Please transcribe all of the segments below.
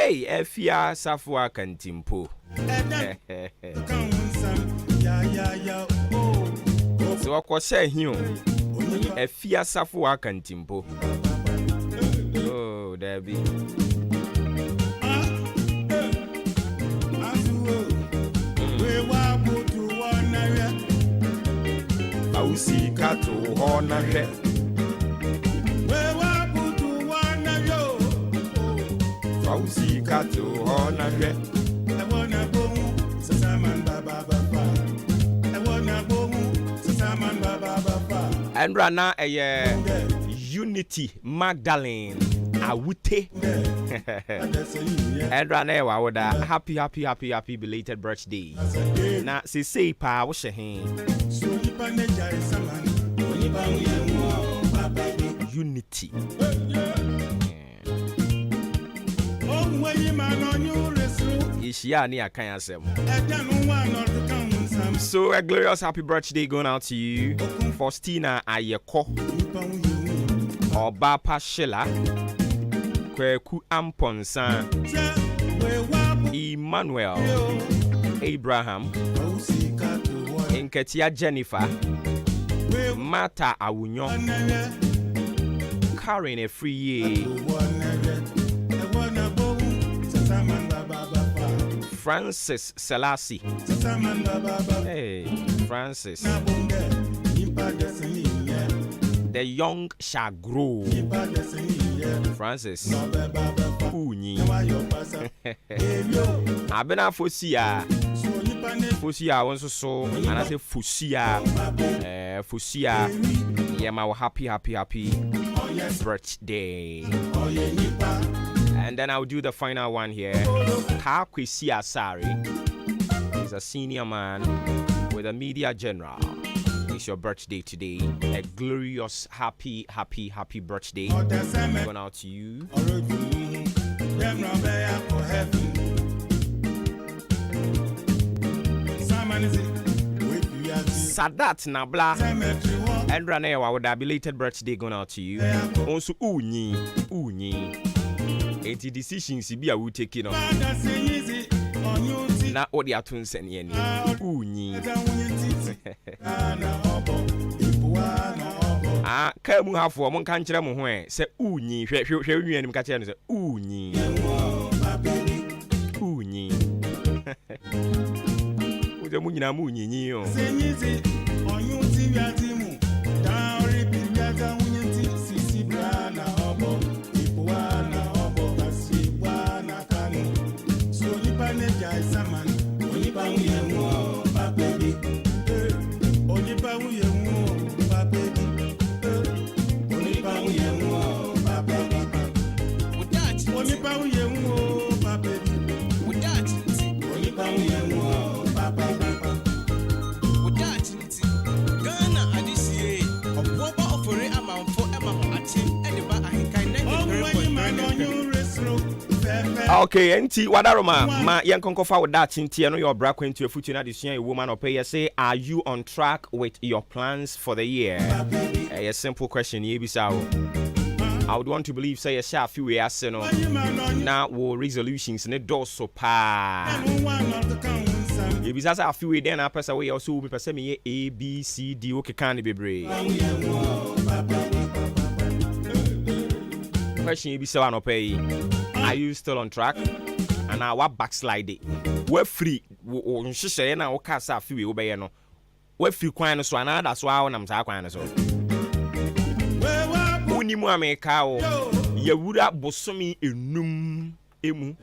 Hey, Afia Safua Kantimpo. Sɛ wɔkɔhyɛ he o, Afia Safua Kantimpo. Oh, daabi. Awusi ka to hɔ na hwɛ. Fawusi ka to hɔ na hwɛ. Ɛnora na ɛyɛ Unity Magdalene Awute. Ɛnora na ɛyɛ w'awoda. Happy happy happy happy belated birthday. Na seesei paa wohyɛ he? Unity. Yɛhyia ne yɛakan asɛm. So a glorious happy birthday going out to you, Faustina Ayeko, Obapa Sheila, Kweku Amponsa, Emmanuel Abraham, Nketia Jennifer, Martha Awunyo, Karen Efriye, Francis Selassie. Hey, Francis. The young shall grow. Francis. Unyi. Abena Fosia. Fosia wo nso so anaasɛ Fosia. Eh, Fosia. Yeah, my happy, happy, happy birthday. And then I'll do the final one here. Kwesi Asari is a senior man with a media general. It's your birthday today. A glorious, happy, happy, happy birthday going out to you. Sadat Nabla. Ɛnora na yɛ wawoda, belated birthday going out to you. Also, unyi, unyi. Enti decisions bi a wo take no. Na wode ato nsɛne ani. Unyi. Ah, kaa mu hafoɔ, monka nkyerɛ mo ho ɛ sɛ unyi. Hwɛ hwɛ hwɛ wo nua anim ka kyerɛ no sɛ unyi. Unyi. Wo sɛ mo nyinaa mo nyinyi o. Okay, nti wadaroma ma yɛnkɔnkɔfa wo daakye nti ɛno yɛ ɔbra kwantu afutuo no adesua ɛwɔ mu anɔpɛ. Yɛ sɛ, are you on track with your plans for the year? Ɛyɛ simple question yɛbisa wo. I would want to believe sɛ yɛhyɛ afe wei ase no na wo resolutions ne dɔɔso paa. Yɛbisa sɛ afe wei dɛn na apɛ sɛ woyɛ? Wo sɛ wo mepɛ sɛ meyɛ A, B, C, D, wokeka ne bebree. Question yɛbisa wo anɔpɛ yi, are you still on track anaa wa backslide, woafiri wo nhyehyɛeɛ no a wokaa sɛ afe wei wobɛyɛ no, woafiri kwan no so anaa da so a wonam saa kwan no so? Wonim a mekaa wo, yɛwura bosome 5 emu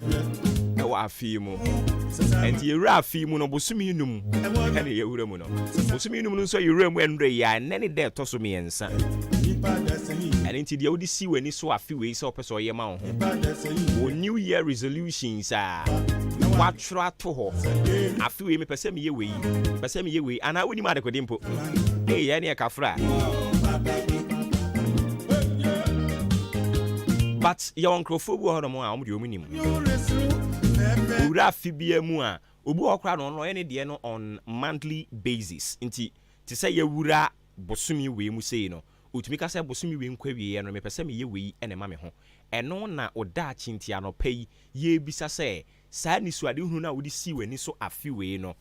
ɛwɔ afe mu, ɛnti yɛwura afe mu no, bosome 5 ɛne yɛwura mu no. Bosome 5 no nso yɛwura mu ɛnderɛ yi a ɛnɛ ne dɛ ɛtɔ so 3. Ɛno nti deɛ wode si w'ani so afe wei sɛ wopɛ sɛ ɔyɛ ma wo ho, wo new year resolutions a woatwerɛ ato hɔ, afe wei mepɛ sɛ meyɛ wei, mepɛ sɛ meyɛ wei, anaa wonim adekode mpo? Ei, ɛne ɛkafra. But yɛwɔ nkurɔfoɔ bi wɔ hɔnom a ɔmo deɛ ɔmo nim owura afe bia mu a, obi wɔ hɔ koraa no, ɔno ɔyɛ ne deɛ no on monthly basis. Nti te sɛ yɛwura bosome wei mu sei no, otumi ka sɛ bosome wei nkɔ awieɛ no, mepɛ sɛ meyɛ wei ɛna ɛma me ho. Ɛno na wo daakye nti anɔpa yi yɛrebisa sɛ, saa anisoadehunu no a wode sii w'ani so afe wei no,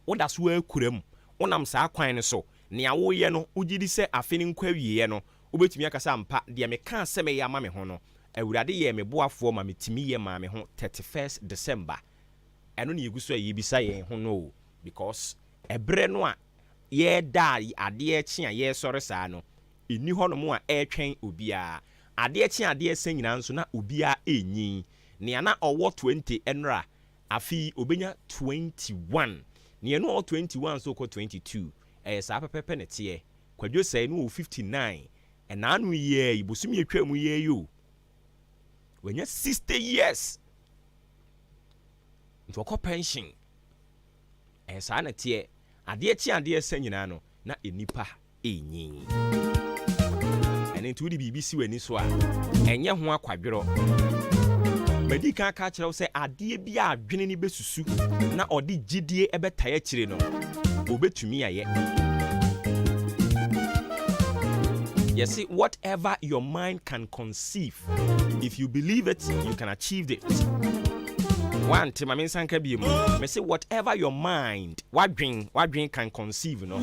woda so ara kura mu? Wonam saa kwan no so? Nea woreyɛ no, wogye di sɛ afe no nkɔ awieeɛ no, wobɛtumi aka sɛ, Ampa, deɛ mekaa sɛ mɛyɛ ama me ho no, Awurade yɛɛ me boafoɔ ma metumi yɛ maa me ho 31st December. Ɛno na yɛgu so a yɛrebisa yɛn ho no o, because ɛberɛ no a yɛreda a adeɛ rekye a yɛresɔre saa no, ɛnni hɔnom a ɛretwɛn obiara. Adeɛ kye adeɛ sa nyinaa nso na obiara renyin. Nea na ɔwɔ 20 nnora, afe yi ɔbɛnya 21. Nea na ɔwɔ 21 nso rekɔ 22. Ɛyɛ saa pɛpɛpɛ na ɛteɛ. Kwadwo Sɛe no wɔ 59. Ɛnaano yi ara yi, bosome a ɛtwaa mu yi ara yi o, wanya 60 years. Nti ɔkɔ pension. Ɛyɛ saa na ɛteɛ. Adeɛ kye adeɛ sa nyinaa no, na nnipa renyin. Ɛno nti wode biribi si w'ani so a, ɛnyɛ ho akwadworɔ. Madi kan aka akyerɛ wo sɛ adeɛ bi a adwene no bɛsusu na ɔde gyidie bɛtae akyire no, ɔbɛtumi ayɛ. Yɛse whatever your mind can conceive, if you believe it, you can achieve it. Wante ma mensan ka bio. Mese whatever your mind, w'adwen, w'adwen can conceive no,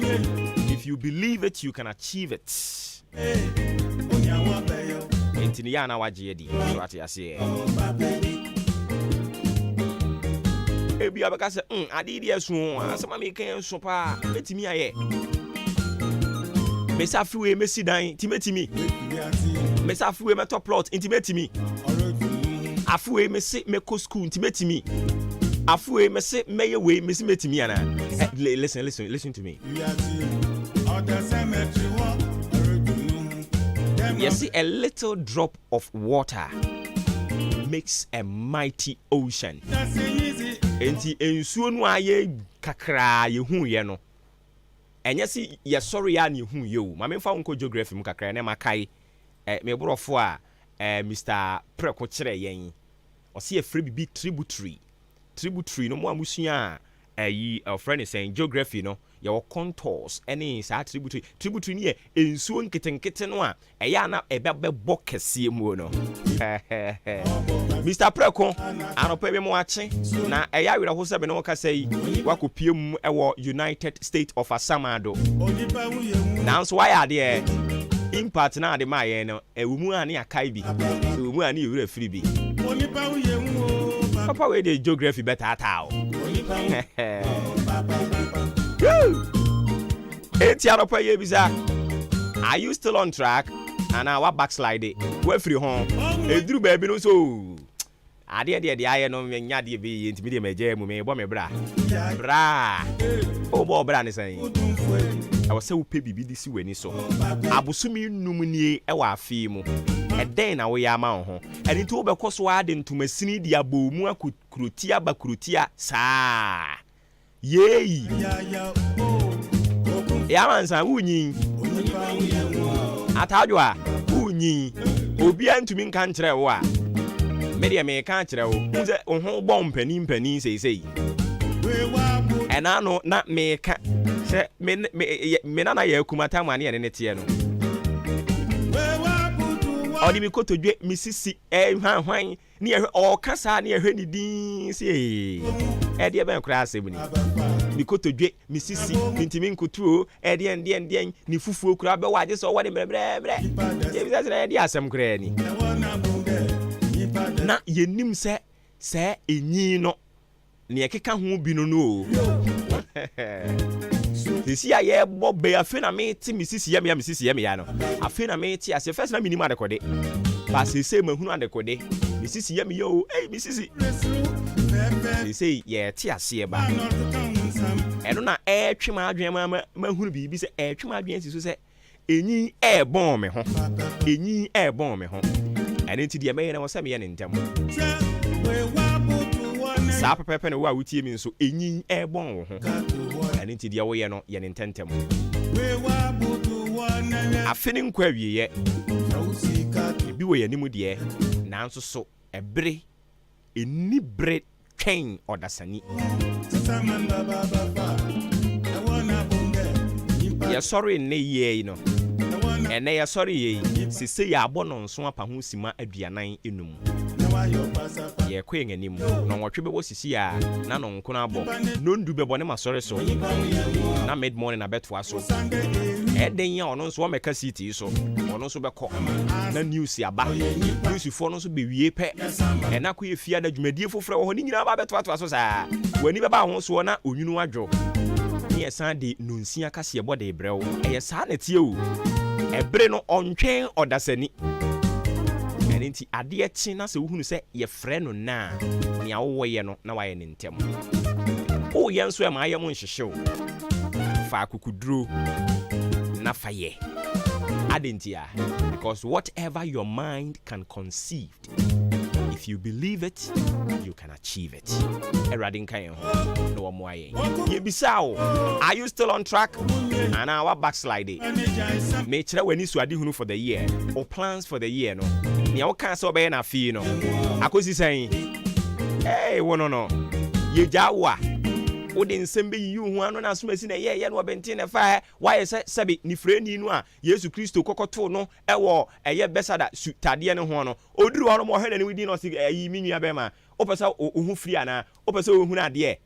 if you believe it, you can achieve it. Enti no yɛ a na wagye adi. So ate aseɛ? Ebia wobɛka sɛ, mm, ade yi deɛ ɛso o, asɛm a meka yi nso paa, mɛtumi ayɛ. Mese afe wei mɛsi dan, nti mɛtumi. Mese afe wei mɛtɔ plot, nti mɛtumi. Afe wei mese mɛkɔ school, nti mɛtumi. Afe wei mese mɛyɛ wei, mese mɛtumi anaa? Eh, listen, listen, listen to me. Yɛse a little drop of water makes a mighty ocean. Enti nsuo no a yɛ kakraa yɛhuuiɛ no, ɛnyɛ se yɛsɔreeɛ a na yɛhuuiɛ o. Ma memfa wo nkɔ geography mu kakra ɛnɛ makae eh, me borɔfo a eh, Mister Prɛko kyerɛɛ yɛn. Ɔse yɛfrɛ biribi tributary. Tributary no mo a mosuaa ayi wɔfrɛ no sɛn geography no yɛwɔ contours ne saa tributary. Tributary no yɛ nsuo nketenkete no a ɛyɛ a na ɛbɛbɛbɔ kɛseɛ mu no. Mister Prɛko, anɔpa yi me akye na ɛyɛ awerɛho sɛ me ne wo kasa yi woakɔpue mu wɔ United State of Asamado. Nanso woayɛ adeɛ, impact no a wode maa yɛn no Ɛwɔ mu a ne yɛakae bi, ɛwɔ mu a ne yɛn werɛ afiri bi. Papa wei deɛ geography bɛtaataa o. Enti anɔpa yi ebisa, are you still on track? Anaa wa backslide, wafiri ho. Eduru baabi no nso Adeɛ deɛ deɛ ayɛ no menyɛ adeɛ ɛbɛyɛ yie nti medeɛ magyaa mu merebɔ me bra. Bra! Wobɔ wo bra ne sɛn? Ɛwɔ sɛ wopɛ biribi de si w'ani so. Abosome nnum nie wɔ afe yi mu. Ɛdɛn na woyɛ ama wo ho? Ɛno nti wobɛkɔ so ara de ntoma sini de abɔ wo mu akɔ kurotia aba kurotia saa. Yeei! Yamansa, wonyin. Atadwoa, wonyin. Obiara ntumi nka nkyerɛ wo a, me deɛ meka akyerɛ wo. Wohu sɛ wo ho bɔ mpanin mpanin seesei. Ɛna ano na meka sɛ me, me, me nana yɛ akuma tam a ne yɛne ne teɛ no. Ɔde me kotodwe, me sisi, ɛhwanhwan. Ne yɛhwɛ ɔɔka saa ne yɛhwɛ ne din sɛ ee ɛdeɛ bɛn koraa asɛm ni me kotodwe me sisi mentumi nkoto o ɛdeɛn deɛn deɛn ne fufuo koraa bɛwɔ agye sɛ ɔwɔ ne mmerɛmmerɛmmerɛ yɛbisa sɛ na ɛdeɛ asɛm koraa ni na yɛnim sɛ sɛ ɛnyin no Nea ɛkeka ho bi no no o. Sisi a yɛbɔ bɛ afei na mete me sisi yɛ me ya me sisi yɛ me ya no. Afei na mete aseɛ first na menim adekode. Ba seesei mahunu adekode. Me sisi yɛ me ya o. Ei me sisi. Seesei yɛte aseɛ ba. Ɛno na ɛretwe m'adwene ma mahunu biribi sɛ ɛretwe m'adwene asi so sɛ Enyin ɛɛbɔn me ho, enyin ɛɛbɔn me ho. Ɛno nti deɛ mɛyɛ no ɛwɔ sɛ meyɛ no ntɛm. Saa pɛpɛɛpɛ na wo a wotie me nso, enyin ɛɛbɔn wo ho. Ɛno nti deɛ woyɛ no, yɛ no ntɛntɛm. Afe no nkɔ awieɛ. Ebi wɔ yɛn anim deɛ, nanso so ɛbere Ɛnni bere twɛn ɔdasani. Yɛsɔree nnɛ yi ara yi no, Ɛnnɛ yɛsɔre yɛ yi, sesei yɛabɔ nnɔnson apa ho simma 45. Yɛrekɔ yɛn anim. Nnɔnwɔtwe bɛbɔ sisi a, na nnɔnkron abɔ. Nnɔndu bɛbɔ ne masɔre so, na mid morning abɛtoa so. Ɛyɛ dɛn a ɔno nso ɔmmɛka seat yi so. Ɔno nso bɛkɔ. Na news aba. Newsfoɔ no nso bɛwie pɛ. Ɛna akɔyɛ fiada dwumadie foforɔ wɔ hɔ. Ne nyinaa ba abɛtoatoa so saa. W'ani bɛba ho soɔ na onwunu adwo. Ne yɛsan de nnɔnsia kaseɛbɔ de rebrɛ wo. Ɛyɛ saa na ɛteɛ o. Ɛbere no ɔntwɛn ɔdasani. Ɛno nti adeɛ kye na sɛ wohunu sɛ yɛfrɛ no nnɛ a, nea wowɔ yɛ no na wayɛ no ntɛm. Woyɛ nso ɛma ayɛ mo nhyehye wo. Fa akokoduro na fa yɛ. Adɛn nti a? Because whatever your mind can conceive, if you believe it, you can achieve it. Awurade nka yɛn ho na wɔmmoa yɛn. Yɛbisaa wo, are you still on track? Anaa wa backslide? Mekyerɛ w'ani so adehunu for the year, wo plans for the year no. Nea wokaa sɛ wobɛyɛ no afei no, akɔsi sɛn? Hey, wo no. Yɛgyaa wo a, wode nsɛm bɛyiyi wo ho ano na asomasi na ɛyɛɛyɛ no ɔbɛnten na ɛfa wayɛ sɛ sɛbe nifirani no a Yesu Kristo kɔkɔtoo no ɛwɔ ɛyɛ Bɛsada su tadeɛ no ho no. Ɔduru hɔ no ma ɔhwɛ n'anim din na ɔse, ɛyi me nua bɛrima, wopɛ sɛ wo ho firi anaa? Wopɛ sɛ wohunu adeɛ?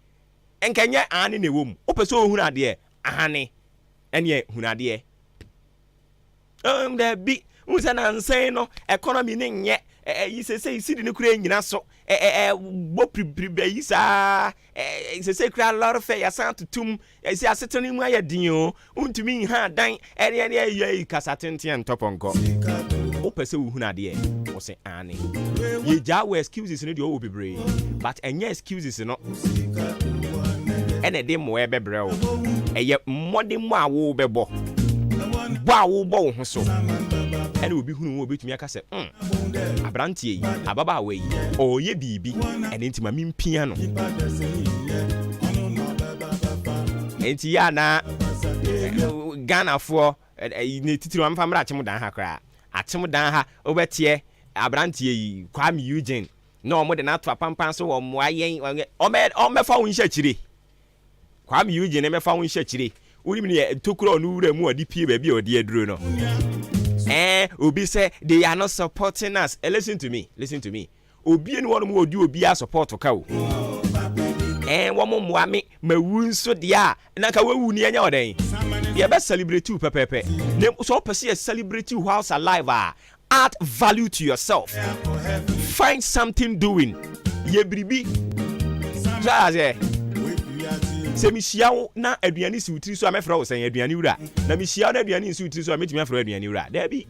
Nkɛnyɛ aane na ɛwɔ mu. Wopɛ sɛ wohunu adeɛ? Ahane. Ɛneɛ hunu adeɛ. Daabi, wohu sɛ nansɛn no economy ne nyɛ ɛyi sesei sidi no kura nyina so bɔ piripiri bɛyi saa sesei kura lɔre fɛ yɛsan totom ɛsi asetena no mu ayɛ den o, wontumi nha dan ɛne ɛne ɛyɛ kasa tenten ntɔpɔnkɔ. Wopɛ sɛ wohunu adeɛ? Wo se aane. Yɛgyaa wɔ excuses no deɛ ɔwɔ bebree, but ɛnyɛ excuses no ɛna ɛde mmoa ɛbɛbrɛ wo. Ɛyɛ mmɔdemmɔ a wobɛbɔ, bɔ a wobɔ wo ho so ɛna obi hunu wo, obɛtumi aka sɛ, aberanteɛ yi, ababaawa yi, ɔreyɛ biribi, ɛno nti ma mempia no." Nti yɛ anaa Ghanafoɔ ne titiri wɔmfa mmra Akyem Dan ha koraa. Akyem Dan ha, wobɛteɛ aberanteɛ yi, Kwame Eugene, na wɔn de no ato apampan so wɔ mmoa yɛn ɔmmɛfa wo nhyɛ akyire. Kwame Eugene mmɛfa wo nhyɛ akyire. Wonim ne ntokuro a ɔno wura mu a ɔde pie baabi a ɔde aduro no. Obi sɛ they are not supporting us. Listen to me, listen to me. Obi ni wɔn mu odi obi a support ka o. Wɔn mmoa me ma wu nso deɛ a na nka wawu ni ɛnyɛ ɔdɛn. Yɛbɛ celebrate you pɛpɛɛpɛ. Na sɛ ɔpɛ sɛ yɛ celebrate you whilst alive a, add value to yourself. Find something doing. Yɛ biribi. So aseɛ. Sɛ mehyia wo na aduane si wo tiri so a, mɛfrɛ wo sɛn? Aduane wura. Na mehyia wo na aduane nsi wo tiri so a, mɛtumi afrɛ wo aduane wura? Daabi.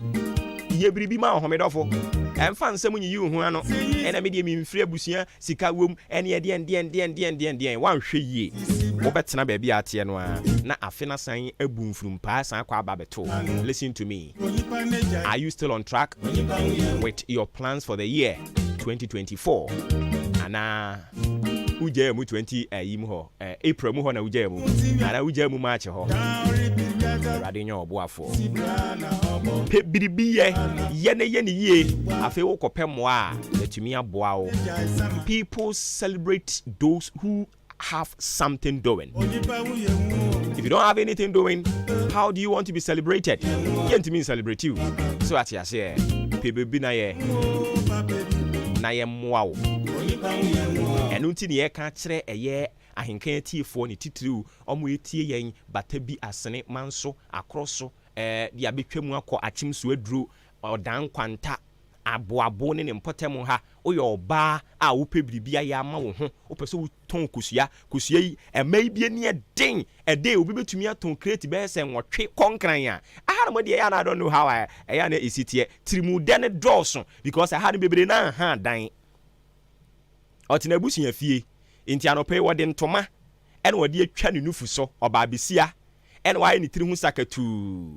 Yɛ biribi ma wo homedɔfo. Ɛmfa nsɛm nyiyi wo ho ano. Ɛna me deɛ memfiri abusua sika wom ɛne ɛdeɛn deɛn deɛn deɛn deɛn deɛn. Woanhwɛ yie, wobɛtena baabi a ateɛ no ara na afe no asan abu mfurumpaa san akɔ aba abɛto. Listen to me. Are you still on track with your plans for the year 2024? Anaa wogyaa mu 20 ayi mu hɔ, April mu hɔ na wogyaa mu, anaa wogyaa mu March hɔ? Awurade nyɛ ɔboafoɔ. Pɛ biribi yɛ, yɛ ne yɛ ne yie. Afei wokɔpɛ mmoa a yɛtumi aboa wo. People celebrate those who have something doing. If you don't have anything doing, how do you want to be celebrated? Yɛntumi celebrate you. So ate aseɛ, pɛ biribi na yɛ na yɛmmoa wo. Ɛno nti ne yɛka kyerɛ ɛyɛ Ahenkan atiefoɔ ne titiriw ɔmo etie yɛn bata bi asene manso akorɔ so de abɛtwa mu akɔ Akyem so aduro Ɔdan Nkwanta aboabo ne ne mpɔtam ha. Woyɛ ɔbaa a wopɛ biribi ayɛ ama wo ho, wopɛ sɛ wotɔn kosua, kosua yi ɛma yi bi ani ɛden ɛde obi bɛtumi atɔn crate bɛyɛ sɛ 8 kɔnkran a aha no mo deɛ ɛyɛ ana. I don't know how a ɛyɛ ana ɛsi teɛ. Tirimudɛ ne dɔɔso because ɛha no bebree na nha dan. Ɔtena abusua fie nti anɔpa yi wɔde ntoma ɛna wɔde atwa ne nufu so. Ɔbaa besia ɛna wayɛ ne tiri ho sakatuu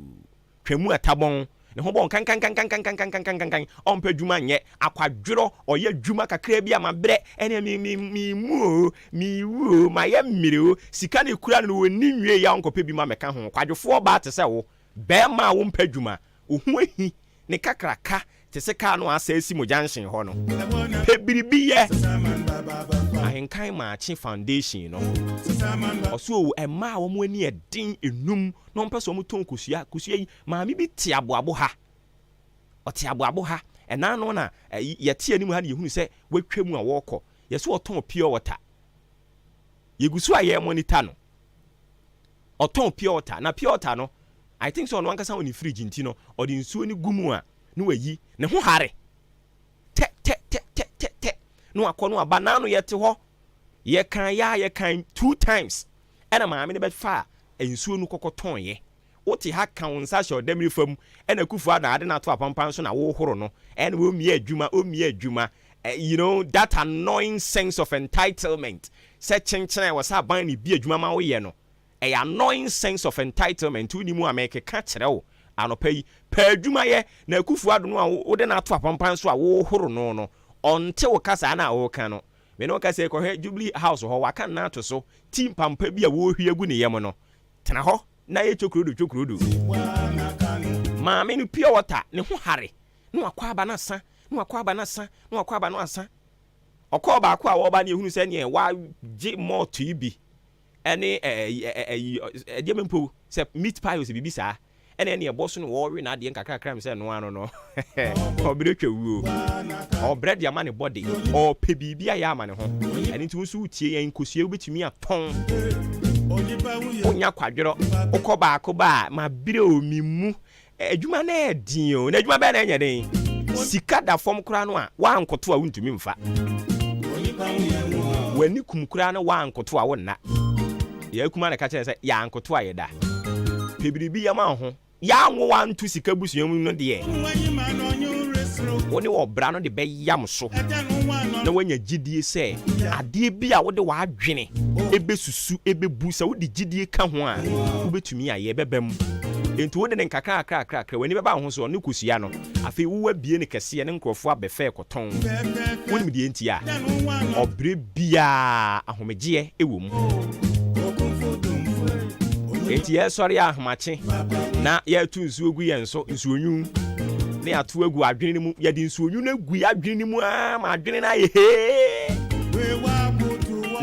twamu atabɔn ne ho bɔn kankankankankankankankankan. Ɔmpɛ adwuma nyɛ, akwadworɔ. Ɔyɛ adwuma kakra bi a mabrɛ ɛne mi mi mi mu o, mi wu o, mayɛ mmiri o. Sika ne kura no no wɔnni nwie yɛ a ɔnkɔpɛ bi ma mɛka ho. Kwadwofoɔ baa te sɛ wo bɛrima a wompɛ adwuma, wo ho ahi ne kakraka te sɛ kaa no a asɛe si mo junction hɔ no. Pɛ biribi yɛ. Ahenkan Maakye Foundation no, ɔso o, mmaa a wɔn ani yɛ den enum na wɔpɛ sɛ wɔtɔn kosua. Kosua yi, maame bi te aboabo ha. Ɔte aboabo ha. Ɛna no na yɛte anim ha na yɛhunu sɛ watwa mu a wɔrekɔ. Yɛsɛ ɔtɔn pure water. Yɛgu so a yɛ monitor no. Ɔtɔn pure water. Na pure water no, I think sɛ ɔno ankasa wɔ ne fridge nti no, ɔde nsuo no gu mu a, na wayi. Ne ho hare. Tɛ tɛ tɛ tɛ tɛ tɛ. Na wakɔ no aba. N'ano yɛte hɔ. Yɛkan yɛ a yɛkan two times. Ɛna maame no bɛfa nsuo no kɔkɔ tɔn yɛ. Wote ha ka wo nsa hyɛ ɔdamiri fam, ɛna Akufo Addo ade no ato apampan so na wohoro no, ɛna wɔmmie adwuma, ɔmmie adwuma. That annoying sense of entitlement sɛ kyenkyene a wɔ sɛ aban ne bi adwuma ma woyɛ no, ɛyɛ annoying sense of entitlement. Woni mu a mɛkeka kyerɛ wo anɔpa yi, pɛ adwuma yɛ na Akufo Addo no a wode no ato apampan so a wohoro no, ɔnte wo kasa na a wɔka no. Me ne wo kasa, kɔhwɛ Jubilee House hɔ, waka nna ato so ti mpampa bi a wɔrehwie agu ne yam no. Tena hɔ na yɛ twokrodo twokrodo. Maame no, pure water, ne ho hare na wakɔ aba no asa, na wakɔ aba no asa, na wakɔ aba no asa. Ɔkɔɔ baako a wɔba no, yɛhunu sɛ neɛ wagye malt yi bi ɛne ɛyi ɛdeɛ mpo sɛ meat pie o, sɛ biribi saa, ɛna ɛne ɛbɔ so no, wɔrewe n'adeɛ nkakrakra m sɛ noa no, ɔbrɛ twa wuo, ɔbrɛ de ama ne bɔde, ɔpɛ biribi ayɛ ama ne ho. Ɛno nti wo nso wotie yɛn, nkosua wobɛtumi atɔn, wonya kwadworɔ, wokɔ baako ba a mabere o, mi mu adwuma no ɛɛden o, na adwuma bɛɛ na ɛnyɛ den. Sika da fam koraa no a woankoto a wontumi mfa w'ani kum koraa no, woankoto a wonna. Yɛakuma na ka kyerɛ sɛ yɛankoto a yɛda pɛ biribi yɛma wo ho. Yɛanwo wanto sika busua mu no deɛ, wo ne ɔbra no de bɛyam so na woanya gyidie sɛ adeɛ bi a wode w'adwene ɛbɛsusu ɛbɛbu sɛ wode gyidie ka ho a wobɛtumi ayɛ ɛbɛba mu. Enti wode ne nkakrakrakrakra w'ani bɛba wo ho so. Ɔne kosua no, afei wowɔ abie ne kɛseɛ ne nkurɔfoɔ abɛfɛ kɔtɔn. Wonim deɛ nti a ɔbrɛ biaa ahomegyeɛ ɛwɔ mu. Enti yɛsɔre ahomakye na yɛto nsuo gu yɛn so, nsuonwunu na yɛato agu adwene no mu. Yɛde nsuonwunu no agu yɛ adwene no mu aa ma adwene no ayɛ hee,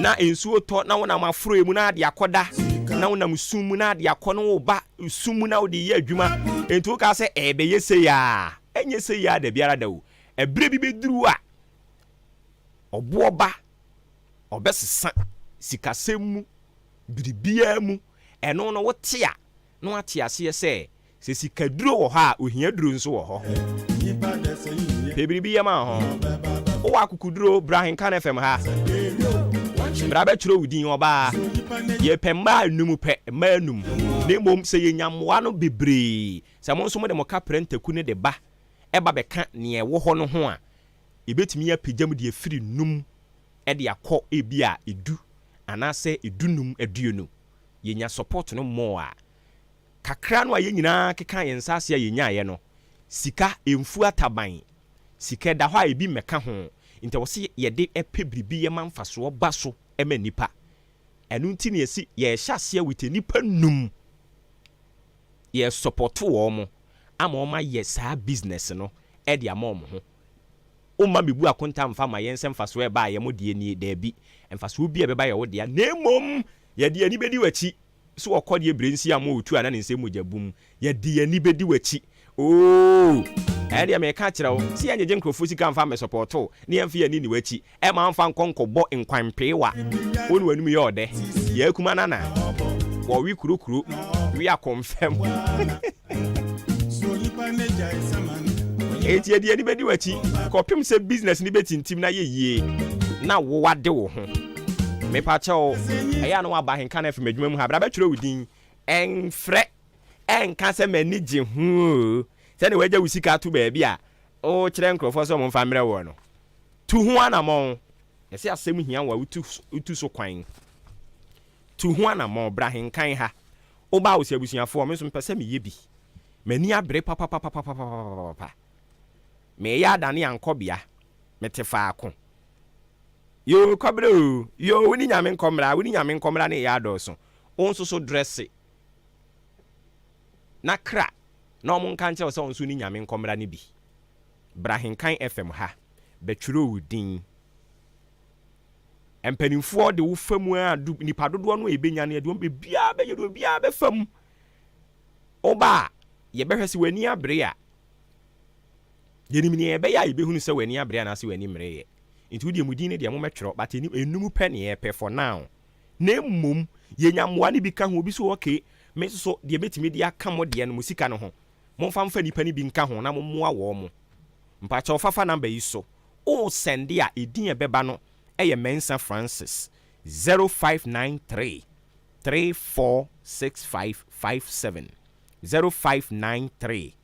na nsuo tɔ na wonam aforo mu na ade akɔda, na wonam sum mu na ade akɔ, na woba sum mu na wode yɛ adwuma. Enti woka sɛ ɛbɛyɛ sei a, ɛnyɛ sei a da biara da o. Ɛberɛ bi bɛduru a ɔboɔ ba, ɔbɛsesa sikasɛm mu biribiara mu. Ɛno no wote a na wate aseɛ sɛ sikaduro wɔ hɔ a, ohia duro nso wɔ hɔ. Pɛ biribi yɛ ma ho, wowɔ akokoduro, bra Henka FM ha, bra bɛtwerɛ wo din. Ɔbaa, yɛpɛ mmaa enum pɛ, mmaa enum. Na mmom sɛ yɛnya mmoa no bebree sɛ mo nso mode mo kaprɛ ntaku no de ba ɛba bɛka nea ɛwɔ hɔ no ho a, yɛbɛtumi apagya mu deɛ firi num ɛde akɔ ebi a 10 anaasɛ 15, 20. Yɛnya support no mmɔɔ a kakra no a yɛn nyinaa keka yɛn nsa ase a yɛnyaeɛ no, sika mfu ataban, sika da hɔ a ebi mmɛka ho. Nti ɛwɔ sɛ yɛde ɛpɛ biribi yɛma mfasoɔ ba so ɛma nipa. Ɛno nti na yɛsi yɛhyɛ aseɛ with nipa num, yɛ support wɔn mo ama wɔn ayɛ saa business no ɛde ama wɔn ho. Woma mebu akonta mfa ma yɛn sɛ mfasoɔ ɛba a yɛ mo deɛ nie. Daabi, mfasoɔ bi a ɛbɛba yɛ wo dea, na mmom yɛde ani bɛdi w'akyi so. Ɔkɔ deɛ bere nsi ama otu a na ne nsɛm mogya bum. Yɛde ani bɛdi w'akyi ooo. Ɛyɛ deɛ meka kyerɛ wo sɛ yɛnyegye nkurɔfoɔ sika mfa mmɛ support ne yɛmfa yɛni ne w'akyi ɛma mfa nkɔ nkɔbɔ nkwanpeewa. Wo ne w'anim yɛ ɔdɛ yɛakuma nana wɔwe kurokuro we akɔmfam. Enti yɛde ani bɛdi w'akyi kɔpem sɛ business no bɛtintim na yɛ yie na wowade wo ho. Mepa kyɛw, ɛyɛ a na waba Ahenka no afim adwuma mu ha, bra bɛtwerɛ wo din. Ɛmfrɛ ɛnka sɛ m'ani gye ho o, sɛne wagya wo sika ato baabi a wokyerɛ nkurɔfoɔ sɛ ɔmomfa mmerɛ woɔ no. Tu ho anammɔn. Ɛsɛ asɛm hia wo a, wotu so kwan. Tu ho anammɔn, bra Ahenkan ha. Wobaa wo sɛ abusuafoɔ, me nso mepɛ sɛ meyɛ bi. M'ani abere papapapapapapa. Meyɛ adane ankɔbea, mete faako. Yoo kɔbrɛ o, yoo, wo ne Nyame nkɔmmra, wo ne Nyame nkɔmmra ne ɛyɛ adɔɔso. Wo nso so dress na kra na ɔmo nka nkyerɛ wo sɛ wo nso ne Nyame nkɔmmra no bi. Bra Henkan FM ha, bɛtwerɛ wo din. Mpanimfoɔ de wo fa mu a, nipa dodoɔ no a yɛbɛnya no, yɛde wɔn baabiara bɛyɛ de obiara bɛfa mu. Woba a, yɛbɛhwɛ sɛ w'ani abere a, yɛnim nea yɛbɛyɛ a yɛbɛhunu sɛ w'ani abere anaasɛ w'ani mmereyɛ. Nti wodeɛ mu din no deɛ momɛtwerɛ, but enum pɛ ne yɛpɛ for now. Na mmom yɛnya mmoa no bi ka ho. Obi so, okay, me nso so deɛ bɛtumi de aka mo deɛ no, mo sika no ho, momfa mfa nipa no bi nka ho na mommoa wɔn mo. Mpakyɛw, fafa number yi so o, send a ɛdin ɛbɛba no ɛyɛ Mensa Francis, 0593 346557, 0593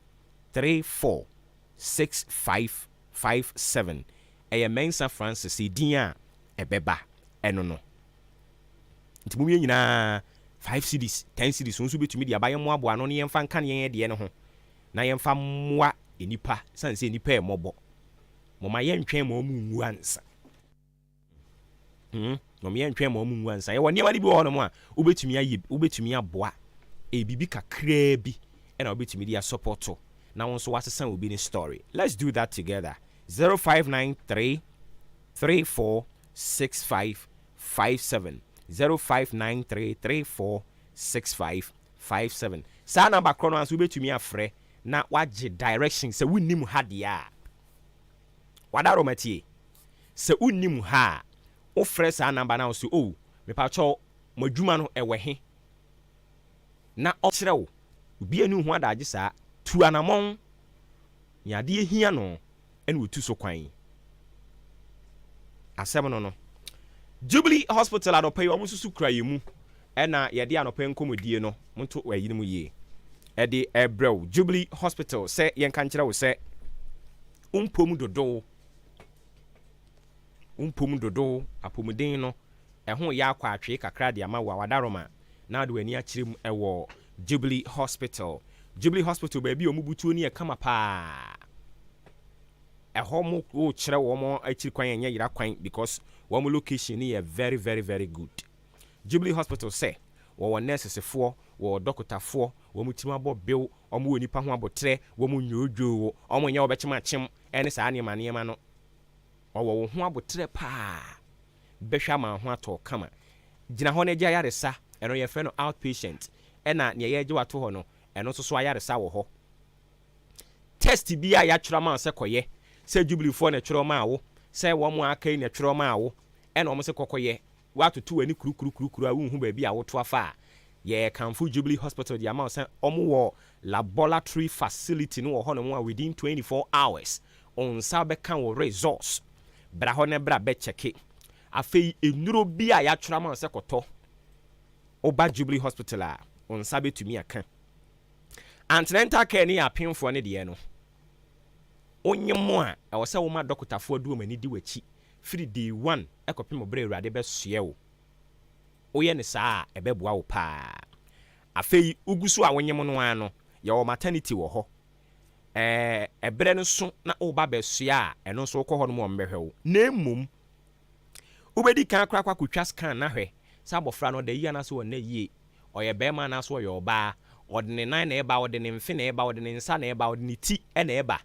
346557. Ɛyɛ Mensa Francis ɛdin a ɛbɛba ɛno no. Nti mo yɛn nyinaa 5 cedis, 10 cedis nso bɛtumi de aba. Yɛn mmoaboa no ne yɛmfa nka ne yɛn deɛ no ho na yɛmfa mmoa nipa, sane sɛ nipa yɛ mmɔbɔ. Mɔma yɛntwɛn ma ɔmu nwu ansa. Mɔma yɛntwɛn ma ɔmu nwu ansa. Yɛwɔ nneɛma no bi wɔ hɔnom a wobɛtumi ayɛ, wobɛtumi aboa. Ɛyɛ biribi kakraa bi ɛna wobɛtumi de asupporto na wo nso wasesa obi ne story. Let's do that together. 0593 346557, 0593 346557. Saa number korɔ no nso wobɛtumi afrɛ na wagye direction. Sɛ wonnim ha deɛ a, wadaroma tie, sɛ wonnim ha a, wofrɛ saa number no a, wo sɛ, "Oh, mepakyɛw, mo adwuma no ɛwɔ he?" na ɔkyerɛ wo. Obi ani ho adagye saa tu anammɔn nea adeɛ hia no ɛna otu so kwan. Asɛm no, Jubilee Hospital anɔpa yi, wɔn nso so kura yɛn mu, ɛna yɛde anɔpa nkɔmmɔdie no monto ayi no mu yie ɛde ɛbrɛ wo. Jubilee Hospital sɛ yɛnka nkyerɛ wo sɛ wompom dodow, wompom dodow, apɔmuden no ɛho yɛ akɔ atwee kakra de ama wo a, wadaroma na wode w'ani akyerɛ mu ɛwɔ Jubilee Hospital. Jubilee Hospital, baabi a ɔmo butuo no yɛ kama paa. Ɛhɔ mo wokyerɛ wɔn akyiri kwan, ɛnyɛ yera kwan, because wɔn location no yɛ very, very, very good. Jubilee Hospital sɛ wɔwɔ nursefoɔ, wɔwɔ dɔkotafoɔ, wɔn tirim abɔ bew, wɔn wɔ nipa ho abotrɛ, wɔn nyoodwoo, wɔn nyɛ wɔbɛkyem akyem ɛne saa nneɛma nneɛma no. Ɔwɔ wo ho abotrɛ paa, bɛhwɛ ama ho atɔ kama. Gyina hɔ no agye ayaresa. Ɛno yɛfrɛ no outpatient, ɛna nea yɛgye wato hɔ no, ɛno nso so ayaresa wɔ hɔ. Test bi a yɛatwerɛ ma sɛ kɔyɛ, sɛ Jubileefoɔ na ɛtwerɛ maa wo, sɛ wɔn a aka yi na ɛtwerɛ maa wo, ɛna wɔn sɛ kɔkɔyɛ, woatoto w'ani kurukurukurukuru a wonhu baabi a woto afa a, yɛkamfo Jubilee Hospital de ama wo sɛ ɔmo wɔ laboratory facility no wɔ hɔnom a within 24 hours nsa bɛka wɔ results. Bra hɔ na bra bɛkyɛke. Afei nnuro bi a yɛatwerɛ ama wo sɛ kɔtɔ, woba Jubilee Hospital a, wo nsa bɛtumi aka. Antenatal care ne yɛ apemfoɔ no deɛ no. Wonye mo a, ɛwɔ sɛ woma dɔkotafoɔ de wɔn ani di w'akyi firi day one ɛkɔpem berɛ Awurade bɛsoɛ wo. Woyɛ ne saa a, ɛbɛboa wo paa. Afei wogu so a wonyem no ara no, yɛwɔ maternity wɔ hɔ. Ɛberɛ no so na woba bɛsoa a, ɛno nso wokɔ hɔ nom a, ɔmbɛhwɛ wo. Na mmom wobɛdi kan koraa kɔ akɔtwa scan na hwɛ sɛ abɔfra no ɔda yie anaasɛ ɔnna yie, ɔyɛ bɛrima anaasɛ ɔyɛ ɔbaa, ɔde ne nan na ɛba, ɔde ne mfe na ɛba, ɔde ne nsa na ɛba, ɔde ne ti na ɛba.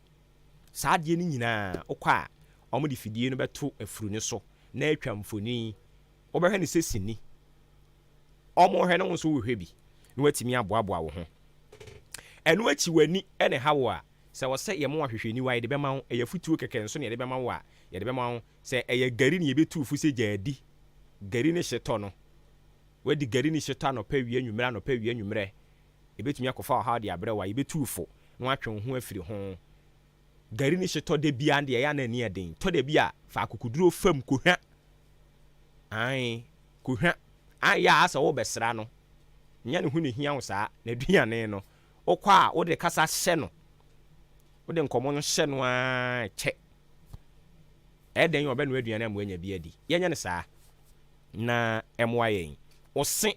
Saa adeɛ no nyinaa, wokɔ a, ɔmo fidie no bɛto afuru no so na atwa mfoni. Wobɛhwɛ ne sɛ sini ɔmo hwɛ no, wo nso wohwɛ bi na watumi aboaboa wo ho. Ɛno akyi, w'ani ɛna ha wo a, sɛ wɔsɛ yɛ mo ahwehwɛniwa, yɛde bɛma wo. Ɛyɛ futuo kɛkɛ nso na yɛde bɛma wo a, yɛde bɛma wo. Sɛ ɛyɛ gari ne yɛbɛtu fo sɛ gyaadi gari ne hyetɔ no, wadi gari ne hyetɔ anɔpa, wie anwummerɛ, anɔpa, wie anwummerɛ, ɛbɛtumi akɔfa ɔhaw de abrɛ wo a, yɛbɛtu fo na watwe wo ho afiri ho. Gari ne hyetɔ da bia deɛ, ɛyɛ ana ani ɛden tɔ da bi a, fa akokoduro fam kohwa ae kohwa ayɛ a sɛ wobɛsra no, nyɛ ne ho ne hia wo saa. N'aduane no, wokɔ a, wode kasa hyɛ no, wode nkɔmmɔ no hyɛ no a kyɛ ɛdɛn yɛ ɔbɛnoa aduane a moanya bi adi. Yɛnyɛ no saa na ɛmoa yɛn. Wo se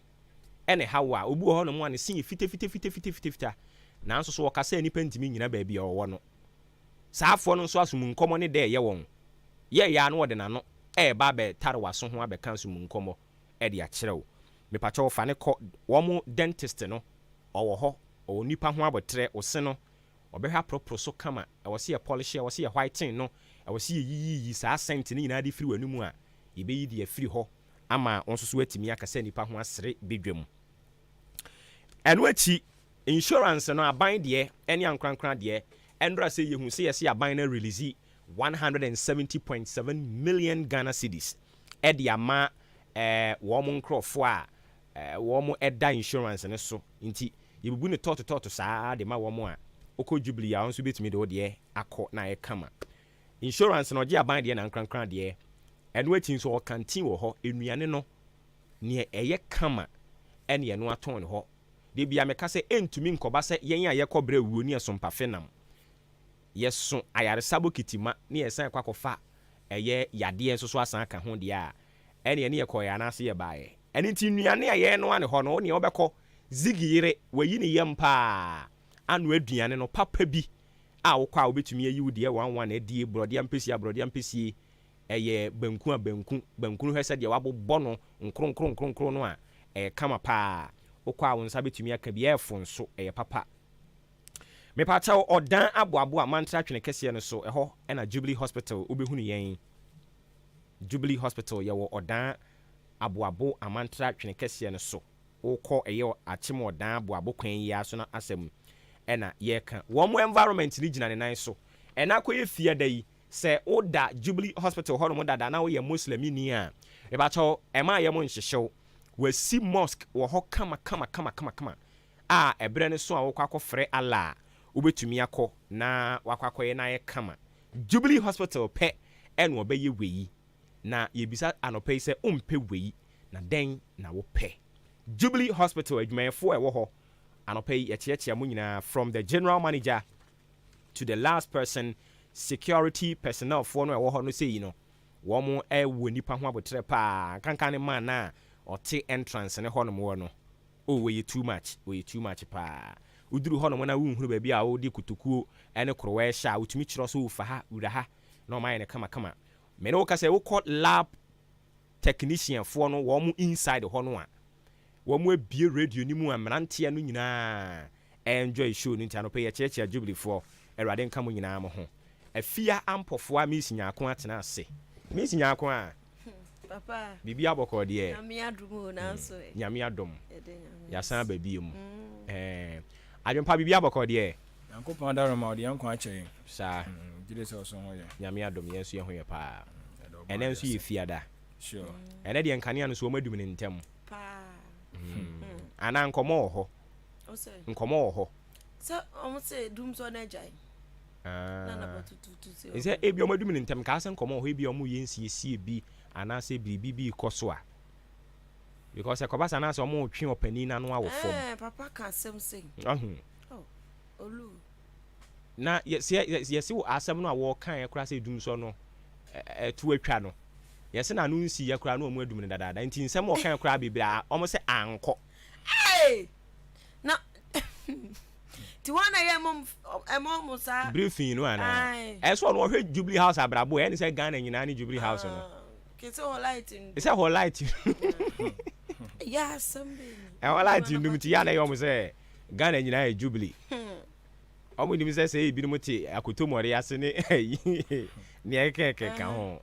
ɛne ha wo a, obi wɔ hɔ nom a ne se yɛ fitafitafitafitafita, nanso so wɔkasa, nnipa ntumi nyina baabi a ɔwɔ no. Saafoɔ no nso, asom nkɔmmɔ ne dɛ ɛyɛ wɔn yɛyɛ a, na wɔde n'ano ɛɛba abɛtare w'aso ho abɛka asom nkɔmmɔ ɛde akyerɛ wo. Mepakyɛ, fa ne kɔ wɔn dentist no, ɔwɔ hɔ, ɔwɔ nipa ho abɔtrɛ. Wo se no, ɔbɛhwɛ aporoporo so kama. Ɛwɔ sɛ yɛ polish, ɛwɔ sɛ yɛ whiten no, ɛwɔ sɛ yɛyiyiyi saa scent no nyinaa de firi w'anum a, Yɛbɛyi de afiri hɔ ama wo nso so woatumi akasa nnipa ho asere badwam. Ɛno akyi, insurance no aban deɛ ne ankorankora deɛ, ɛnora sɛ yɛhu sɛ yɛse aban no arelease 170.7 million Ghana cedis de ama wɔn nkorɔfoɔ a wɔn da insurance no so nti yɛbubu no tɔɔto tɔɔto saa de ma wɔn a, wokɔ Jubilee a wo nso wobɛtumi de wo deɛ akɔ na ayɛ kama. Insurance no ɔgye aban deɛ na ankorankora deɛ. Ɛno akyi nso ɔwɔ canteen wɔ hɔ, nnuane no neɛ ɛyɛ kama ɛne ɛno atɔn ne hɔ. Da biara meka sɛ ɛntumi nkɔba sɛ yɛn a yɛkɔ brɛ wuo ne yɛso mpafe nam, yɛso ayaresa bokiti ma ne yɛsan kɔ akɔfa ɛyɛ yadeɛ nso so asan aka ho deɛ a, ɛneɛ ne yɛkɔeɛ anaase yɛbaeɛ. Ɛno nti nnuane a yɛrenoa ne hɔ no, wo neɛ wobɛkɔ, Ziggy yere, wayi ne yam paa anoa aduane no papa bi a wokɔ a wobɛtumi ayi wo deɛ one one adie, borɔdeɛ ampesie a borɔdeɛ ampesie, ɛyɛ banku a banku, banku no hwɛ sɛdeɛ wabobɔ no nkronkron nkronkron no a, ɛyɛ kama paa. Wokɔ a wo nsa bɛtumi aka bi, ɛyɛ fo nso, ɛyɛ papa. Mepakyɛw, ɔdan aboaboa Mantra Twene kɛseɛ no so, ɛhɔ na Jubilee Hospital wobɛhunu yɛn. Jubilee Hospital, yɛwɔ ɔdan aboabo Amantra Twene kɛseɛ no so. Wokɔ ɛyɛ Akyem ɔdan aboabo kwan yi ara so no asɛm na yɛreka. Wɔn environment no gyina ne nan so. Ɛna akɔyɛ fiada yi, Sɛ wo da Jubilee Hospital hɔ nom dada na wo yɛ Muslimini a, mepakyɛw ɛma yɛm nhyehyew. Wasi mosque wɔ hɔ kama kama kama kama kama a ɛberɛ no so a wokɔ akɔ frɛ Allah a, wobɛtumi akɔ na wakɔ akɔyɛ na ayɛ kama. Jubilee Hospital pɛ ɛna ɔbɛyɛ wei. Na yɛbisa anɔpa yi sɛ wompɛ wei na dɛn na wopɛ? Jubilee Hospital adwumayɛfoɔ a ɛwɔ hɔ anɔpa yi yɛkyeakyea mo nyinaa from the General Manager to the last person security personnel foɔ no a ɛwɔ hɔ no sei no wɔn wɔ nipa ho aboterɛ paa nkanka ne man no a ɔte entrance no hɔ nom wɔ no oh wɔyɛ too much wɔyɛ too much paa woduru hɔ nom na wonhunu baabi a wode kotokuo ne korowa ɛhyɛ a wotumi kyerɛ so fa ha wura ha na wɔn ayɛ no kama kama me ne wo ka sɛ wokɔ lab technician foɔ no wɔn inside hɔ no a wɔn abue radio no mu a mmeranteɛ no nyinaa enjoy show no nti anɔpa yi yɛkyeakyea Jubilee foɔ Awurade nka mo nyinaa mo ho Afia Ampɔfoa Miss Nyarko atena ase Miss Nyarko a Papa. Biribi abɔkɔɔ deɛ Nyame adom o nanso ɛ. Nyame adom Yɛda Nyame yɛasan ase. aba biom ɛɛ Adwempa biribi abɔkɔɔ deɛ. Nyankopɔn adaworoma ɔde yɛn nkwa akyɛ yɛn. Saa. Gyede sɛ ɔso ho yɛ. Nyame adom yɛn nso yɛn ho yɛ paa. Yɛda ɔbɔadeɛ Ɛnɛ nso yɛ ase. Fiada. Sure. Ɛnɛ deɛ nkanea no so wɔn adum no ntɛm. Paa. Anaa nkɔmɔ wɔ hɔ. Ɔsɛ. Nkɔmɔ wɔ hɔ. Sɛ wɔn sɛ dum sɔ na agyae. Na na bɛtututu sɛ. Sɛ ebi wɔn adum no ntɛm kaa sɛ nkɔmɔ wɔ hɔ ebi wɔn yɛ nsiesie bi anaasɛ biribi bi kɔ so a. Because ɛkɔba saa anaasɛ wɔn retwe ɔpanin n'ano awɔ fam. Ɛɛ papa ka asɛm sei. Ɔho. Oh, olu. Na yɛse yɛse wɔ asɛm no a wɔkaeɛ koraa sɛ dumsɔ no ɛto atwa no, yɛse n'ano nsiiɛ koraa na wɔn adum no dadaada. Nti nsɛm a wɔkaeɛ koraa bebree a wɔn sɛ ankɔ. Hey! Na ti wɔn na yɛ ɛmɔ ɛmɔ mo saa. Briefing no anaa? Aye. Ɛsɛ ɔno ɔhwɛ Jubilee House abrabɔ ɛne sɛ Ghana nyinaa ne Jubilee House no. Ah, kese hɔ light ndum. Sɛ hɔ light. Yɛ asɛm bɛyi. Ɛhɔ light ndum nti yɛ na ɛyɛ wɔn sɛ Ghana nyinaa yɛ Jubilee. Wɔn nim sɛ sɛ ebinom te akotomɔre ase ne ayi nea ɛkeka ho.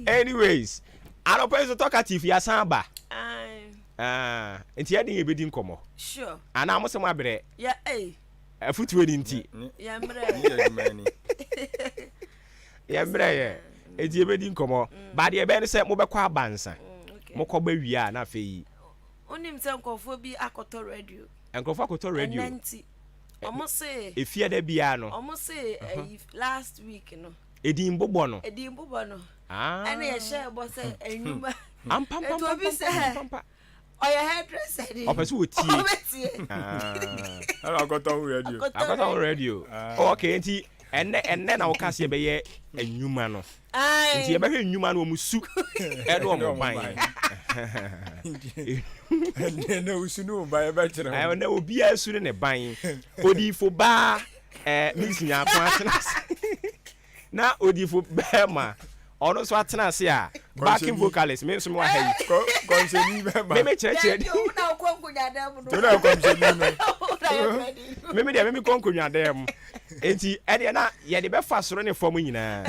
Anyways, anɔpa yi nso talkative yɛasan aba. Ah, nti yɛde yɛ bɛdi nkɔmmɔ. Sure. Anaa mo sɛ mo abrɛ. Yeah, hey. Afutuo ni nti. Yɛmmerɛ. Yɛmmerɛ yɛ. Nti yɛbɛdi nkɔmmɔ. Mm. Ba deɛ ɛbɛyɛ ne sɛ mobɛkɔ abansa. Mm, Mokɔ ba wie a na afei. Wonim sɛ nkurɔfoɔ bi akɔtɔ radio. Nkurɔfoɔ akɔtɔ radio. Ɛnɛ nti. Ɔmo se. Efie da biara no. Ɔmo se ɛyi last week no. Edin bobɔ no. Edin bobɔ no. Ah. Ɛna yɛhyɛ bɔ sɛ enyuma. Ampampampampa. Etu obi sɛ. Ɔyɛ hairdresser ni. Ɔpɛ sɛ ɔtie. Ɔbɛtie. Ɛna akɔtɔ ho radio. Akɔtɔ ho radio. Oh, okay, nti ɛnɛ ɛnɛ na wɔka sɛ yɛbɛyɛ nnwuma no. Nti yɛbɛhwɛ nnwuma no wɔn su ɛne wɔn ban. Ɛnɛ na osu ne wɔn ban yɛbɛkyerɛ wɔn. Ɛnɛ obiara su ne ne ban. Odiyifo baa ɛɛ Miss Nyarko atena ase. Na odifo bɛɛma ɔno nso atena ase a backing vocalist me nso me wɔ ha yi. Kɔmhyɛni bɛɛma. Me me kyerɛkyerɛ. Yɛ wo na wokɔ nkonnwa dan mu no. Wo na kɔmhyɛni no. Me me deɛ me me kɔ nkonnwa dan mu. Enti ɛdeɛ na yɛde bɛfa soro ne fam nyinaa.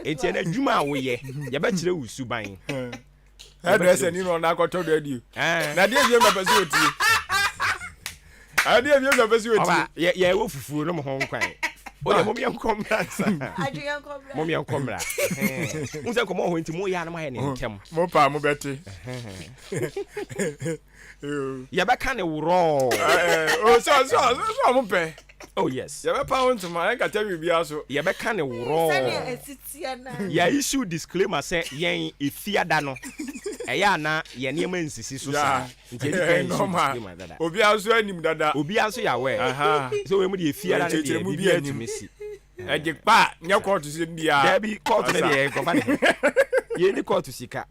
Enti ɛna adwuma a woyɛ, yɛbɛkyerɛ wo suban. Hairdresser ni na ɔna akɔtɔ radio. Na adeɛ ebien na pɛ sɛ otie. Adeɛ ebien na pɛ sɛ otie. Ɔba yɛ yɛ wɔ fufuo no mo ho nkwan. O deɛ mo yɛ nkɔ mmra nsa. Mo yɛ nkɔ mmra. N sɛ nkɔmɔ hɔ nti mo yɛ anam ayɛ ne ntɛm. Mo pa mo bɛte. Yɛbɛka ne worɔɔ. O sɛ sɛ sɛ ɔmo pɛ. Oh yes. Yɛbɛpa wo ntoma ɛnkata biribiara so. Yɛbɛka ne worɔɔ. Yɛ issue disclaimer sɛ yɛn efiada no ɛyɛ a na yɛn nneɛma nsisi so saa nti yɛdi kan issue disclaimer dada. Obiara nso anim dada. Obiara nso yɛ aware sɛ wei mu deɛ efiada no deɛ biribiara tumi si. Ɛgye kpa nyɛ kɔɔto sɛm biara. Dabi kɔɔto no deɛ nkɔfa ne he. Yɛnni kɔɔto sika.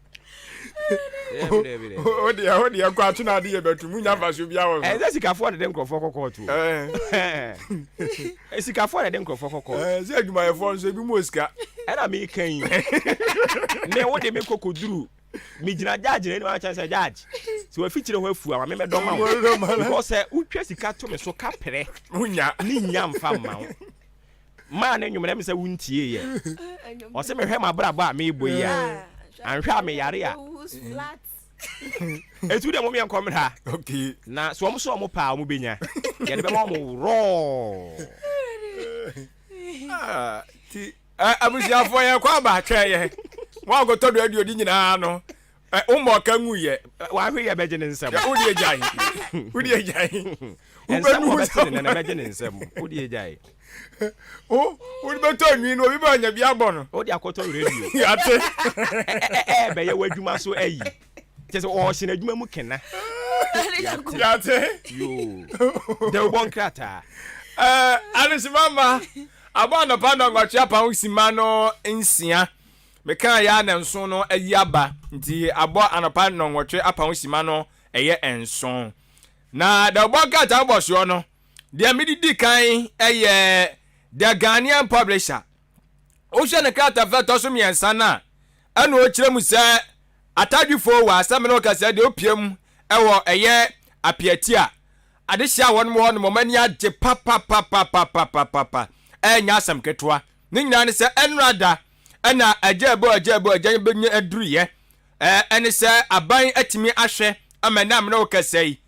O deɛ o deɛ kɔ ato na ade yɛ bɛtu mu nya nfaso biara wɔ so. Ɛnsɛ sikafoɔ na de nkurɔfoɔ kɔ kɔɔto o. Sikafoɔ na de nkurɔfoɔ kɔ kɔɔto. Sɛ adwumayɛfoɔ nso ebi mu wɔ sika. Ɛna meka yi me wo de me kɔ kɔduru megyina judge n'anim akyɛn sɛ judge sɛ wafikyire hɔ afu a ma memɛdɔ ma wo because sɛ wotwa sika to me so kaprɛ ne nya mfa mma wo. Maa ne nnwom na ɛmi sɛ wontie yɛ. Ɔse mehwɛ m'abrabɔ a meebɔ yi a, anhwɛ a meyare a. Etu deɛ mom yɛnkɔ mmra. Okay. Na sɛ wɔn so wɔn pɛ a wɔn bɛnya. Yɛde bɛma wɔn rɔɔ. Ah, ti abusuafoɔ yɛ kɔ aba twɛn yɛ. Wɔn akɔtɔ do aduodi nyinaa no. Wommɔ ɔka ngu yɛ. Wahwe yɛ bɛgye ne nsam. Wode agyae. Wode agyae. Nsɛm wɔ bɛte ne nana bɛgye ne nsam. Wode agyae. Wo wode bɛtɔ nwi no obi bɛ ɔnya bi abɔ no. Wode akɔtɔ radio. Yate. Ɛɛ bɛyɛ w'adwuma so ayi. Kyɛ sɛ ɔhyɛ n'adwuma mu kena. Yate. Yate. Yoo. Dawubɔ nkrataa. Ɛɛ adehyema mma abɔ anɔpa nnɔnwɔtwe apam simma no nsia. Mekaa yɛ a na nson no ayi aba, nti abɔ anɔpa nnɔnwɔtwe apam sima no ɛyɛ nson. Na dawubɔ nkrataa bɔsoɔ no, deɛ mede di kan yɛ The Ghanaian Publisher. Wohwɛ ne kratafa ɛtɔ so mmiɛnsa no a, ɛna ɔkyerɛ mu sɛ Atadwifo wɔ asɛm no kasa deɛ ɔpia mu wɔ ɛyɛ Apiatia adehyeɛ a wɔnom hɔ nom wɔn ani agye papapapapapapapa ɛnyɛ asɛm ketewa. Ne nyinaa ne sɛ ɛnora da ɛna agya ɛbɔ agya ɛbɔ agya bɛnya aduruyɛ ɛne sɛ aban atumi ahwɛ ama ɛna amena wo kasa yi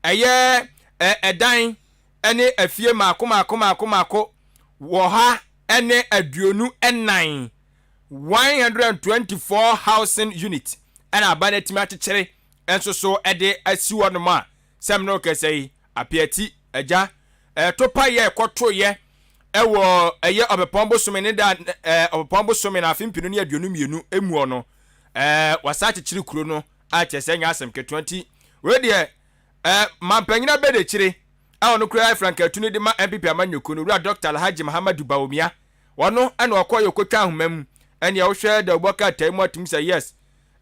ɛyɛ ɛdan ɛne afie maako maako maako maako wɔ ha ɛne 24, 124 housing unit ɛna aban atumi akyekyere nso so ɛde asi hɔ nom a sɛ mene wo kasa yi apiati agya ɛtopa yɛ ɛkɔtoyɛ Ɛwɔ ɛyɛ Ɔbɛpɔn bosome ne da ɛɛ Ɔbɛpɔn bosome na afe mpenu ne 22 emuɔ no ɛɛ wasan akyekyere kuro no a kyerɛ sɛ ɛnyɛ asɛm ketewa nti wei deɛ ɛɛ mampanyin abɛdekyire a ɔno kura frankaatu no de ma NPP amanyɔkuo no Owura Dɔkta Alhaji Mahamadu Bawumia ɔno ɛna ɔkɔ yɛ ɔkɔtwa ahoma mu ɛneɛ wohwɛ dawubɔ krataa mu atum sɛ yes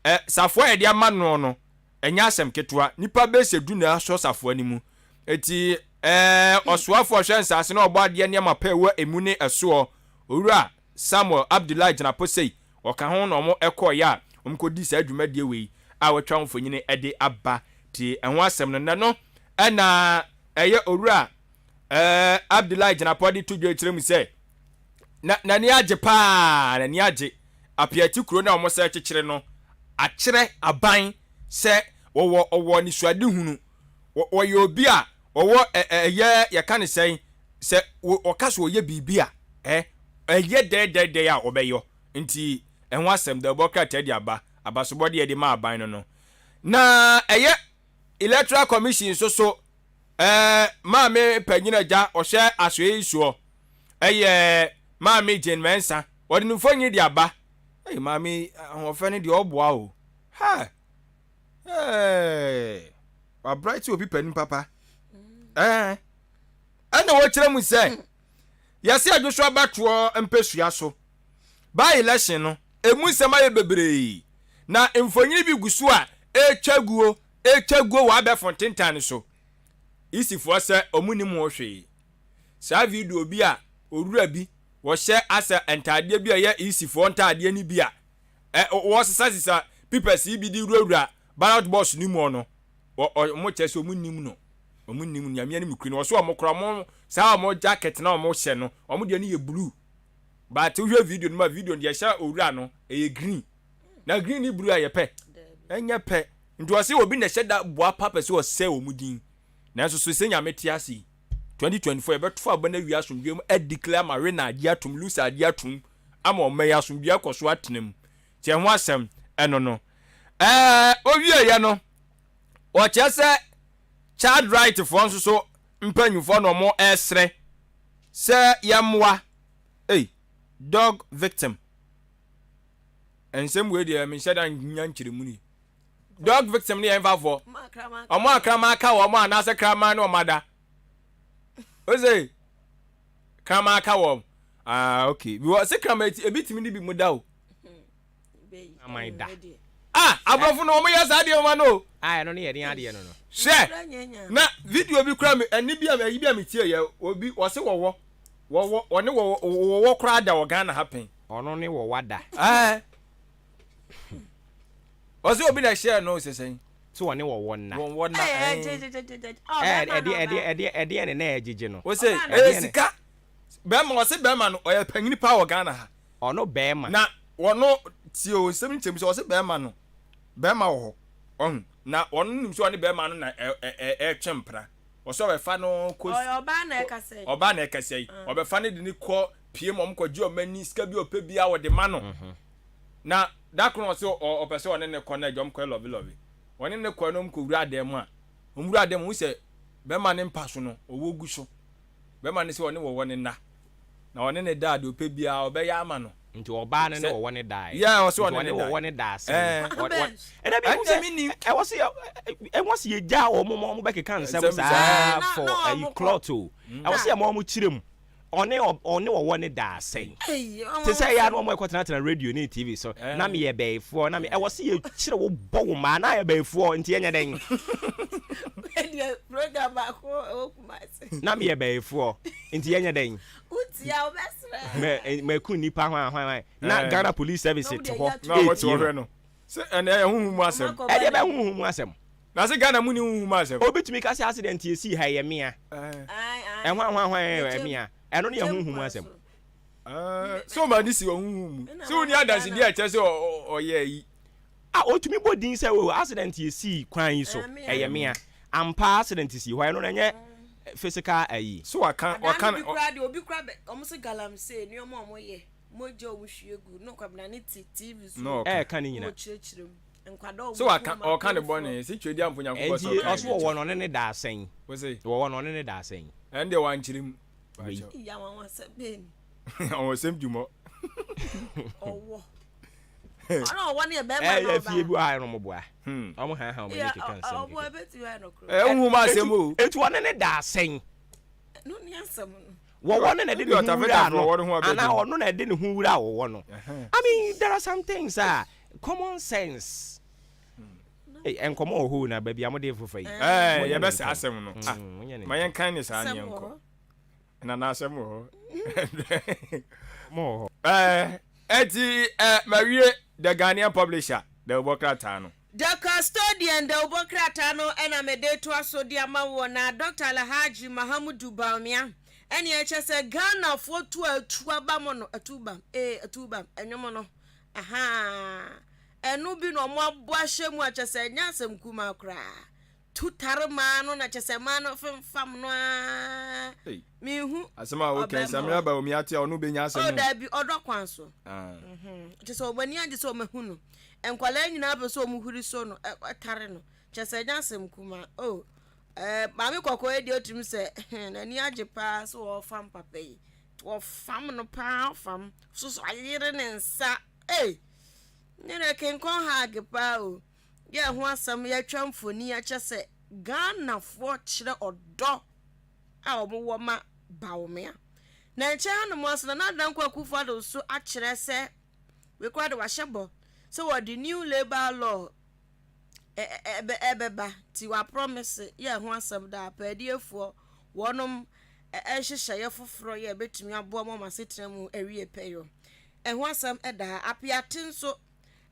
ɛ safoa a yɛde ama noɔ no Ɛnyɛ asɛm ketewa, nnipa bɛyɛ sɛ du na asɔ safoa no mu. Enti, ɛɛ, ɔsoafo a ɔhwɛ nsaase ne ɔbɔadeɛ nneɛma pa a ɛwɔ emu ne ɛsoɔ, Owura Samuel Abdullahi Gyinaposei, ɔka ho na wɔn kɔeɛ a wɔkɔdii saa dwumadie wei a wɔatwa ho mfonini de aba. Nti, ɛho asɛm no, nnɛ no na ɛyɛ Owura ɛɛ, Abdullahi Gyinapɔ de to dwa kyerɛ mu sɛ, na n'ani agye paa, n'ani agye. Apiati kuro no a wɔsan kyekyere no akyerɛ aban sɛ wɔwɔ ɔwɔ anisoadehunu. Wɔyɛ obi a ɔwɔ ɛyɛ yɛka ne sɛn sɛ ɔka sɛ ɔyɛ biribi a ɛ ɛyɛ dɛdɛdɛ a ɔbɛyɔ. Nti ɛho asɛm dawubɔ krataa de aba abasobɔdeɛ yɛde ma aban no no. Na ɛyɛ Electoral Commission nso so ɛɛ maame panyin agya ɔhyɛ asoɛ yi soɔ ɛyɛ maame Jane Mensah. Wɔde ne mfonyin de aba. Ei, maame yi, ahoɔfɛ no deɛ ɔboa o. Ha! Hey! Wabright obi panin papa. Ɛɛ. Ɛna wɔkyerɛ mu sɛ, yɛsɛ adwo so abatoɔ mpɛsua so. By election no, emu nsɛm ayɛ bebree. Na mfonyin bi gu so a ɛretwa guo, ɛretwa guo wɔ abɛɛfo ntentan no so. Isifoɔ sɛ wɔn nnim ho hwee. Saa video bi a owura bi wɔhyɛ asɛ ntaadeɛ bi a ɛyɛ EC foɔ ntaadeɛ no bi a ɛ wɔsesasesa papers yi bi de wurawura ballot box no mu no wɔ wɔn kyerɛ sɛ wɔn nim no wɔn nim no nyame anim kuri no wɔso wɔn kora wɔn Saa wɔn jacket na wɔn hyɛ no, wɔn deɛ no yɛ blue. But wohwɛ video no mu a, video no deɛ ɛhyɛ owura no, ɛyɛ green. Na green ne blue ayɛ pɛ? Ɛnyɛ pɛ. Nti ɔse obi na ɛhyɛ da boa pa pɛ sɛ ɔsɛe wɔn din. Nanso so sɛ Nyame te ase yi, 2024 yɛbɛto aba no awie asomdwoeɛ mu adeclare ama Rena agye atom, Lucy agye atom ama ɔman yi asomdwoeɛ akɔ so atena mu. Nti ɛho asɛm ɛno no. Ɛɛ owieɛ no, ɔkyerɛ sɛ child right foɔ nso so mpanyinfoɔ na wɔn ɛresrɛ sɛ yɛmmoa ei dog victim. Nsɛm wei deɛ menhyɛ da nnya nkyerɛmu ni. Dog victim no yɛ mfafoɔ. Ɔmo a kraman aka wɔn anaasɛ kraman ne wɔn ada. Ose kraman aka wɔn. Ah okay. Because se kraman eti ebi tumi ne bi mu da o. Kraman da. Ah aborɔfo no wɔn yɛ saa adeɛ wɔn ano o. Ah ɛno ne yɛ den adeɛ no no. Hwɛ na video bi kura mi ɛni bi a ɛyi bi a mi tie yɛ obi wɔse wɔwɔ wɔwɔ wɔne wɔwɔ wɔwɔ koraa da wɔ Ghana ha pɛn. Ɔno ne wɔwa da. Ɛɛ. Ɔsɛ obi na ɛhyɛɛ no sɛ sɛn. Sɛ ɔne wɔwɔ nna. Wɔwɔ nna. Ɛɛ ɛdeɛ ɛdeɛ ɛdeɛ ɛdeɛ ne na ɛgyegye no. Ɔsɛ ɛyɛ sika. Bɛrima ɔsɛ bɛrima no ɔyɛ panyini paa wɔ Ghana ha. Ɔno bɛrima. Na wɔno tie o nsɛm nkyɛm sɛ ɔsɛ bɛrima no bɛrima wɔ hɔ ɔho na ɔno nim sɛ ɔne bɛrima no na ɛɛtwe mpena ɔsɛ ɔbɛfa no kɔ ɔbaa na ɛkasa yi ɔbaa na ɛkasa yi ɔbɛfa no de ne kɔ pie mu ɔmo kɔ gye ɔmo ani sika bi ɔpɛ bi a ɔde ma no na da koro ɔsɛ ɔpɛ sɛ ɔne ne kɔ na agya ɔmo kɔ lɔbi lɔbi ɔne ne kɔ na ɔmo kɔ wura dan mu a ɔmo wura dan mu ɔmo sɛ bɛrima ne mpa so no ɔwɔ gu so bɛrima ne sɛ ɔne wɔwɔ ne nna na ɔne ne da a deɛ ɔpɛ biara ɔbɛyɛ ama no. Nti ɔbaa no ne wɔwɔ ne daeɛ. Yeah, ɔsɛ ɔne ne daeɛ. Nti ɔne wɔwɔ ne daa sɛn? Ɛɛ. Ɛna bi Ɛnna mi nim. Ɛwɔ sɛ ɛwɔ sɛ yɛgya wɔn ma wɔn bɛkeka nsɛm saa for ɛyi clot o. Ɛwɔ sɛ yɛma wɔn kyerɛ mu. Ɔne ɔne wɔwɔ ne daa sɛn? Te sɛ ɛyɛ a na wɔn ɛkɔtenatena radio ne TV so na meyɛ bɛyifoɔ na me ɛwɔ sɛ yɛkyerɛ wo bɔ wo mmaa na ayɛ bɛyifoɔ nti yɛnyɛ dɛn? Program baako ɛwɔ Kumasi. Na meyɛ bɛyifoɔ nti yɛnyɛ dɛn? Wotia wobɛsrɛ. Mɛ mɛku nipa hwan hwan hwan na Ghana Police Service te hɔ Na wɔte hɔ hwɛ no. Sɛ ɛnna ɛyɛ huhu mu asɛm. Ɛdeɛ bɛ huhu mu asɛm. Na sɛ Ghana mu ni huhu mu asɛm. Obi tumi ka sɛ accident esii ha ɛyɛ mea. Ɛhwan hwan hwan ɛyɛ mea. Ɛno ne yɛ huhu mu asɛm. Sɛ ɔma ne si wɔ huhu mu. Sɛ wonni adansedie a ɛkyerɛ sɛ ɔyɛ ayi. A otumi bɔ din sɛ o accident esii kwan yi so ɛyɛ mea. Ampa accident sii hɔ ɛno no ɛnyɛ physical ayi. So waka waka. Adaa no bi koraa deɛ obi koraa bɛ wɔn se galamsey nneɛma a wɔn yɛ mogya a wɔn hwie gu na Kwabena ne te TV so Na ɔka. Ɛɛka ne nyina. ɔkyerɛkyerɛ mu nkwadaa a wɔn So waka kum wɔn ɔka ne apemfoɔ. bɔne se twɛdi ampo Nyankopɔn sɛ Ɛnti ɔka ɔso ne wɔwɔ kyɛ. no ɔne ne da asɛn. Wose. Wɔwɔ no ɔne ne da asɛn. Ɛno deɛ wankyerɛ mu. Wei. Pakyɛw. Eyi anwanwasɛm bɛn ni. Anwanwasɛm dwumɔ. Ɔwɔ. Ɔno ɔwɔ no yɛ bɛrima na Ɛyɛ fie ɔbaa. bi wɔ ha ɛna ɔmo boa. Ɔmo ha ha ɔmo ani keka nsɛm Ɔboa kɛkɛ. ebetumi ayɛ nokorɛ. Ɛyɛ honhom asɛm o. Eti ɔne ne da asɛn. Ɛno ne asɛm no. Wɔwɔ no na ɛde ne ho wura no anaa ɔno na ɛde ne ho wura wɔwɔ no. I mean there are some things a common sense. Nkɔmɔ wɔ hɔ na baabi a mo de fofa yi. Ɛɛ yɛbɛsɛ asɛm no. Ah, ma yɛn kan ne saa ne yɛn kɔ. Na na asɛm wɔ hɔ. Mo wɔ hɔ. Ɛɛ ɛti ɛ mawie The Ghanaian Publisher dawubɔ krataa no. The Custodian dawubɔ krataa no na mede retoa so de ama woɔ na Dɔkta Alhaji Mahamudu Bawumia ɛne ɛkyɛ sɛ Ghanafoɔ tu a atu aba mo no atu bam ee atu bam ɛnwom no ahaa ɛno bi na ɔmo abɔ ahyɛ mu a kyɛ sɛ ɛnyɛ asɛm kumaa koraa tu tare maa no na kyɛ sɛ maa no femfam no ara mehu asɛm a woka yi Samira Bawumia ate a ɔno bɛnya asɛm o daabi ɔdɔ kwan so mhm. kyɛ sɛ ɔmo ani agye sɛ ɔmo ahu no nkwadaa nyinaa pɛ sɛ ɔmo huri so no ɛtare no kyɛ sɛ ɛnyɛ asɛm kumaa o ɛɛ maame kɔkɔɔ yi deɛ otumi sɛ n'ani agye paa sɛ wɔfam papa yi wɔfam no paa fam soso ayere ne nsa ee ne na kenkɔn hag paa o. Yɛ ho asɛm yɛatwa mfoni akyɛ sɛ Ghanafoɔ kyerɛ ɔdɔ a wɔn wɔ ma Bawumia. Na nkyɛn hanom ase Nana Addo Dankwa Akufo Addo nso akyerɛ sɛ wei koraa de wahyɛ bɔ sɛ wɔde new labour law ɛbɛba nti waprɔmese yɛ ho asɛm daa paadiefoɔ wɔnom nhyehyɛeɛ foforɔ yɛ ɛbɛtumi aboa ma wɔn asetena mu awie pɛyɔ. Ɛho asɛm ɛda ha. Apeate nso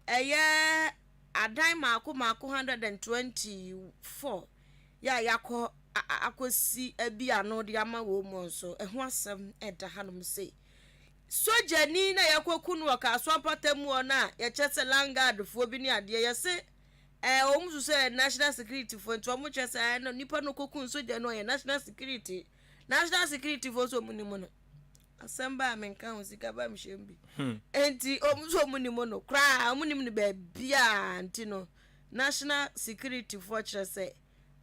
Ɛyɛ adan mmaako mmaako 124 yɛ a yɛakɔ akɔsi abi ano de ama wɔn mu nso, ɛho asɛm da hanom sei. Sogyani na yɛkɔku no wɔ Kasoa mpɔtam hɔ no a yɛkyerɛ sɛ land guard foɔ bi ne adeɛ yɛse ɛɛ wɔn nso sɛ national security foɔ nti wɔn kyerɛ sɛ ɛɛ no nipa no kɔku sogya no ɔyɛ national security national security foɔ nso wɔn nim no asɛm ba a menka ho sika ba mehyɛ mu bi hmm. nti wɔn nso wɔn nim no koraa wɔn nim no baabiara nti no national security foɔ kyerɛ sɛ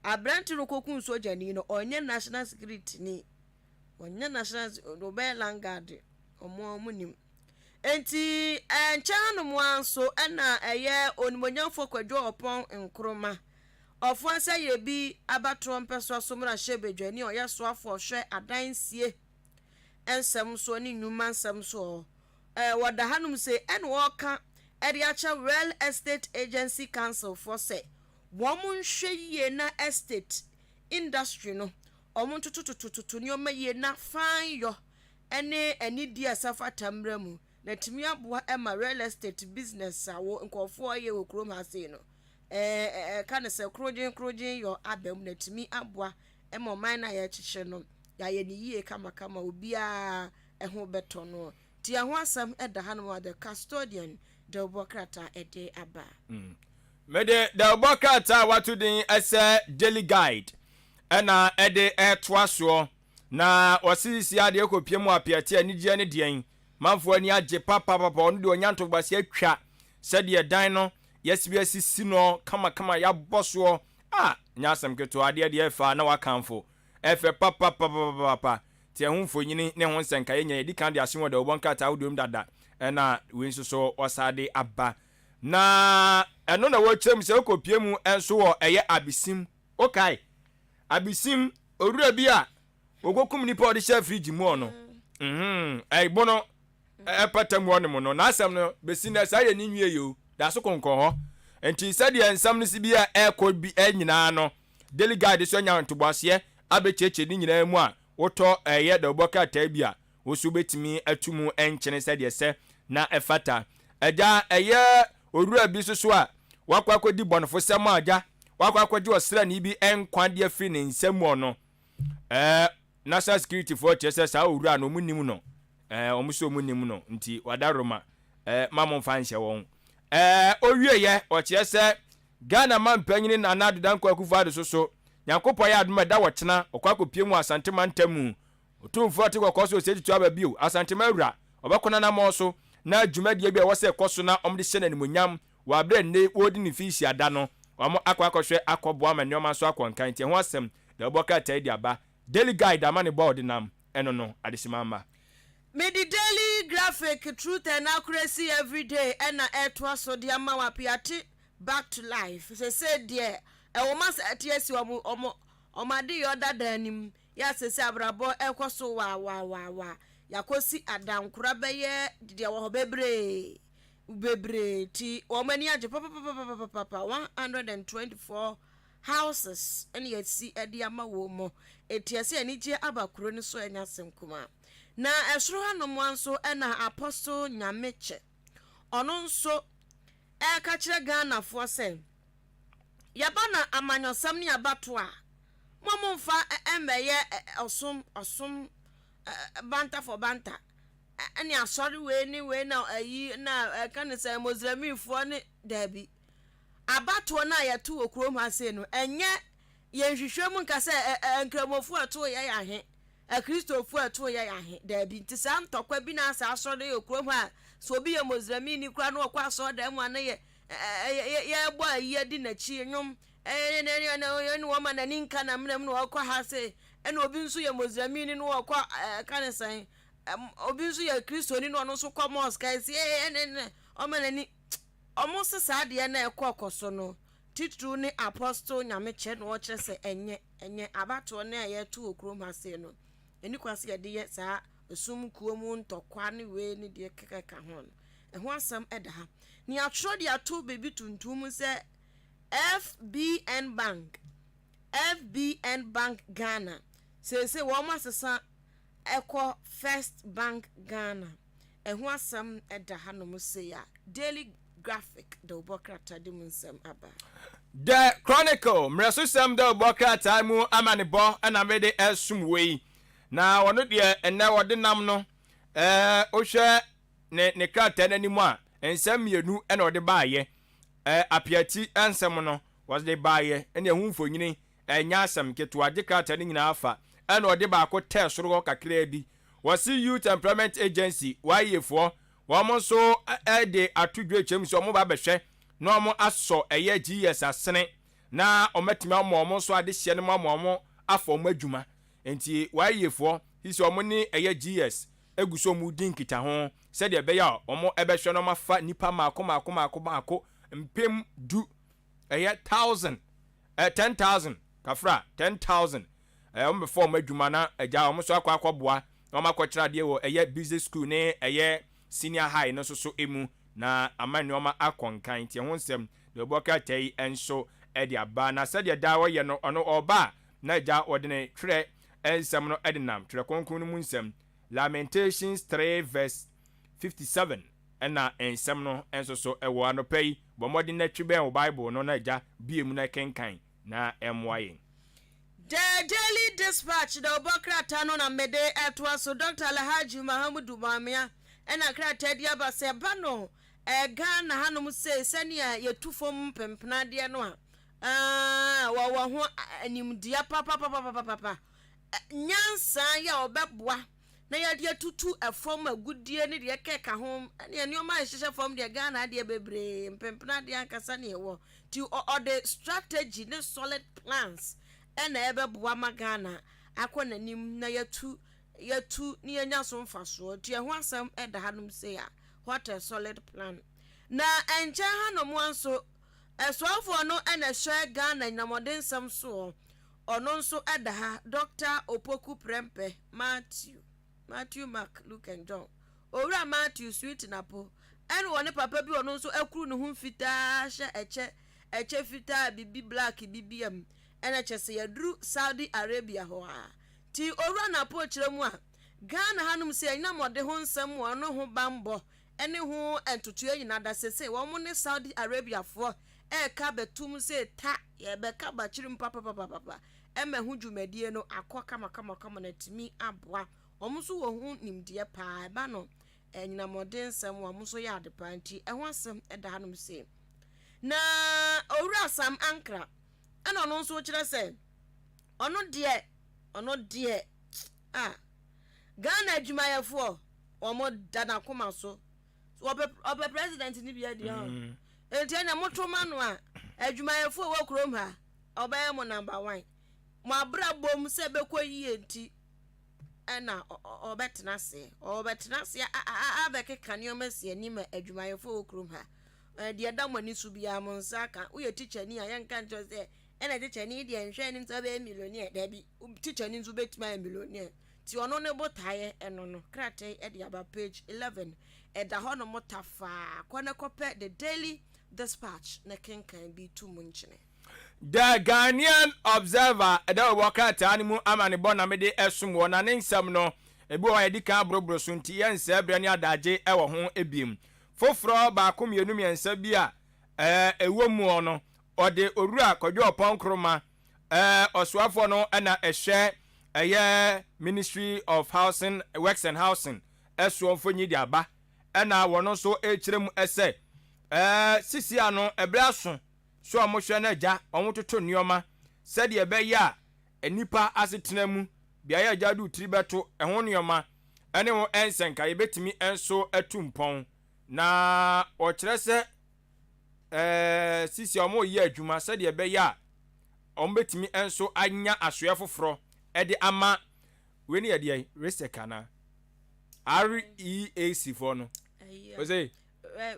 aberante no kɔku sogyani no ɔnyɛ national security ni. Wɔnyɛ national wɔbɛyɛ land guard wɔn a wɔn nim. Nti nkyɛn hanom ara nso ɛna ɛyɛ onimonyamfoɔ Kwadwo Ɔpɔn Nkrumah. Ɔfoa sɛ yɛ bi abatoɔ mpɛsoa so mmarahyɛbadwani a ɔyɛ soafoɔ ɔhwɛ adansie nsɛm soɔ ne nnwuma nsɛm soɔ. Ɛɛ wɔda hanom se ɛna wɔreka ɛde akyɛ Real Estate Agency Council foɔ sɛ wɔn nhwɛ yie na estate industry no Wɔtotototo nneɛma yie na fann-yɔ ne anidie a ɛsɛ fata mmra mu, na atumi aboa ma real estate business a wo nkurɔfoɔ yɛ wɔ kurom ha sei no, ɛka no sɛ korogyen korogyen yɔ aba mu na atumi aboa ma ɔman no a yɛrekyekyere no, yɛayɛ no yie kamakama, obiara ho bɛtɔ no. Nti ɛho asɛm da hanom a The Custodian dawubɔ krataa de aba. Mede dawubɔ krataa a wɔato din sɛ Daily Guide na ɛde retoa soɔ. Na wɔse sisi adeɛ kɔpie mu apeate anigyeɛ ne deɛn. Manfoɔ ani agye papapapa, ɔno deɛ ɔnya ntoboaseɛ atwa sɛdeɛ dan no yɛasi bi asisi no kamakama yɛabɔ soɔ. Ah, nyɛ asɛm ketewa, adeɛ deɛ ɛfɛ a na wakamfo. Ɛfɛ papapapapapa. Te ɛho mfonini ne ho nsɛnkaeɛ nyinaa yɛdi kan de ahye wɔ dawubɔ nkrataa ahodoɔ mu dada, ɛna wei nso so wɔsan de aba. Na ɛno na wɔkyerɛ mu sɛ wokɔpie mu nso wɔ ɛyɛ abesim. Wokae abesim owura bi a wɔkɔkum nipa a ɔde hyɛɛ fridge mu ɔno? Mm-hmm. Ɛbo no ɛpata mu ɔnom no, n'asɛm no bɛsi nnɛ saa yɛ ne nwie yɛ o, da so konkɔn hɔ. Nti sɛdeɛ nsɛm no si bi a ɛrekɔ bi nyinaa no, Daily Guide so anya ntoboaseɛ abɛkyerɛkyerɛ ne nyinaa mu a wotɔ ɛyɛ dawubɔ krataa bi a, wo nso wobɛtumi atu mu nkyene sɛdeɛ ɛsɛ na ɛfata. Agya, ɛyɛ owura bi nso so a wakɔ akɔdi bɔnefosɛm a agya, wakɔ akɔgye ɔsraani bi nkwa de afiri ne nsam mu ɔno. Ɛɛ, National Security foɔ kyerɛ sɛ saa owura no wɔn nim no. Ɛɛ, wɔn nso wɔn nim no, nti wadaroma. Ɛɛ, ma mo mfa nhyɛ wɔn. Ɛɛ, owieɛ, ɔkyerɛ sɛ Ghana manpanyini Nana Addo Dankwa Akufo-Addo so so, Nyankopɔn ayɛ adom a ɛda ɔkyena, ɔkɔ akɔpie mu wɔ Asante mantam mu. Otumfoɔ ɔte kɔkɔɔ so Osei Tutu aba bio, Asantema awura, ɔbɛkɔ n'anammɔn so na dwumadie bi a ɛwɔ sɛ ɛkɔ so na wɔde hyɛ no animuonyam wɔ aberɛ a nnɛ wɔredi ne mfinhyia da no, wɔn akɔ akɔhwɛ akɔboa ma nneɛma nso akɔ nkan nti ɛho asɛm na wɔbɔ krataa yi de aba. Daily Guide amanebɔ a ɔde nam ɛno no, adehyema mma. Mede Daily Graphic, Truth and Accuracy Everyday na ɛretoa so de ama wo Apiate back to life sesei deɛ ɛwɔ ma sɛ ɛte asi wɔn wɔn wɔn adeyɔ dada anim yɛ a sesei abrabɔ ɛkɔ so waawaawaawaa yakɔsi adankora bɛyɛ deɛ wɔ hɔ bebree bebree ti wɔn ani agye papapapapapa 124 houses ɛna yɛsi ɛde ama wɔn mu eti ɛsɛ anigyeɛ aba kuro no so ɛnyɛ asɛm kumaa na ɛsoro hanom nso ɛna Apostle Nyamekyɛ ɔno nso ɛreka kyerɛ Ghanafoɔ sɛ, yɛba no amanyɔsɛm ne abatoɔ a, mo momfa mmɛyɛ ɔsom ɔsom banta for banta ne asɔre wei ne wei na ayi na ɛka ne sɛ Mozlemifoɔ ne daabi. Abatoɔ no a yɛto wɔ kurom ha sei no, ɛnyɛ yɛnhwehwɛ mu nka sɛ Nkramofoɔ a ɛtoo yɛ yɛ ahe. Akristofo a ɛtoo yɛn ahe? Dabi. Nti saa ntɔkwa bi na saa asɔre yɛ kurom ha a, sɛ obi yɛ Moslemini koraa na ɔkɔ asɔredan mu a na yɛ yɛbɔ ayi adi n'akyi nnwom ɛne wɔma n'ani nka n'amena mu na ɔkɔ ha se ɛna obi nso yɛ Moslemini na ɔkɔ ɛka ne sɛn obi nso yɛ Kristoni na ɔno nso kɔ mosque ɛsi ɛne ɔma n'ani ɔmo se saa adeɛ na ɛkɔ kɔ so no titiriw ne Apostle Nyamekyɛ na ɔkyerɛ sɛ ɛnyɛ Ɛnyɛ abatoɔ no a yɛto wɔ kurom ha sei no, ɛnni kwan sɛ yɛde yɛ saa esum kuo mu ntɔkwa ne wei ne deɛ ɛkeka ho no. Ɛho asɛm da ha. Na yɛatwerɛ de ato biribi tuntum mu sɛ FBN Bank, FBN Bank Ghana. Seesei wɔn asesa ɛkɔ First Bank Ghana. Ɛho asɛm da hanom sei a Daily Graphic de wobɔ krataa de mu nsɛm aba. The Chronicle, Mmerɛsosɛm dawubɔ krataa mu amanebɔ na mede resom wo yi. Na ɔno deɛ ɛnnɛ ɔde nam no, ɛɛ, wohwɛ ne ne krataa no anim a, nsɛm mmienu na ɔde baeɛ. Ɛɛ, apeati nsɛm no, ɔde baeɛ, ɛne ɛho mfonini, ɛnyɛ asɛm ketewa, gye krataa no nyinaa fa. Ɛna ɔde baako tɛɛ soro hɔ kakraa bi. Wɔse Youth Employment Agency, YEA foɔ, wɔn nso de ato dwa kyerɛ mu sɛ wɔn ba bɛhwɛ na wɔn asɔ ɛyɛ GES asene na wɔn atumi ama wɔn nso adehyeɛ no mu ama wɔn afa wɔn adwuma. Nti YEA foɔ sisi wɔn ne ɛyɛ GES egu so wɔn redi nkitaho sɛdeɛ ɛbɛyɛ a wɔn bɛhwɛ na wɔn afa nnipa mmaako mmaako mmaako mmaako 10,000 ɛyɛ thousand ɛ 10,000 kafra 10,000 ɛ wɔn bɛfa wɔn adwuma na agya wɔn nso akɔ akɔboa na wɔn akɔkyerɛ adeɛ wɔ ɛyɛ busy school ne ɛyɛ senior high no nso so emu na ama nneɛma akɔ nkan. Nti ɛho nsɛm deɛ ɔbɔ krataa yi nso ɛde aba. Na sɛdeɛ daa wɔyɛ no, ɔno ɔba a na agya wɔde ne twerɛ nsɛm no ɛde nam Twerɛ Kronkron no mu nsɛm, Lamentations 3 verse 57, ɛna nsɛm no nso so ɛwɔ. Anɔpa yi, bɔ mmɔden na twi bɛn wo Bible no na agya bie mu na kenkan na ɛmmoa yɛn. The Daily Dispatch na ɔbɔ krataa no na mede ɛtoa so. Dr. Alhaji Mahamudu Bawumia ɛna krataa di aba sɛ ɛba no Ghana hanom sei, sɛnea yɛtu fam mpempenadeɛ no a, wɔwɔ ho animdeɛ papapapapapa, nyansa yɛ a ɔbɛboa na yɛde atutu ɛfam agudie ne deɛ ɛkeka ho ne nneɛma a ɛhyehyɛ fam deɛ. Ghana adeɛ bebree, mpempenadeɛ ankasa ne ɛwɔ, nti ɔde strategy ne solid plans ɛna ɛbɛboa ma Ghana akɔ n'anim na yɛtu ne yɛnya so mfasoɔ. Nti ɛho asɛm ɛda hanom sei a, what a solid plan. Na ɛnkyɛn hanom nso, ɛsoafoɔ no ɛna ɛhyɛ Ghana nyinamɔden soɔ, ɔno nso ɛda ha, Dr. Opoku Prempeh Matthew, Matthew, Mark, Luke and John, Owura Matthew Sweet Napo, ɛna wɔne papa bi, ɔno nso akuru ne ho fitaa hyɛ ɛkyɛ fitaa, bibi black bibi am, ɛna kyɛ sɛ yɛduru Saudi Arabia hɔ a. Ti Owura Napo kyerɛ mu a, Ghana hanom sɛ ɛnyinamɔde ho nsɛm, wɔn ho bambɔ ɛne ho ntotoeɛ nyinaa da sese wɔn ne Saudi Arabiafoɔ ɛɛka bɛtum sɛ ta yɛbɛka bakyiri mu papapapapa, ɛma ho dwumadie no akɔ kamakamakama na tumi aboa. Wɔn nso wɔ ho nimdeɛ paa, ɛba no ɛnyinamɔden nsɛm, wɔn nso yɛ ade paa. Nti ɛho asɛm ɛda hanom se na Owura Sam Ankra ɛna ɔno nso kyerɛ sɛ ɔno deɛ a Ghana adwumayɛfoɔ wɔn da n'akoma so, ɔpɛ president ni bi adi hɔ. Nti ɛna moto ma no a, adwumayɛfoɔ wɔ kurom ha, ɔbɛyɛ mo number one, mo abra bom sɛ ɛbɛkɔ yie. Nti ɛna ɔbɛtena ase, ɔbɛtena ase abɛkeka nneɛma si anim a adwumayɛfoɔ wɔ kurom ha, deɛ ɛda mo ani so biara mo nsa aka. Woyɛ teacher ni a, yɛnka nkyerɛ sɛ ɛna teacher ni deɛ nhwɛ anim sɛ ɔbɛyɛ millionaire. Dabi, teacher ni nso bɛtumi ayɛ millionaire. Nti ɔno ne botaeɛ ɛno no. Krataa yi ɛde aba, page 11 ɛda hɔ nom tafaa. Kɔ ne kɔpɛ The Daily Dispatch ne kenkan bi tu mu nkyene. The Ghanaian Observer ɛda wɔ krataa no mu amanebɔ na mede ɛsom wɔ. Na ne nsɛm no ebi wɔ hɔ a yɛdi kan aborɔborɔ so, nti yɛnsɛɛ berɛ ne adagye ɛwɔ ho. Ebiem foforɔ baako, mmienu, mmiɛnsa bi a ɛwɔ mu no, ɔde Owura Kwadwo Ɔpɔn Nkroma, ɔsoafoɔ no ɛna ɛhwɛ ɛyɛ Ministry of Housing, Works and Housing ɛsoɔ mfonyi de aba, ɛna wɔn nso ɛrekyerɛ mu ɛsɛ sisi ano ɛbrɛ aso so a wɔhwɛ no agya wɔn toto nneɛma sɛdeɛ ɛbɛyɛ a nnipa asetena mu beaeɛ agya de tiri bɛto ɛho nneɛma ɛne ho nsɛnka yɛbɛtumi nso atu mpɔn. Na ɔkyerɛ sɛ sisi a wɔreyɛ adwuma sɛdeɛ ɛbɛyɛ a wɔn bɛtumi nso anya asoɛ foforɔ ɛde ama wei ne yɛdeɛ resec ana REAC foɔ no ɔsɛ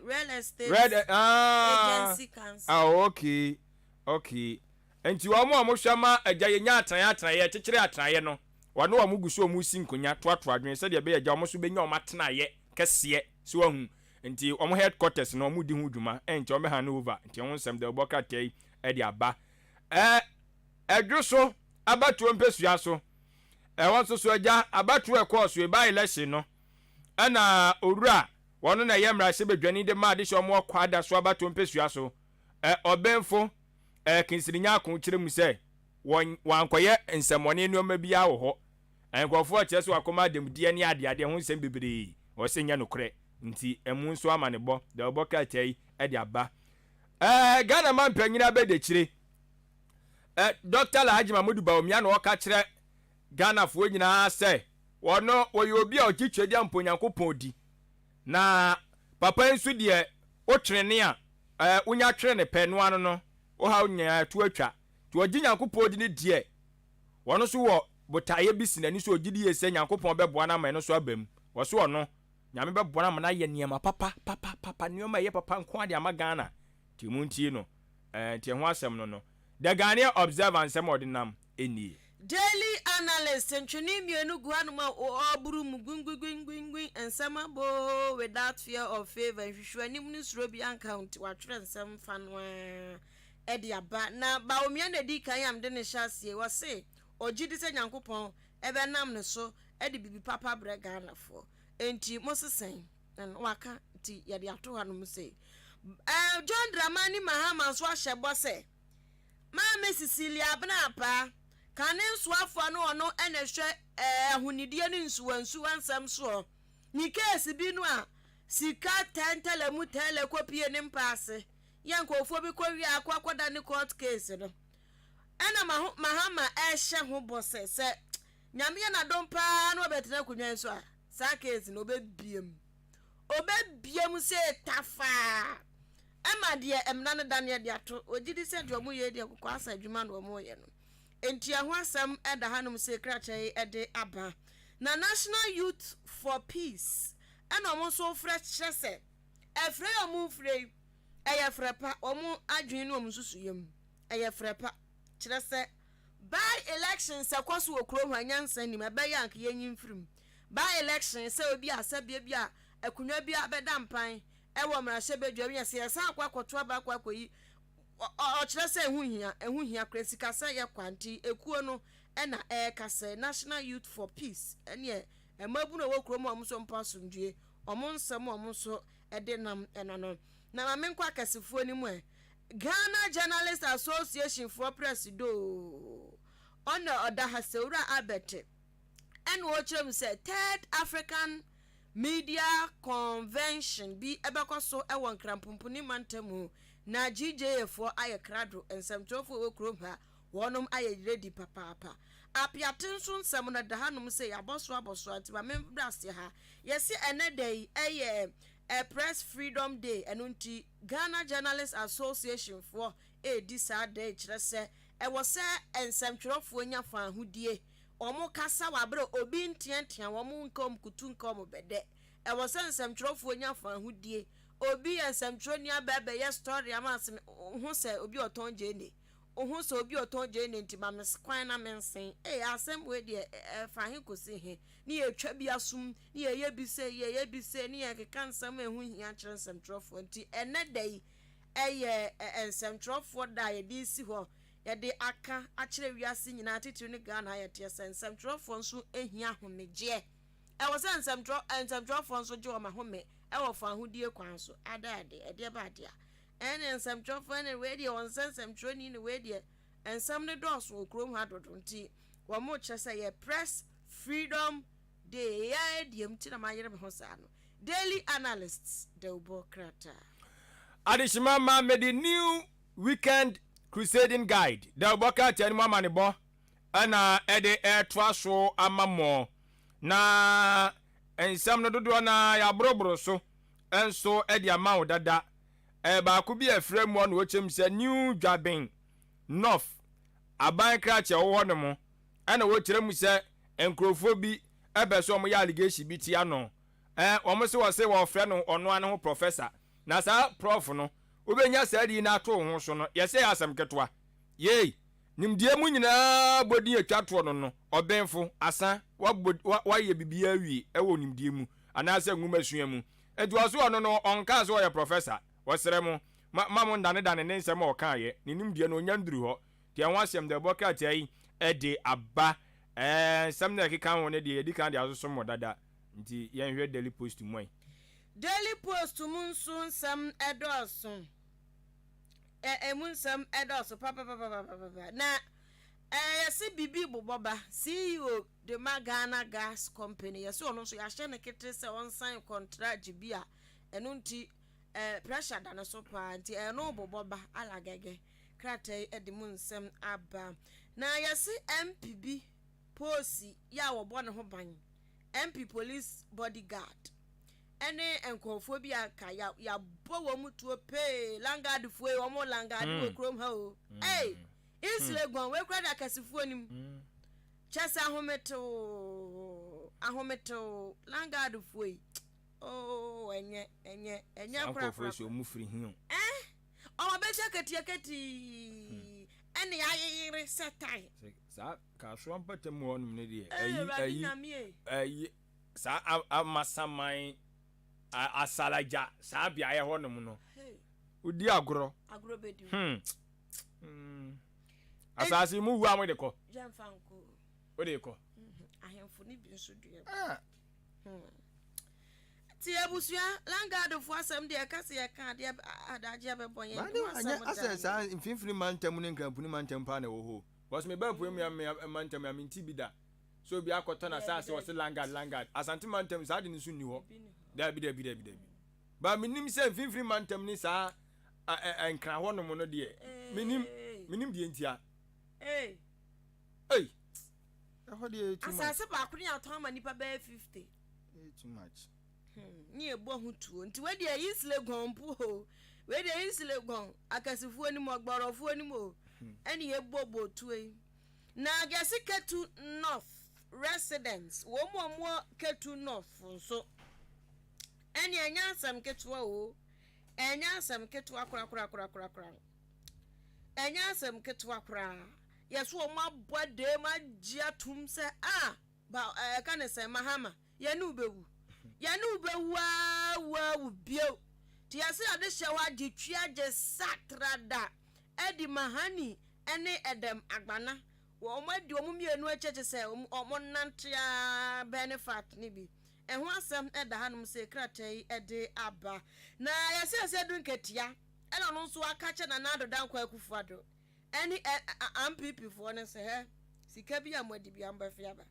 Real Estate Red, ah, Agency Council. Ah, okay, nti wɔn a wɔhwɛ ma agya yɛnya atenaeɛ atenaeɛ kyekyere atenaeɛ no, wɔne wɔn gu so wɔn si nkonnwa toatoa adwene sɛdeɛ ɛbɛyɛ agya wɔn nso bɛnya wɔn atenaeɛ kɛseɛ so ahu. Nti wɔn headquarters no, wɔn di ho dwuma, ɛnkyɛ wɔn bɛ hand over. Nti wɔn nsɛm deɛ wɔbɔ krataa yi ɛde aba. Ɛdwo so abatoɔ mpɛsua so, ɛwɔ nso so agya abatoɔ ɛkɔɔ so eba election no, ɛna owura wɔn na ɛyɛ mmarahyɛbadwani de maa adehyɛ wɔn kɔ ada so abatoɔ mpɛsua so, ɔbɛnfo. Ɛɛ Kingsley Nyarko kyerɛ mu sɛ wɔn wankɔyɛ nsɛmmɔne nneɛma biara wɔ hɔ. Nkurɔfoɔ kyerɛ sɛ wakɔma ademudeɛ ne adeadeɛ ho nsɛm bebree. Wɔse nyɛ nokorɛ. Nti ɛmu nso amanebɔ deɛ wɔbɔ krataa yi de aba. Ɛɛ Ghana manpanyin abɛdakyire ɛ Dɔkta Alhaji Mahmudu Bawumia na ɔka kyerɛ Ghanafoɔ nyinaa sɛ wɔno wɔyɛ obi a ɔgye Twedeɛ mpo Nyankopɔn di. Na papa yi nso deɛ wotwene ne a ɛɛ wonya twere ne pɛ no ano no wo haw nyinaa to atwa. Nti ɔgye Nyankopɔn di ne deɛ wɔno nso wɔ botaeɛ bi si n'ani so ɔgye di yie sɛ Nyankopɔn bɛboa no ama ɛno nso aba mu. Wɔse ɔno Nyame bɛboa no ama no ayɛ nneɛma papa papa papa nneɛma a ɛyɛ papa nko ara de ama Ghana. Nti montie no. Ɛɛ nti ɛho asɛm no no. The Ghanaian Observer nsɛm a ɔde nam nie. Daily Analyst, Ntwene mmienu gu hanom a wɔreboro mu gwingwingwingwingwin, nsɛm aboo without fear of favour, nhwehwɛanim ne suro biara nka ho nti wɔatwerɛ nsɛm fa no ara de aba. Na Bawumia na ɛdi kan a mede no hyɛ aseɛ yi, ɔse ɔgye di sɛ Nyankopɔn bɛnam ne so de biribi papa abrɛ Ghanafoɔ. Enti mose sɛn? Ɛno waka nti yɛde ato hanom sei. Ɛɛ John Dramani Mahama nso ahyɛ bɔ sɛ Maame Cecilia Abena Apaa, kane nsoafoɔ no ɔno na ɛhwɛ ɛɛ ahonidie ne nsuwansuwa nsɛm soɔ. Ne keesi bi no a sika tɛntɛlɛ mu tɛlɛ kɔpie ne mpa ase yɛ nkurɔfoɔ bi kɔwie akɔ akɔda ne court case no. Ɛna Mahama ɛrehyɛ ho bɔ sɛ sɛ Nyame yɛ n'adom paa na ɔbɛtena akonnwa yi so a, saa case no ɔbɛbie mu. Ɔbɛbie mu sei tafaa ɛma deɛ mmara no da no yɛde ato. Ɔgye di sɛ deɛ wɔyɛ yi deɛ kɔkɔɔ asa adwuma na wɔyɛ no. Enti ɛho asɛm ɛda hanom sei krataa yi de aba. Na National Youth for Peace ɛna wɔn nso frɛ kyerɛ sɛ ɛfrɛ yi a wɔfrɛ yi ɛyɛ frɛ pa, wɔn adwene ne wɔn nsusuiɛ mu ɛyɛ frɛ pa. Kyerɛ sɛ By election sɛ kɔ so wɔ kurom ha nyansa nnim ɛbɛyɛ a anka yɛnyi mfiri mu. By election sɛ obi a sɛbea bi a akonwa bi abɛda mpan wɔ mmarahyɛbadwa mu yɛ sɛ yɛsan akɔ akɔto aba akɔ akɔyi ɔkyerɛ sɛ ɛho hia ɛho hia koraa sika sɛ yɛ kwa nti ekuo no na ɛreka sɛ National Youth for Peace ɛneɛ mmabunu a ɛwɔ kurom a wɔn nso mpɔ asomdwie wɔn nsɛm a wɔn nso de nam ɛno no na ma menkɔ akɛsefoɔ no mu ɛ Ghana Journalist Association foɔ prɛsidoo ɔna ɔda ha sɛ Owura Albert ɛna ɔkyerɛ mu sɛ Third African Media Convention bi ɛbɛkɔ so ɛwɔ Nkranpumpuni mantam na GJA foɔ ayɛ krado, nsɛmtwerɛfoɔ ɛwɔ kurom ha wɔnom ayɛ ready papaapa. Apeate nso nsɛm no da hanom sɛ yɛabɔ so abɔ so a nti ma membrɛ aseɛ ha. Yɛse ɛnɛ da yi ɛyɛ Press Freedom Day ɛno nti Ghana Journalist Association foɔ redi saa da yi kyerɛ sɛ ɛwɔ sɛ nsɛmtwerɛfoɔ nya faahodie, wɔn kasa wɔ aberɛ a obi nteatea wɔn nka wɔn kutu nka wɔn bɛdɛ. Ɛwɔ sɛ nsɛmtwerɛfoɔ nya faahodie. Obi yɛ nsɛmtwerɛni aba abɛyɛ story ama ase ho sɛ obi ɔtɔn gyeene, ho sɛ obi ɔtɔn gyeene nti ma me kwan na mensen. Ei asɛm wei deɛ ɛfa he kɔsi he? Ne yɛtwa bi asom ne yɛyɛ bi sei, yɛyɛ bi sei, ne yɛkeka nsɛm a ɛho hia kyerɛ nsɛmtwerɛfoɔ. Nti ɛnnɛ da yi yɛ nsɛmtwerɛfoɔ da a yɛde resi hɔ, yɛde aka akyerɛ wiase nyinaa, titiriw ne Ghana ha yɛteɛ sɛ nsɛmtwerɛfoɔ nso hia ahomegyeɛ. Ɛwɔ sɛ nsɛmtwerɛ nsɛmtwerɛfoɔ nso gye wɔn ahome wɔ fawohodie kwan so. Ada ade, ɛdeɛ ba adeɛ a, ɛne nsɛmtwerɛfoɔ ɛne wei deɛ wɔn sɛ nsɛmtwerɛni ne wei deɛ nsɛm no dɔɔso wɔ kurom ha dodo nti wɔn kyerɛ sɛ yɛ press freedom Day yi deɛ nti na mayere me ho saa no. Daily Analyst dawubɔ krataa. Adehyema ma mede New Weekend Crusading Guide dawubɔ krataa no mu amanebɔ na ɛde retoa so ama mo. Na nsɛm no dodoɔ no ara yɛaboroboro so nso de ama wo dada. Baako bi a ɛfrɛ mu na wɔkyɛm sɛ New Dwaben North aban krakye a ɛwɔ hɔ nom ɛna wɔkyerɛ mu sɛ nkurɔfoɔ bi pɛ sɛ wɔyɛ allegation bi tia no. Ɛɛ, wɔn se wɔse wɔfrɛ no ɔno ara ne ho professor. Na saa prof no, wobɛnya saa din no ato wo ho so no, yɛse ɛyɛ asɛm ketewa. Yei, nimdeɛ mu nyinaa bɔ din atwa toɔ no no, ɔbenfo, asa, wabɔ, wa, wayɛ biribiara awie wɔ nimdeɛ mu, anaasɛ nwomasua mu. Enti ɔse ɔno no, ɔnkaa sɛ ɔyɛ professor. Wɔsrɛ mo, ma, ma mo nnanedane ne nsɛm a ɔkaeɛ, ne nimdeɛ no, ɔnnya nnuru hɔ. Deɛ ho asɛm deɛ ɛbɔ krataa yi de aba. Ɛɛ nsɛm no a ɛkeka ho no deɛ yɛadi kan de asoso mo dada nti yɛnhwɛ Daily Post mu ɛ. Daily Post mu nso nsɛm dɔɔso. Ɛ, ɛmu nsɛm ɛdɔɔso papapapapapa. Na ɛɛ yɛse bibi bobɔ ba CEO de ma Ghana Gas Company, yɛse ɔno nso yɛahyɛ no kete sɛ ɔnsan contract bi a ɛno nti pressure da ne so paa, nti ɛno bobɔ ba alagɛgɛ. Krataa yi de mu nsɛm aba. Na yɛse MP bi poosi yɛ a wɔbɔ ne ho ban, MP police bodyguard ɛne nkurɔfoɔ bi aka yɛabɔ wɔn mu tuo pee. Landguardfoɔ yi, wɔn landguard wɔ kurom ha o. Ei, East Legon wei kura de akɛsefoɔ nim kyɛ sɛ ahometew ahometew. Landguardfoɔ yi ooo, ɛnyɛ saa kora nkurɔfoɔ kora. Sɛ ɔmu firi hi o. Ɔwɔ bɛhyɛ ketewa ketii ɛne ayeyere sɛ tae. Saa Kasoa mpata mu hɔnom no deɛ, Ee, ɛyi Awurade ɛyi Nyame. Ɛyi saa Amasaman, Asalagya, saa beaeɛ hɔnom no, Hey, wodi agorɔ. Agorɔ bɛdi wo. Asase mu wu a mode kɔ. Yɛmfa nkɔ. Wode kɔ. Ahemfo no bi nso dua. Ah. Nti abusua, landguardfoɔ asɛm deɛ, ɛka sɛ yɛka adeɛ adagyeɛ bɛbɔ yɛn Bade ho anyɛ asɛm asɛ da. Saa mfimfini mantam ne Nkramponi mantam paa na ɛwɔ hɔ, because me ba apue mu ya mantam ya mente bi da so obi akɔtɔ na asase wɔ se landguard landguard. Asante mantam saa de no nso nni hɔ. Bi ni hɔ. Dabi dabi dabi dabi, ba menim sɛ mfimfini mantam ne saa Nkra hɔnom no deɛ, menim Ee. menim deɛ ntia. Ee. Ei, ɛhɔ deɛ too much. Asase baako ne atɔn ama nipa bɛyɛ 50. Ɛyɛ too much. Ne yɛbɔ ho tuo, nti wei deɛ East Legon mpo o, wei deɛ East Legon akɛsefoɔ nim, ɔgbɔrɔfoɔ nim o, ɛne yɛbɔ bɔ tuo yi. Na yɛsi Ketu North residents, wɔn mu a wɔwɔ Ketu North nso, ɛne ɛnyɛ asɛm ketewa o, ɛnyɛ asɛm ketewa korakorakorakorakora, ɛnyɛ asɛm ketewa koraa. Yɛso wɔn abɔ dɛm agye atum sɛ a ba ɛka ne sɛ Mahama, yɛne wo bɛwu, yɛne wo bɛwu awu awu bio. Nti yɛsɛ yɛde hyɛ hɔ agye twi agye satrada ɛde Mahani ɛne Ɛdɛm Agbana wɔn adi wɔn mmienu akyi akyi sɛ wɔn nante a bɛne fat ne bi. Ɛho asɛm ɛda hanom sɛ krataa yi ɛde aba. Na yɛsɛ yɛsɛ du nketea ɛna ɔno nso aka kyɛ Nana Addo Dankwa Akufo Addo ɛne ɛ NPP foɔ no sɛ hɛ sika bi a mo adi bi a mo bɛfe aba,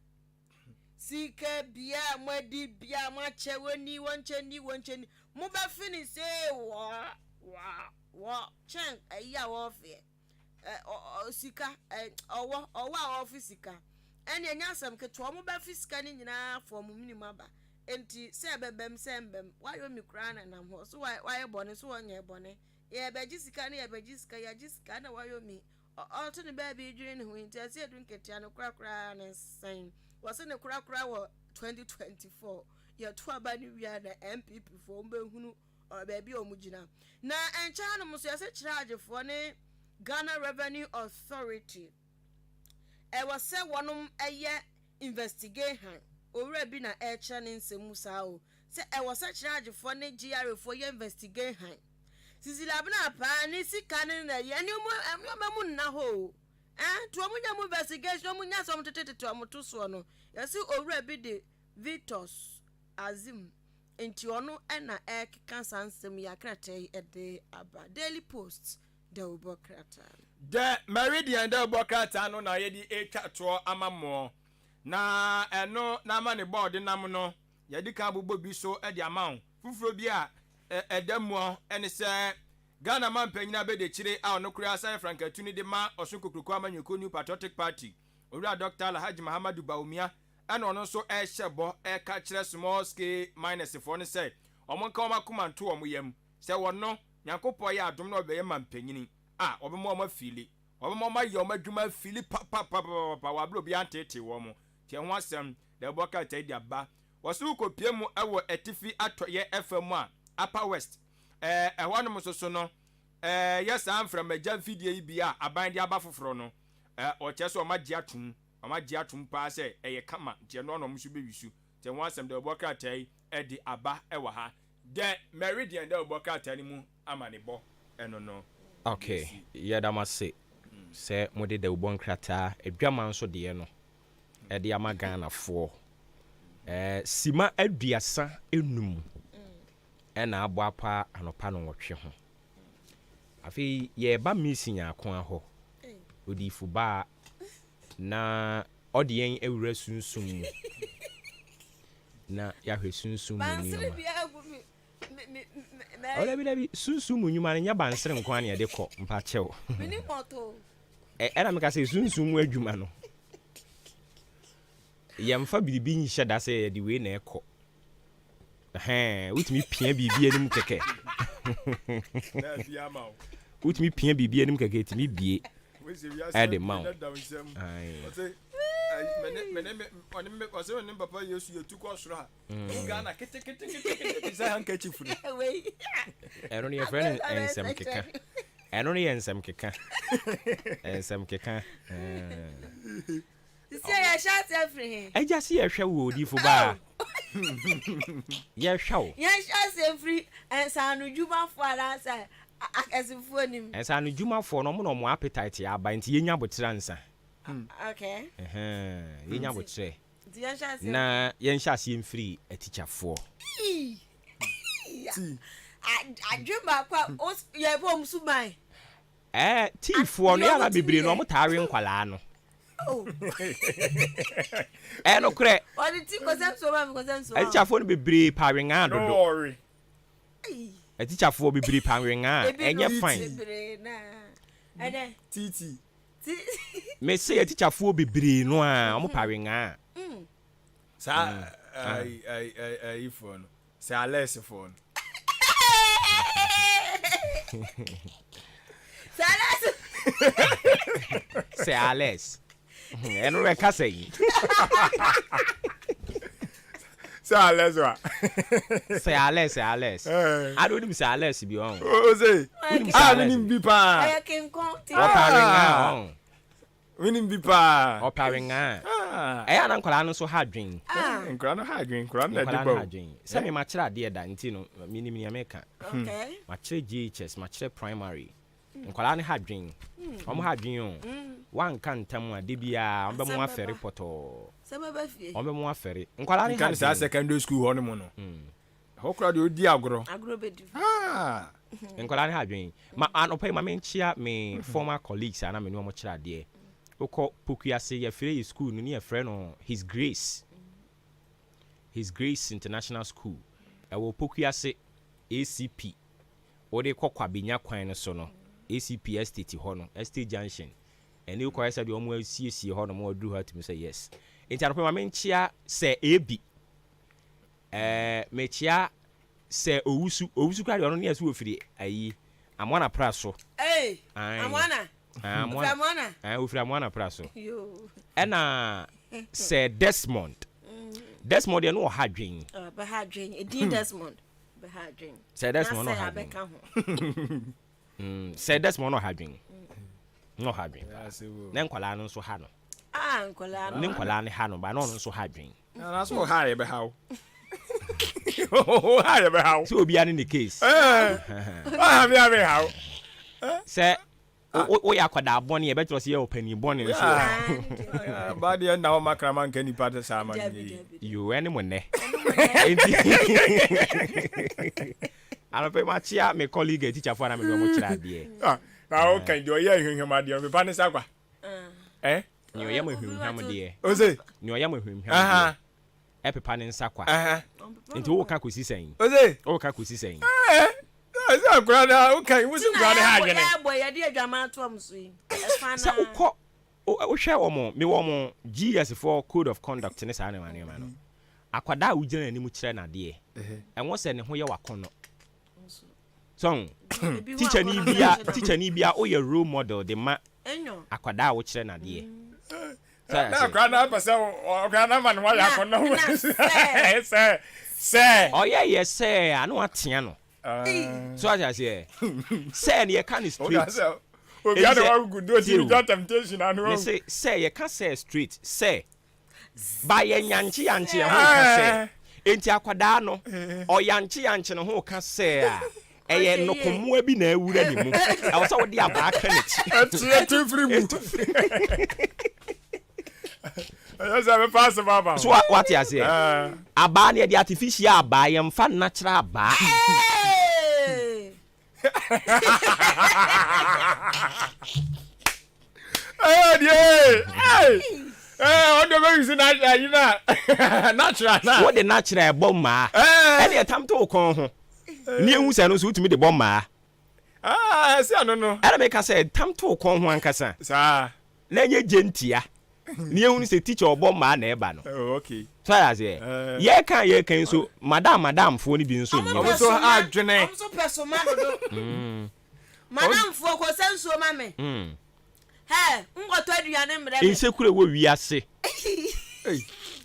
sika bia a mo adi bia mo akyɛ wɔni wɔn nkyɛn ni wɔn nkyɛn ni, mo bɛfe ne se wɔ wɔ wɔ kyɛn ɛyi a wɔɔfeɛ ɛ ɔ ɔ sika ɛ ɔwɔ ɔwɔ a wɔɔfe sika. Ɛne ɛnyɛ asɛm ketewa, wɔn bɛfe sika ne nyinaa fɔ wɔn minim aba. Nti sɛ ɛbɛbɛm sɛ mbɛm wayɔ mi koraa na nam hɔ so wayɛ bɔne so wɔnyɛ bɔne, yɛbɛgye sika ne yɛbɛgye sika, yɛagye sika na wayɔ mi ɔto ne baabi dwene ne ho. Nti ɛsɛ edu nketewa no korakora ne nsɛn wɔsɛ ne korakora wɔ 2024 yɛto aba ne wia na NPP foɔ wɔn bɛhunu baabi a wɔn gyina. Na nkyɛn hanom nso, yɛsɛ kyerɛagyefoɔ ne Ghana Revenue Authority ɛwɔ sɛ wɔnom ɛyɛ investigation. Owura bi na ɛrekyerɛ ne nsɛm mu saa o, sɛ ɛwɔ sɛ kyerɛagyefoɔ ne GRA foɔ yɛ investigation. Cecilia Abena paa ne sika ne na yɛ ne mu nneɛma mu nna hɔ o. Ɛn nti wɔn nyɛ mu investigation, wɔn nyɛ sɛ wɔn tetetete wɔn to soɔ no. Yɛsi owura bi de Vitus Azim, nti ɔno ɛna ɛrekeka saa nsɛm yi. Akrataa yi ɛde aba, Daily Post dawubɔ krataa no. The Meridian dawubɔ krataa no na yɛde etwa toɔ ama moɔ, na ɛno n'ama ne bɔɔde nam no yɛde kan bobɔ bi so de ama wo. Foforɔ bi a ɛda muɔ ɛne sɛ Ghana mampanyin abɛdekyire a ɔno koraa sɛ frankatu no de ma Ɔso Kokuroko amanyɔkuo New Patriotic Party, Owura Dr Alhaji Mahamadu Bawumia, ɛna ɔno nso ɛrehyɛ bɔ ɛka kyerɛ small scale miners foɔ no sɛ ɔmo nka wɔn akoma nto wɔn yam sɛ wɔno Nyankopɔn yɛ adom na ɔbɛyɛ mampanyini a, ɔbɛma wɔn afili, ɔbɛma wɔn ayɛ wɔn adwuma afili papapapapa wɔ abere obiara nteetee wɔn. Tiɛ ho asɛm na ɛbɔ krataa yi de aba. Wɔso wokɔpie mu ɛwɔ Atifi Atɔyɛ ɛfa mu a, Upper West, ɛhɔnom nso so no, yɛ saa mframagya mfidie yi bi a aban de aba foforɔ no, ɔkyerɛ sɛ ɔma gye atom, ɔma gye atom paa sɛ ɛyɛ kama, nti ɛno ano ɔmo nso bɛwi so. Nti ɛho asɛm de ɛbɔ krataa yi ɛde aba ɛwɔ ha. The Meridian de ɛbɔ krataa no mu ama ne bɔ ɛno no. Ok, yɛda mo ase sɛ mode dawubɔ nkrataa adwama nso deɛ no ɛde ama Ghanafoɔ. Sima 35 ɛna abɔ apa anɔpa no 8 ho. Afei yɛreba Mission Akoa hɔ, odiyifo baa na ɔde yɛn awura sunsum mu na yɛahwɛ sunsum mu nneɛma. Oh, dabi dabi, sunsum mu nnwuma no nyɛ bansere nko ara na yɛde kɔ, mpakyɛw. Ɛna meka sɛ sunsum mu adwuma no, yɛmfa biribi nhyɛ da sɛ yɛde wei na ɛkɔ. Ɛhɛn, wotumi pia biribi anim kɛkɛ. Wotumi pia biribi anim kɛkɛ, ɛtumi bie ɛde ma wo. Ɛno no yɛfrɛ no nsɛm keka. Ɛno no yɛ nsɛm keka. Nsɛm keka. Sisi a yɛhyɛ ase afiri he? Agya se yɛhwɛ wo odiyifo baa. Yɛhwɛ wo. Yɛnhyɛ ase mfiri nsaanodwumafoɔ anaasɛ akɛsefoɔ nim. Nsaanodwumafoɔ no, wɔn na wɔn appetite aba nti yɛnya aboterɛ ansa. Okay. Ɛhɛn, yɛnya aboterɛ. Nti yɛnhyɛ aseɛ. Na yɛnhyɛ aseɛ mfiri atikyafoɔ. Adwene baako a yɛbɔ wɔn suban. Ɛɛ tea foɔ no yɛ ana bebree no ɔmo taa we nkwadaa no. Ɛyɛ nokorɛ. Atikyafoɔ no bebree pa wengaa dodo. Atikyafoɔ bebree pa wengaa ɛnyɛ fine. Mese atikyafoɔ bebree no a ɔmo pa wengaa. Saa ayifoɔ no. Sɛ alɛɛsefoɔ no. Sɛ alɛɛse. Sɛ alɛɛse. Ɛno bɛ kasa yi. Sɛ alɛɛse wa. Sɛ alɛɛse alɛɛse. Ade onim sɛ alɛɛse bi ɔn. O se. Onim sɛ alɛɛse. Ah, minim bi paa. Ɛyɛ kenkɔn. Wɔpare ngaa ɔn. Menim bi paa. Ɔpɛ awengaa. Ɛyɛ a na nkwadaa no nso ha adwen. Nkwadaa no ha adwen. Nkwadaa no na ɛde Nkwadaa ba no ha o. adwen. Sɛ me makyerɛ adeɛ da nti no, menim nea meka. Okay. Makyerɛ JHS, makyerɛ primary. Nkwadaa no ha adwen. Wɔn ha adwen o. Woanka ntam a, da biara wɔn bɛmo Asɛm afɛre bɛba. pɔtɔɔ. Sɛ bɛba fie. Wɔn bɛmo afɛre. Nkwadaa no Nka ha ne saa adwen. secondary school hɔ nom no. Ɛhɔ koraa deɛ ɔdi agorɔ. Agorɔ bɛdi. Ah! Nkwadaa no ha adwene. Ma anɔpa yi ma menkyea me former colleagues a na me ne wɔn kyerɛ adeɛ. Wokɔ Pokuase yɛfrɛ yɛ school no ne yɛfrɛ no His Grace. His Grace International School. Ɛwɔ Pokuase ACP. Wode kɔ Kwabenya kwan no so no, ACP estate hɔ no, Estate Junction. Ɛne wokɔyɛ sɛ deɛ wɔn asiesie hɔ nom aduru hɔ atumi sɛ yes. Nti anɔpa yi ma menkyea Sir AB. Ɛɛ mekyea sɛ owusu owusu koraa deɛ ɔno ne yɛ so ofiri ayi amoana pra so. Ee Ae. amoana Ae, ofiri amoana amoana. Ae, ofiri amoana pra so. Yoo. Ɛna sɛ Desmond Desmond deɛ no ɔha dwen. Ɔbɛha dwen edin Desmond bɛha dwen. Sɛ Desmond Na no sɛ ɔha dwen. abɛka ho. Mm, sɛ Desmond no ɔha dwen. Na ɔha dwen paa. Na nkwadaa no nso ha no. Ah nkwadaa no. Ne nkwadaa no ha no ba na ɔno nso ha dwen. Anaasɛ wo ha a yɛbɛha wo. Wo ha a yɛbɛha wo. Sɛ obiara ne ne case. Ɔha me a meha wo. Sɛ woyɛ akwadaa bɔne a ɛbɛkyerɛ sɛ yɛ ɔpanin bɔne nso. Ba deɛ nna hɔ ma kraman nka nipa de saa ma no nyɛ yie. Yoo ɛne mo nnɛ. Enti anɔpa yi makyea me colleague atikyafoɔ a na me ne wɔn kyerɛ adeɛ. Na woka deɛ ɔyɛ ahwehwɛm adeɛ no pepa ne nsa kwa. Eh? Nea ɔyɛ mo ahwimhwam deɛ. Ose. Nea ɔyɛ mo ahwimhwam deɛ. Ɛpepa ne nsa kwa. Nti woka kɔsi sɛn? Ose. Woka kɔsi sɛn? Ɛsɛ akora na woka yi wosi nkora ne ha adwene. Tina yɛ yɛde adwama ato ɔmo so yi. Sɛ wokɔ wohwɛ wɔn mewɔ wɔn GS foɔ code of conduct ne saa nneɛma nneɛma no. Akwadaa a wogyina n'anim kyerɛ n'adeɛ. Ɛnwo sɛ ne ho yɛ wakɔnɔ. So tikyani bia tikyani bia woyɛ role model de ma akwadaa a wokyerɛ no adeɛ. Na akwadaa no apɛ sɛ akwadaa no ama ne ho ayɛ akɔnnɔ ho sɛ sɛ. Ɔyɛ yɛ sɛ a na watea no. So ate aseɛ sɛ no yɛka no straight. Obi a na wagugu do ti gya temptation ano. Mese sɛ yɛka sɛ straight sɛ. Ba yɛ nyankye yankye yɛn ho ka sɛ. Enti akwadaa no, ɔyankye yankye ne ho ka sɛ a, ɛyɛ nnokomoa bi na awura ne mu. Ɛwɔ sɛ wode abaa ka n'akyi. Ɛte ɛte firi mu. Ɛyɛ sɛ ɛbɛfa asɛm aba. So wate aseɛ? Abaa no yɛde artificial abaa, yɛmfa natural abaa. Ɛyɛ deɛ ee ɛɛ ɔde ɔbɛ yusu na ayi na natural na. Wode natural ɛbɔ mmaa. Ɛne ɛtam to wo kɔn ho. Ne ehu sɛ no nso wotumi de bɔ mmaa. Aa ɛsɛ ano no. Ɛna meka sɛ ɛtam to wo kɔn ho ankasa. Saa. Na ɛnyɛ gye ntia. Ne ehu sɛ teacher ɔbɔ mmaa na ɛba no. Oh okay. So ayɛ aseɛ. Yɛka yɛka nso madam madamfoɔ no bi nso nyɛ. Ɔmo nso adwene. Ɔmo nso pɛ soma dodo. Madamfoɔ kɔ sɛ nsuo ma me. Hɛ, nkɔtɔ aduane mbrɛ me. Nsekuro wɔ wiase.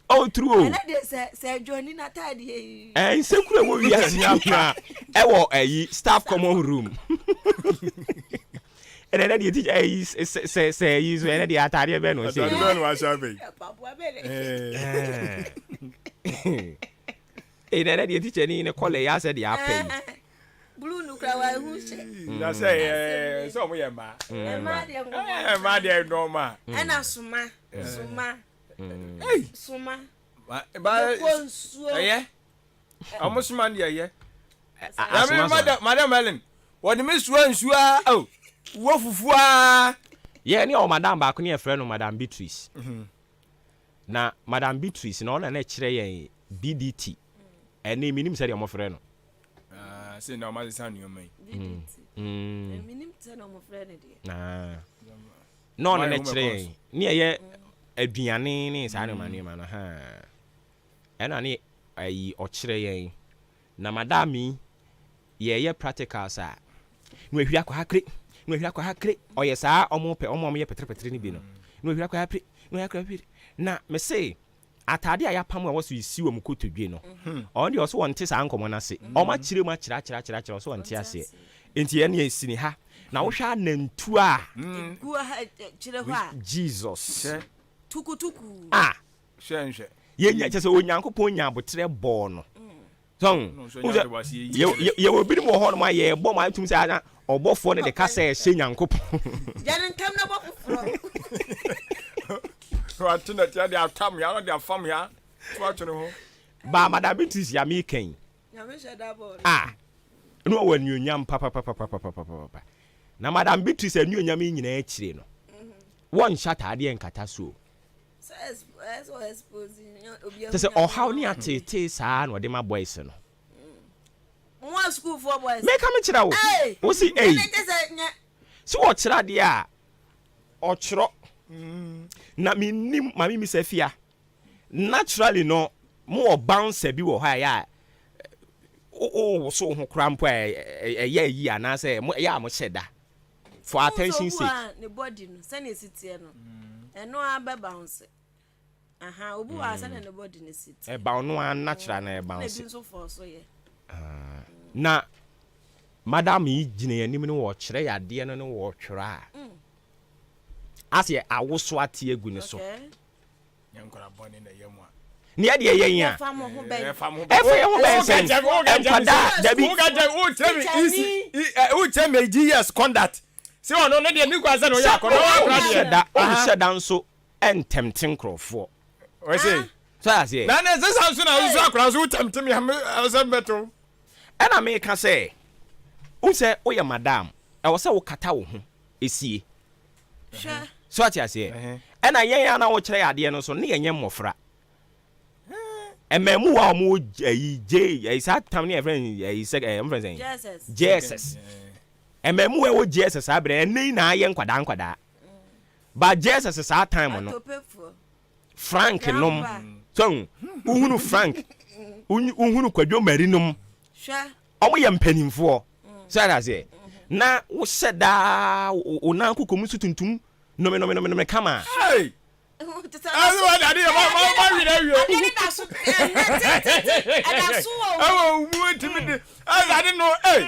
Oh, true o. Ɛnɛ deɛ sɛ sɛ Johnny n'ataadeɛ yi. Ɛɛ nsekuro wɔ wiase nyinaa ɛwɔ ɛyi staff common room. Ɛnɛ ɛnɛ deɛ teacher ɛyi sɛ sɛ sɛ ɛyi so ɛnɛ deɛ ataadeɛ bɛn na ɔhyɛ yi. Ataadeɛ bɛn na wahyɛ abɛn. Mpaboa bɛn na. Ee na ɛnɛ deɛ teacher ni ne kɔlɛ yɛ asɛ deɛ apɛ yi. Blue no kura wa ehu hyɛ. Na sɛ ɛɛ sɛ ɔmo yɛ mmaa. Mmaa deɛ nkɔmɔ. Mmaa deɛ nɔɔma. Ɛna soma soma soma. Ba Kɔ nsuo. Ɛyɛ ɔmo soma deɛ ɛyɛ. Na mi madam Helen wɔde mi soa nsuo aa o wɔ fufuo aa. Yɛ ne ɔwɔ madam baako ne yɛfrɛ no madam Beatrice. Na Madam Beatrice na ɔna na ɛkyerɛ yɛn BDT ɛne menim sɛdeɛ wɔfrɛ no. Ah, sɛ na wɔasesa nneɛma yi. BDT. Menim sɛ na wɔfrɛ no deɛ. Ah. Na ɔna na ɛkyerɛ yɛn ne ɛyɛ aduane ne saa nneɛma nneɛma no ha. Ɛna ne ayi ɔkyerɛ yɛn. Na madam yi yɛyɛ practicals a na wahwiri akɔ ha kre na wahwiri akɔ ha kre ɔyɛ saa ɔmo pɛ ɔmo a ɔmo yɛ petere no bi no na wahwiri akɔ ha pire na wahwiri akɔ ha pire na mese ataade a yɛapam a ɛwɔ so esi wɔn kotodwe no ɔno deɛ ɔso wɔnte saa nkɔmɔ no ase ɔmo akyerɛ mu akyerɛ akyerɛ akyerɛ akyerɛ ɔso wɔnte aseɛ nti yɛn yɛ si ne ha na wohwɛ anantu a egu ha kyerɛ hɔ a Jesus tukutuku a hwɛ nhwɛ yɛnya kyɛ sɛ Onyankopɔn nya aboterɛ bɔɔ no So yɛwɔ binom wɔ hɔnom a yɛbɔ ma atum sɛ ana ɔbɔfoɔ no de kasa ɛhyɛ Nyankopɔn. Gya ne ntam na bɔ foforɔ. Wate na tia de atam ya de afam ya to ato ne ho. Ba Madam Beatrice ya mi kan. Ah, no wɔ anuonyam papapapapapapa. Na Madam Beatrice anuonyam yi nyinaa akyire no, wɔnhyɛ ataadeɛ nkata so. Kyɛ sɛ ɔhaw ne ateetee saa na ɔde ma boys no. Meka me kyerɛ wo, wo si ei, sɛ wɔkyerɛ adeɛ a ɔtwerɛ na mennim maame mi sɛ fia naturally no mo wɔ bouncer bi wɔ hɔ a ɛyɛ a wowoso wo ho koraa mpo a ɛyɛ ayi anaasɛ ɛyɛ a mohyɛ da for attention sake. Wohu sɛ obi wɔ a ne body no sɛnea esi teɛ no ɛno ara bɛ bounce. Aha obi wɔ a sɛnea ne body no si teɛ. Ɛba ɔno ara natural na ɛbounce. Na ebi nso fɔɔ so yɛ. Na madam yi gyina yɛn anim no wɔkyerɛ yɛn adeɛ no ne wɔtwerɛ a asɛ awoso ate agu ne so. Okay. Nyɛ nkwadaa bɔne na ɛyɛ mo a. Nea ɛdeɛ yɛn a. Ɛfa mo ho bɛn. Ɛfa yɛn ho bɛn sɛn. Nkwadaa dabi. Wokyerɛ me isi wokyerɛ me GS conduct. Sɛ ɔno no deɛ ne kwan sɛ na ɔyɛ akɔnɔ ɔkora deɛ. Ɔnhyɛ da ɔnhyɛ da nso ɛntɛmte nkorɔfoɔ. Ɔsɛ. So aseɛ. Na ne sesa nso na nso akora nso wotɛmte me sɛ mbɛto. Ɛna meka sɛ, wohu sɛ woyɛ madam, ɛwɔ sɛ wokata wo ho sie. Hwɛ. So ate aseɛ? Ɛna yɛn a na wɔkyerɛ yɛn adeɛ no nso, ne yɛnyɛ mmɔfra. Mmaamuwa a wɔwɔ ayi J ayi saa tam ne yɛfrɛ no ayi sɛ ɛɛ wɔfrɛ no sɛn? JSS. JSS. Mmaamuwa a ɛwɔ JSS saa berɛ ɛnɛ yi na ayɛ nkwadaa nkwadaa. Ba JSS saa time no. Atopefoɔ. Frank nom. So wohunu Frank, wohunu Kwadwo Mari nom. Hwɛ. Wɔn yɛ mpanimfoɔ. So ate aseɛ? Na wohyɛ daa wo nan koko mu so tuntum nome nome nome nome kama. Hey! Ɛsɛ wa dade yɛ ma ma ma werɛ awie. Ade ne da so ɛnɛ tententen ɛda so wɔ. Ɛwɔ wo mu ntumi de ɛsɛ ade no ee.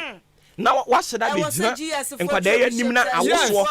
Na wahyɛ da de gyina nkwadaa yi anim na awosoɔ.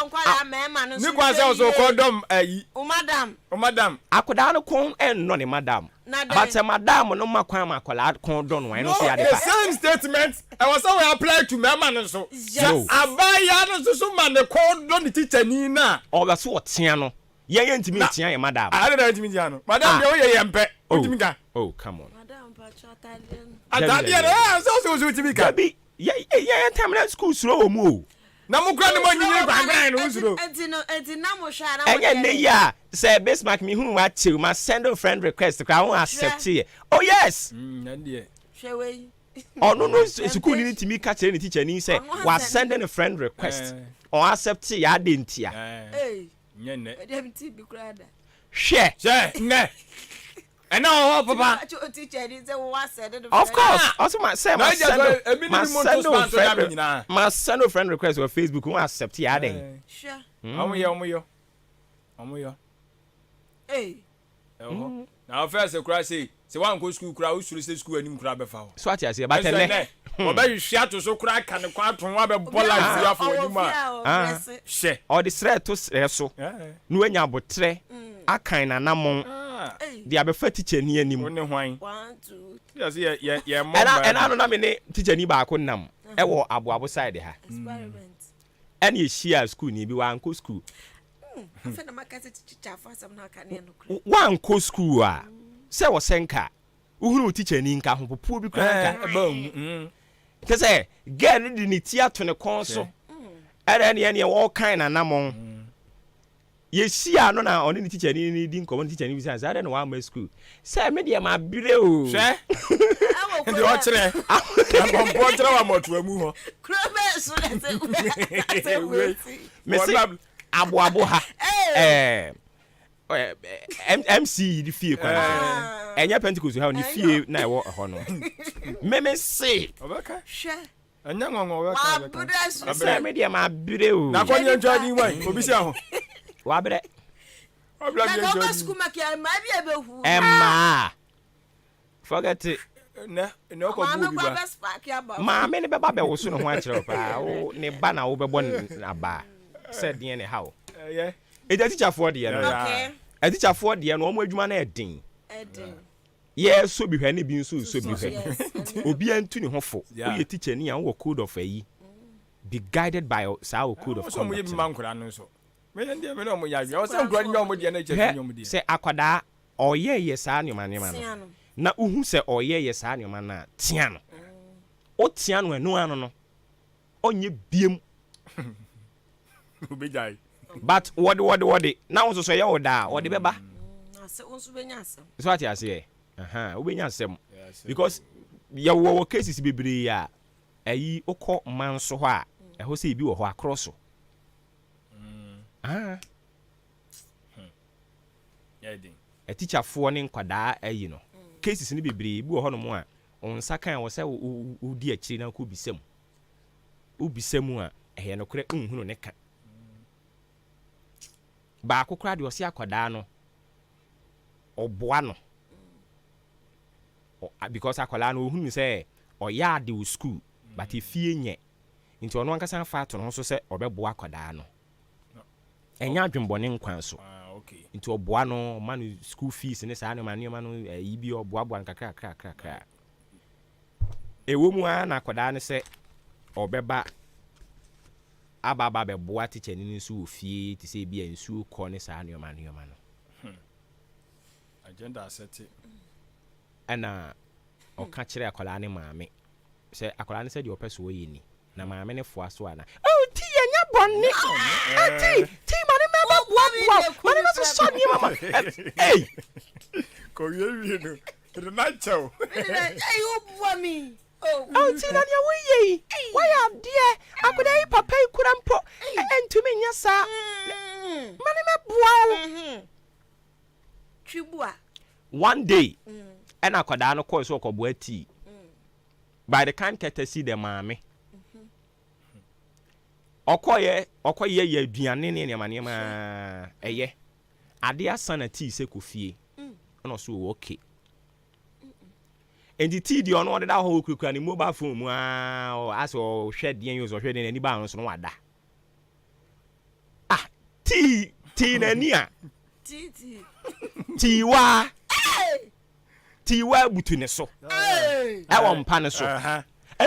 Ne kwan sɛ ɔsɛ ɔkɔ dɔm ayi. O madam. O madam. Akwadaa no kɔn ɛnnɔ ne madam. But sɛ madam no ma kwan ma akwadaa kɔn dɔ no a ɛno nso yɛ ade pa. The same statement ɛwɔ sɛ wɔ apply to mmarima no nso. Sɛ abaayewa no nso so ma ne kɔn dɔ ne tikyani no a. Ɔbɛ so ɔtea no. Yɛn yɛn ntumi ntea yɛn madam. Ah adɛn na yɛntumi ntea no? Madam deɛ woyɛ yɛn pɛ. Wotumi ka. Oh come on. Madam mpakyɛ ataadeɛ no. Ataadeɛ no ɛɛ sɛ ɔsɛ ɔsɛ wotumi ka. Dabi. Yɛ yɛ yɛn time na school suro wɔ mu o. Na mo kura ne mo anyinyin kwankwan no wosuro. Enti no enti na mo hwɛ a na mo Ɛnyɛ deɛ nnɛ yi a sɛ Bismarck me hu wa kyew ma send wo friend request koraa wo accept yɛ. Oh yes. Mm, ɛndeɛ. Hwɛ wei. Ɔno no sukuuni no tumi ka kyerɛ ne tikyani sɛ wa send no friend request ɔn accept yɛ adɛn ntia. Ei. Nyɛ nnɛ. Ɛdeɛ me ti bi koraa da. Hwɛ. Hwɛ nnɛ. Ɛnna wɔ hɔ papa. Of course, ɔsɛ ma sɛ ma send o ma send o friend ma send o friend request wɔ Facebook wɔn accept yɛ adɛn. Ɔmo yɛ ɔmo yɔ ɔmo yɔ. Ɛwɔ hɔ na ɔfɛ sɛ kura se sɛ wankɔ sukuu kura wosuro sɛ sukuu anim kura bɛfa hɔ. So ate aseɛ but ɛnɛ. Wɔbɛhwehwɛ ato so koraa aka ne kɔn ato ho abɛbɔ life bi afɔ w'anim a hwɛ. Ɔde serɛ to serɛ so na wanya aboterɛ akan n'anammɔn de abɛfa tikyani anim. Wo ne hwan? Ɛna ɛna no na me ne tikyani baako nam ɛwɔ aboabo side ha. Ɛna yɛhyiaa sukuuni bi wankɔ sukuu. Wankɔ sukuu a sɛ wɔsɛ nka Wohunu wo tikyani nka ahopopoɔ bi koraa nka. Ɛba mu. Mm. Kyɛ sɛ girl no de ne ti ato ne kɔn so. Ɛna ɛneɛ neɛ wɔrekan n'anamɔn. Yɛhyia no na ɔne ne tikyani no di nkɔmmɔ ne tikyani bisa sɛ adɛn na wamma sukuu. Sɛ me deɛ mabrɛ o. Hwɛ. Deɛ ɔkyerɛ. Abɔmpɔ kyerɛ wɔ amɔtoa mu hɔ. Kuro bɛɛ so na sɛ sɛ wei. Mese aboabo ha. Ɛɛ. MC yi ne fie kwan so ah. ɛnyɛ Pentecost ha ne fie na ɛwɔ ɛhɔ no meme se hwɛ ɛnyɛ nwanwa ɔbɛka wabrɛ so sɛ me deɛ mabrɛ o na kɔnyɛ ntwa din wan obi si aho wabrɛ ɛmaa Forget it. Nɛ nɛ ɔkɔ bu obi ba. Maame no bɛba bɛwoso ne ho akyerɛ wo paa. Wo ne ba na wobɛbɔ n'abaa sɛ deɛn na ɛha wo. Ɛyɛ. Enti atikyafoɔ deɛ no. Okay. Atikyafoɔ deɛ no wɔn adwuma no ɛden. Ɛden. Yɛsɔ bi hwɛ ne bi nso nsɔ bi hwɛ. Obiara ntu ne ho fo. Woyɛ tikyani a wowɔ code of ayi. Be guided by saa wo code of Wɔn nso wɔn yɛ conduct bi ma no. nkwadaa no nso. Mɛ deɛ mɛ ne wɔn yɛ adwene. Ɔsɛ nkwadaa no nya wɔn deɛ na kyɛ Hwɛ nya wɔn deɛ. sɛ akwadaa ɔreyɛyɛ saa nneɛma nneɛma no, na wohu sɛ ɔreyɛyɛ saa nneɛma no a, tea no. Wotea no ɛno ano no, ɔnyɛ biem. Obegyae. But wɔde wɔde wɔde na wo nso so ɛyɛ wo daa a, ɔde bɛba. So ate aseɛ? Aha, wobɛnya asɛm. Because yɛwɔ wɔ cases bebree a, ɛyi wokɔ man so hɔ a, ɛhɔ sɛ ebi wɔ hɔ akorɔ so. Ah. Atikyafoɔ ne nkwadaa ayi no cases no bebree bi wɔ hɔ nom a wo nsa kan wɔ sɛ wodi akyire na wokɔ bisa mu. Wobisa mu a ɛyɛ nokorɛ wonhunu ne ka. Baako koraa deɛ ɔse akwadaa no ɔboa no because akwadaa no ɔhunu sɛ ɔyɛ ade wɔ school but efie nyɛ nti ɔno ankasa afa ato ne ho so sɛ ɔbɛboa akwadaa no. Ɛnyɛ adwenbɔne nkwa so. Nti ɔboa no, ɔma no school fees ne saa nneɛma nneɛma no, ayi bi ɔboaboa no kakra kakra kakra. Ɛwɔ mu ara na akwadaa no sɛ ɔbɛba aba aba abɛboa tikyani no nso wɔ fie te sɛ ebi a nsuo kɔ ne saa nneɛma nneɛma no. Hmm. Agenda asɛte. Ɛna ɔka kyerɛ akwadaa no maame sɛ akwadaa no sɛdeɛ ɔpɛ so ɔyɛ ni. Na maame no foa so ana? Oh, ti yɛ nyɛ bɔne. Ah, ti, ti ma ne mɛba boaboa wo. Ma ne mɛsosɔ nneɛma ma. Ei! Kɔwie wie no, mede no akyɛ wo. Ei, woboa me. Oh, ti na nea woyɛ yi, woayɛ adeɛ. Akwadaa yi papa yi kura mpo, ɛntumi nyɛ saa. Ma ne mɛboa wo. Twi bua. One day, ɛna akwadaa no kɔɔ sɛ ɔkɔboa tii. By the kind courtesy the maame. Ɔkɔyɛ ɔkɔyɛ yɛ aduane ne nneɛma nneɛma ɛyɛ. Ade asa na tii sɛ kɔ fie. Ɛna ɔso wɔ okay. Nti tii deɛ ɔno ɔdeda hɔ okurakura ne mobile phone mu aa asɛ ɔhwɛ deɛ yi ɔhwɛ deɛ n'ani baa no so no wada. Ah tii tii n'ani a. Tii waa. Tiwa butu ne so ɛwɔ mpa no so ɛna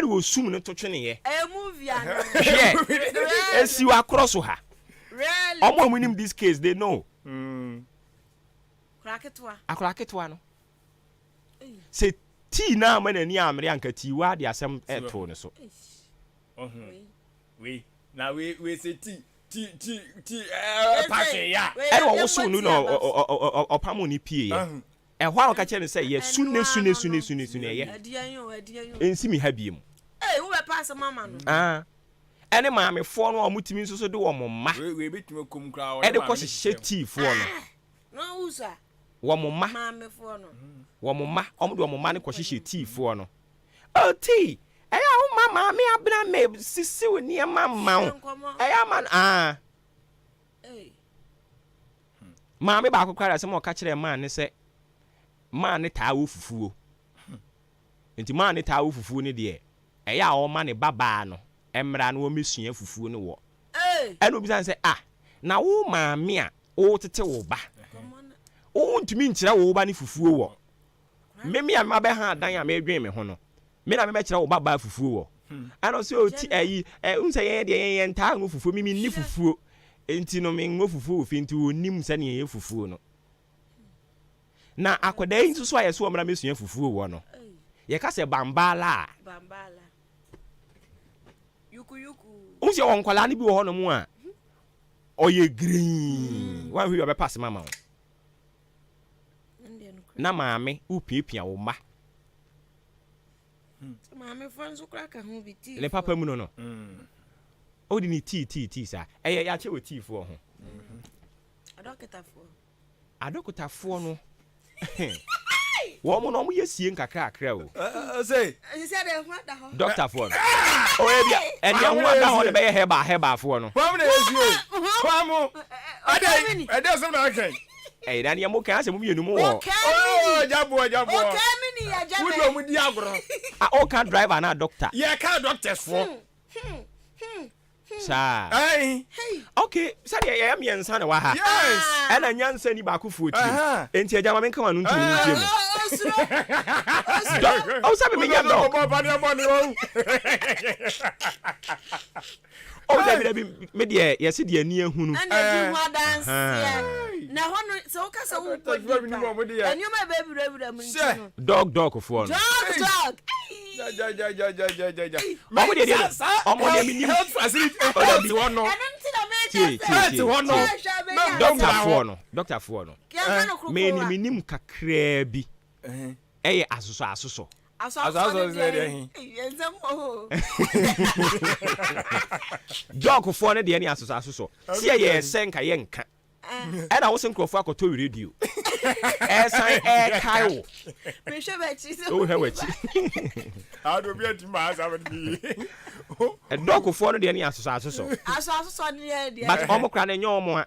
osum no to tweneɛ. Hwɛ esi wɔ akorɔ so ha. Ɔmo a ɔmo nim this case they know. Akora ketewa no. Sɛ tii na ama n'ani amere anka tiwa de asɛm ɛtoo ne so. Wei na wei wei sɛ ti ti ti ti ɛɛ pa hwee ya. Ɛna ɔwosow no na ɔpamoo no pieeɛ. Ɛhɔ a ɔka kyerɛ no sɛ, Yɛ su ne su ne su ne su ne su ne ɛyɛ. Ɛnsi me ha biom. Ah. Ɛne maamefoɔ no a wɔtumi nso so de wɔn mma de kɔ hyehyɛ tiifoɔ no. Wɔn mma. Wɔn mma. Wɔn de wɔn mma no kɔ hyehyɛ tiifoɔ no. Oh tii, ɛyɛ a woma maame abena mɛ sisiw nneɛma mma wo. Ɛyɛ ama no ah. Maame baako koraa de asɛm a ɔka kyerɛɛ maa ne sɛ maa ne taa wɔ fufuo. Nti maa ne taa wɔ fufuo no deɛ, ɛyɛ a ɔma ne ba baa no mmra na wɔmmɛsua fufuo no wɔ. Ɛna obisa no sɛ, ah, na wo maame a wotete wo ba, wontumi nkyerɛ wo ba no fufuo wɔ? Me me a mabɛha adan a meredwen me ho no, me na mebɛkyerɛ wo babaa fufuo wɔ. Ɛna ɔsɛ o ti ayi ɛ n sɛ yɛn deɛ yɛn yɛn ntaa ngo fufuo me menni fufuo nti no mengo fufuo wɔ fie nti ɔnim sɛdeɛ yɛyɛ fufuo no. Na akwadaa yi nso so a yɛsɛ ɔmmra mɛsua fufuo wɔ no, yɛka sɛ bambaala a, wohu sɛ wɔ nkwadaa no bi wɔ hɔnom a ɔyɛ girin, wanhwɛ yi ɔbɛpa asɛm ama wo. Na maame wopiapia wo mma. Ne papa mu no no. Wode ne tii tii tii saa. Ɛyɛ yɛakyɛ wɔ tiifoɔ ho. Adɔkotafoɔ no wɔn no wɔn yɛ sie nkakrakra o. Dɔktafoɔ no. Ɔyɛ bi a ɛdeɛ ho ada hɔ no bɛyɛ hɛba hɛbafoɔ no. Wɔn na yɛ sie. Wɔn mo. Ɛdɛ ɛdɛ sɛm na aka yi. Ɛyɛ na neɛ mo kan asɛ mo mmienu mo wɔ. Oh jaboɔ jaboɔ. Wodi wɔn di agorɔ. A ɔka driver na doctor. Yɛ ka doctors foɔ. Saa. Ok, sɛdeɛ yɛyɛ mmiɛnsa na ɛwɔ ha. Yes. Ɛna nyansa ni baako foɔ tirim. Enti agya ma menka w'ano ntom no ntie mu. Dɔ, ɔwo sɛ me menyɛ dɔk. Oh dabi dabi me deɛ yɛse deɛ ani ahunu. Ɛna di ho adanseɛ. Na ɛhɔ no sɛ woka sɛ wokɔ deep a nneɛma ɛbɛwurawura mu nti no. Dɔk dɔk foɔ no. Dɔk dɔk. Ɔmo deɛ deɛ ɔmo deɛ mi nim. Health facility health hɔ no. Ɛno nti na meka Tie sɛ. tie Health tie hɔ no. tie. Doctor foɔ no doctor foɔ no. Me ni mi nim kakraa bi. Ɛyɛ asosɔ asosɔ. Asosɔ Asosɔ no sɛ deɛ deɛ he? Nsɛm wɔ hɔ o. Dɔk foɔ no deɛ ne asosɔ asosɔ. Sɛ yɛyɛ sɛ nka yɛnka. Ɛna wo se nkurɔfoɔ akɔtɔ radio. Ɛsan ɛɛkae wo. Mehwɛ m'akyi sɛ. Wohwɛ w'akyi. Ade obi atumi ma asa bɛ bi. Dɔk foɔ no deɛ ne asosɔ asosɔ. Asosɔ asosɔ no deɛ deɛ. But ɔmo koraa no ɛnyɛ ɔmo a.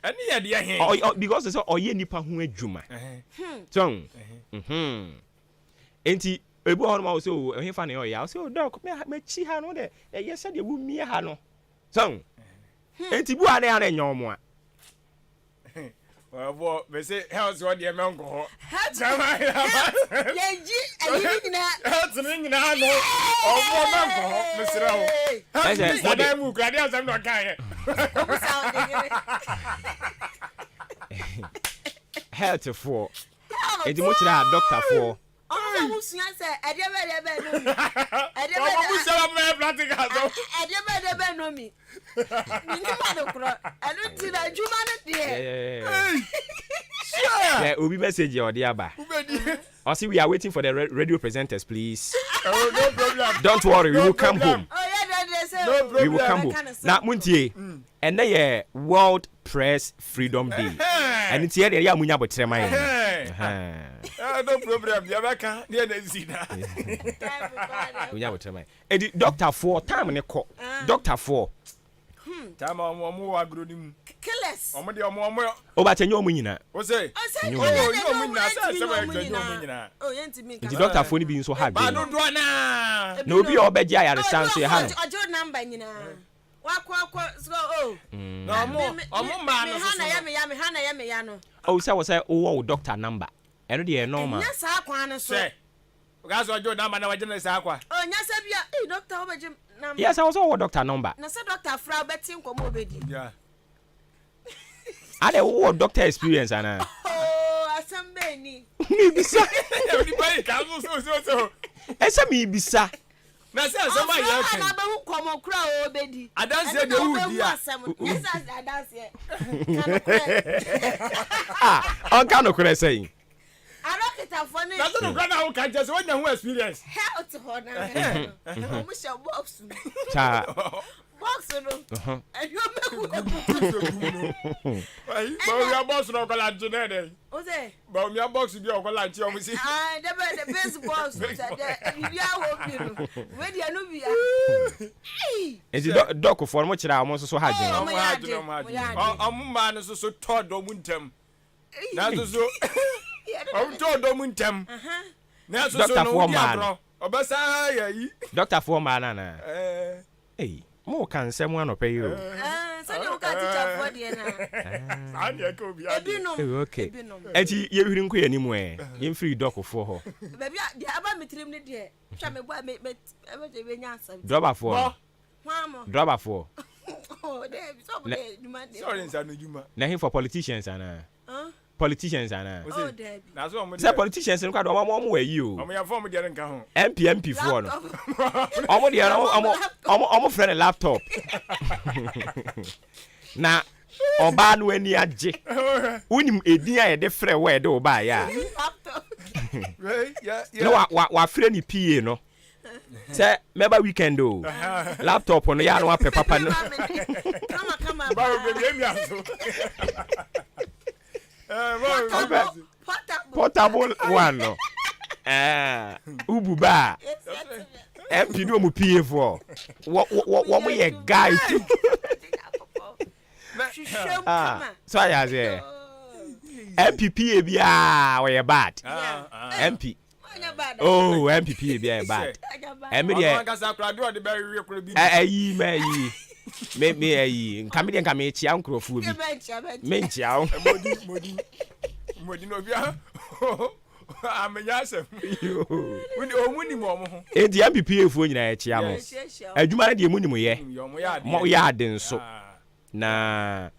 Ɛne yɛ deɛ he? Ɔ ɔ because sɛ ɔyɛ nipa ho adwuma. So mhm. Enti ebi wɔ hɔ nom a wo sɛ o ɛhefa na ɔyɛ a wo sɛ o dɔk me m'akyi ha no dɛ ɛyɛ sɛdeɛ wo mia ha no. So enti bi wɔ ha na ɛyɛ a na ɛnyɛ ɔmo a. Ɔbɔ mese health hɔ deɛ mɛnkɔ hɔ. Health health yɛgye ayi ne nyinaa. Health ne nyinaa no ɔbɔ mɛnkɔ hɔ mesrɛ wo. Health minister dan mu kura deɛ asɛm na ɔka yɛ. Obusa wo de yere. Health foɔ. Enti mo kyerɛ a doctor foɔ. Ɔmo sɛ ɔmo sua sɛ ɛdeɛ bɛyɛ deɛ bɛyɛ no mi. Ɛdeɛ bɛyɛ Ɔmo sua ɔmo bɛyɛ practical so. Ɛdeɛ bɛyɛ deɛ bɛyɛ no mi. Menim ade korɔ. Ɛno nti na adwuma no deɛ. Yeah, obi message yɛ ɔde aba. Ɔsi we are waiting for the radio presenters please. Oh, no problem. Don't worry, we no will come problem. home. Oh, yeah, yeah, yeah, No problem. We will come home. Na muntie, ɛnɛ yɛ World Press Freedom Day. Ɛno nti yɛ deɛ yɛ a munya abotrɛ ma yɛn. No problem. Deɛ bɛka deɛ na esi na. Munya abotrɛ ma yɛn. Edi doctor foɔ time ne kɔ. Doctor foɔ. Time a ɔmo ɔmo wɔ agorɔ ne mu. Killers. Ɔmo deɛ ɔmo ɔmo. O ba kyɛ nyɛ ɔmo nyinaa. O se. Ɔsɛ Nyɛ Oh, ɔmo nyɛ nyɛ ɔmo nyinaa sɛ ɔmo sɛ wɔyɛ nyɛ ɔmo nyinaa. nyinaa. Oh, yɛntumi nka. Nti doctor foɔ no bi nso ha Ba adwene. dodoɔ naa. Na obi a ɔbɛgye ayaresa nso yɛ ha no. Ɔgye wo number nyinaa. Wakɔ akɔ so oh. Na ɔmo ɔmo mmaa no Me ha soso na yɛ no. me ya, me ha na yɛ me ya no. O sɛ wɔ sɛ wowɔ wo doctor number. Ɛno deɛ ɛyɛ normal. Ɛnyɛ saa kwan no so. Sɛ. Ɔka sɛ ɔgye wo number na wagye no saa kwa. Oh, nyɛ sɛ bia, ei doctor wobɛgye number. Yes, ɛwɔ sɛ wowɔ doctor number. Na sɛ doctor frɛ a wobɛte nkɔmmɔ a obɛdi. Yeah. Adɛ wowɔ doctor experience anaa? Oh, asɛm bɛn ni? Mebisa. Onipa yi ka so so so so. Ɛsɛ mebisa. Na sɛ asɛm a Ɔfrɛ yɛreka a na yi. ɔbɛhu nkɔmmɔ koro a ɔrebɛdi. Adanseɛ Ɛno deɛ na woredi wobɛhu a. asɛm no. Nyɛ sɛ adanseɛ. Ka nokorɛ. Ah, ɔnka nokorɛ sɛn? Adɔkotafoɔ ne. Na sɛ nokorɛ na woka nkyɛ sɛ woanya ho experience. Health hɔ no ankasa no, wɔhyɛ box mu. Saa. Box no, nneɛma gu gu mu. Bawumia box no ɔkɔ lanche na ɛdɛn? O sɛ. Bawumia box bi a ɔkɔ lanche ɔmo si. Ah, dɛ bɛ dɛ base box sɛ dɛ biribi awɔ bi no. Wei deɛ no bia. Nti dɔkofoɔ no mo kyerɛ a ɔmo nso so ha adwene. Ɔmo ha adwene, ɔmo ha adwene. Ɔmo mmaa no nso so tɔ dɔm ntɛm. Nanso so ɔmo tɔ dɔm ntɛm. Nanso so no wodi agorɔ. Ɔbɛsa yɛ yi. Dɔktafoɔ mmaa no anaa? Ei, mo ka nsɛm anɔpa yi o. Sɛdeɛ woka tikyafoɔ deɛ na. Saa deɛ ɛka obi adeɛ. Ebinom. Okay. Ɛnti yɛhwiri nkɔ yɛn anim ɛ. Yɛmfiri dɔkofoɔ hɔ. Baabi a deɛ aba me tirim ne deɛ. Hwɛ me bɔ a me me me nya asɛm. Drɔbafoɔ no. Drɔbafoɔ. Na hefoɔ politicians anaa? Politicians anaa? Sɛ politicians no kora deɛ ɔmo ɔmo wɔ ayi o. MP MP foɔ no. Ɔmo deɛ no ɔmo ɔmo ɔmo frɛ no laptop. Na ɔbaa no ani agye. Wonim edin a yɛde frɛ wo a yɛde wo baeɛ a. Na wa wa wafrɛ ne PA no. Sɛ mɛba weekend o. Laptop no yɛ a na wapɛ papa no. Portable one no. Ubu ba a MP ne ɔmo PA foɔ wɔn yɛ guy too. So ayɛ aseɛ MP PA biara ɔyɛ bad MP. Oh, MPP ebi ayɛ bad. Ɛmi deɛ. Ɛyi mɛ ɛyi me me ɛyi nka mi deɛ nka mi kyia nkurɔfoɔ bi. Me nkyia o. Modi modi modi na obi a amenya asɛm. Wodi ɔmo nim ɔmo ho. Eti MPP efuo nyinaa ɛkyia mo. Adwuma no deɛ mo nim yɛ. Mo yɛ ade nso. Na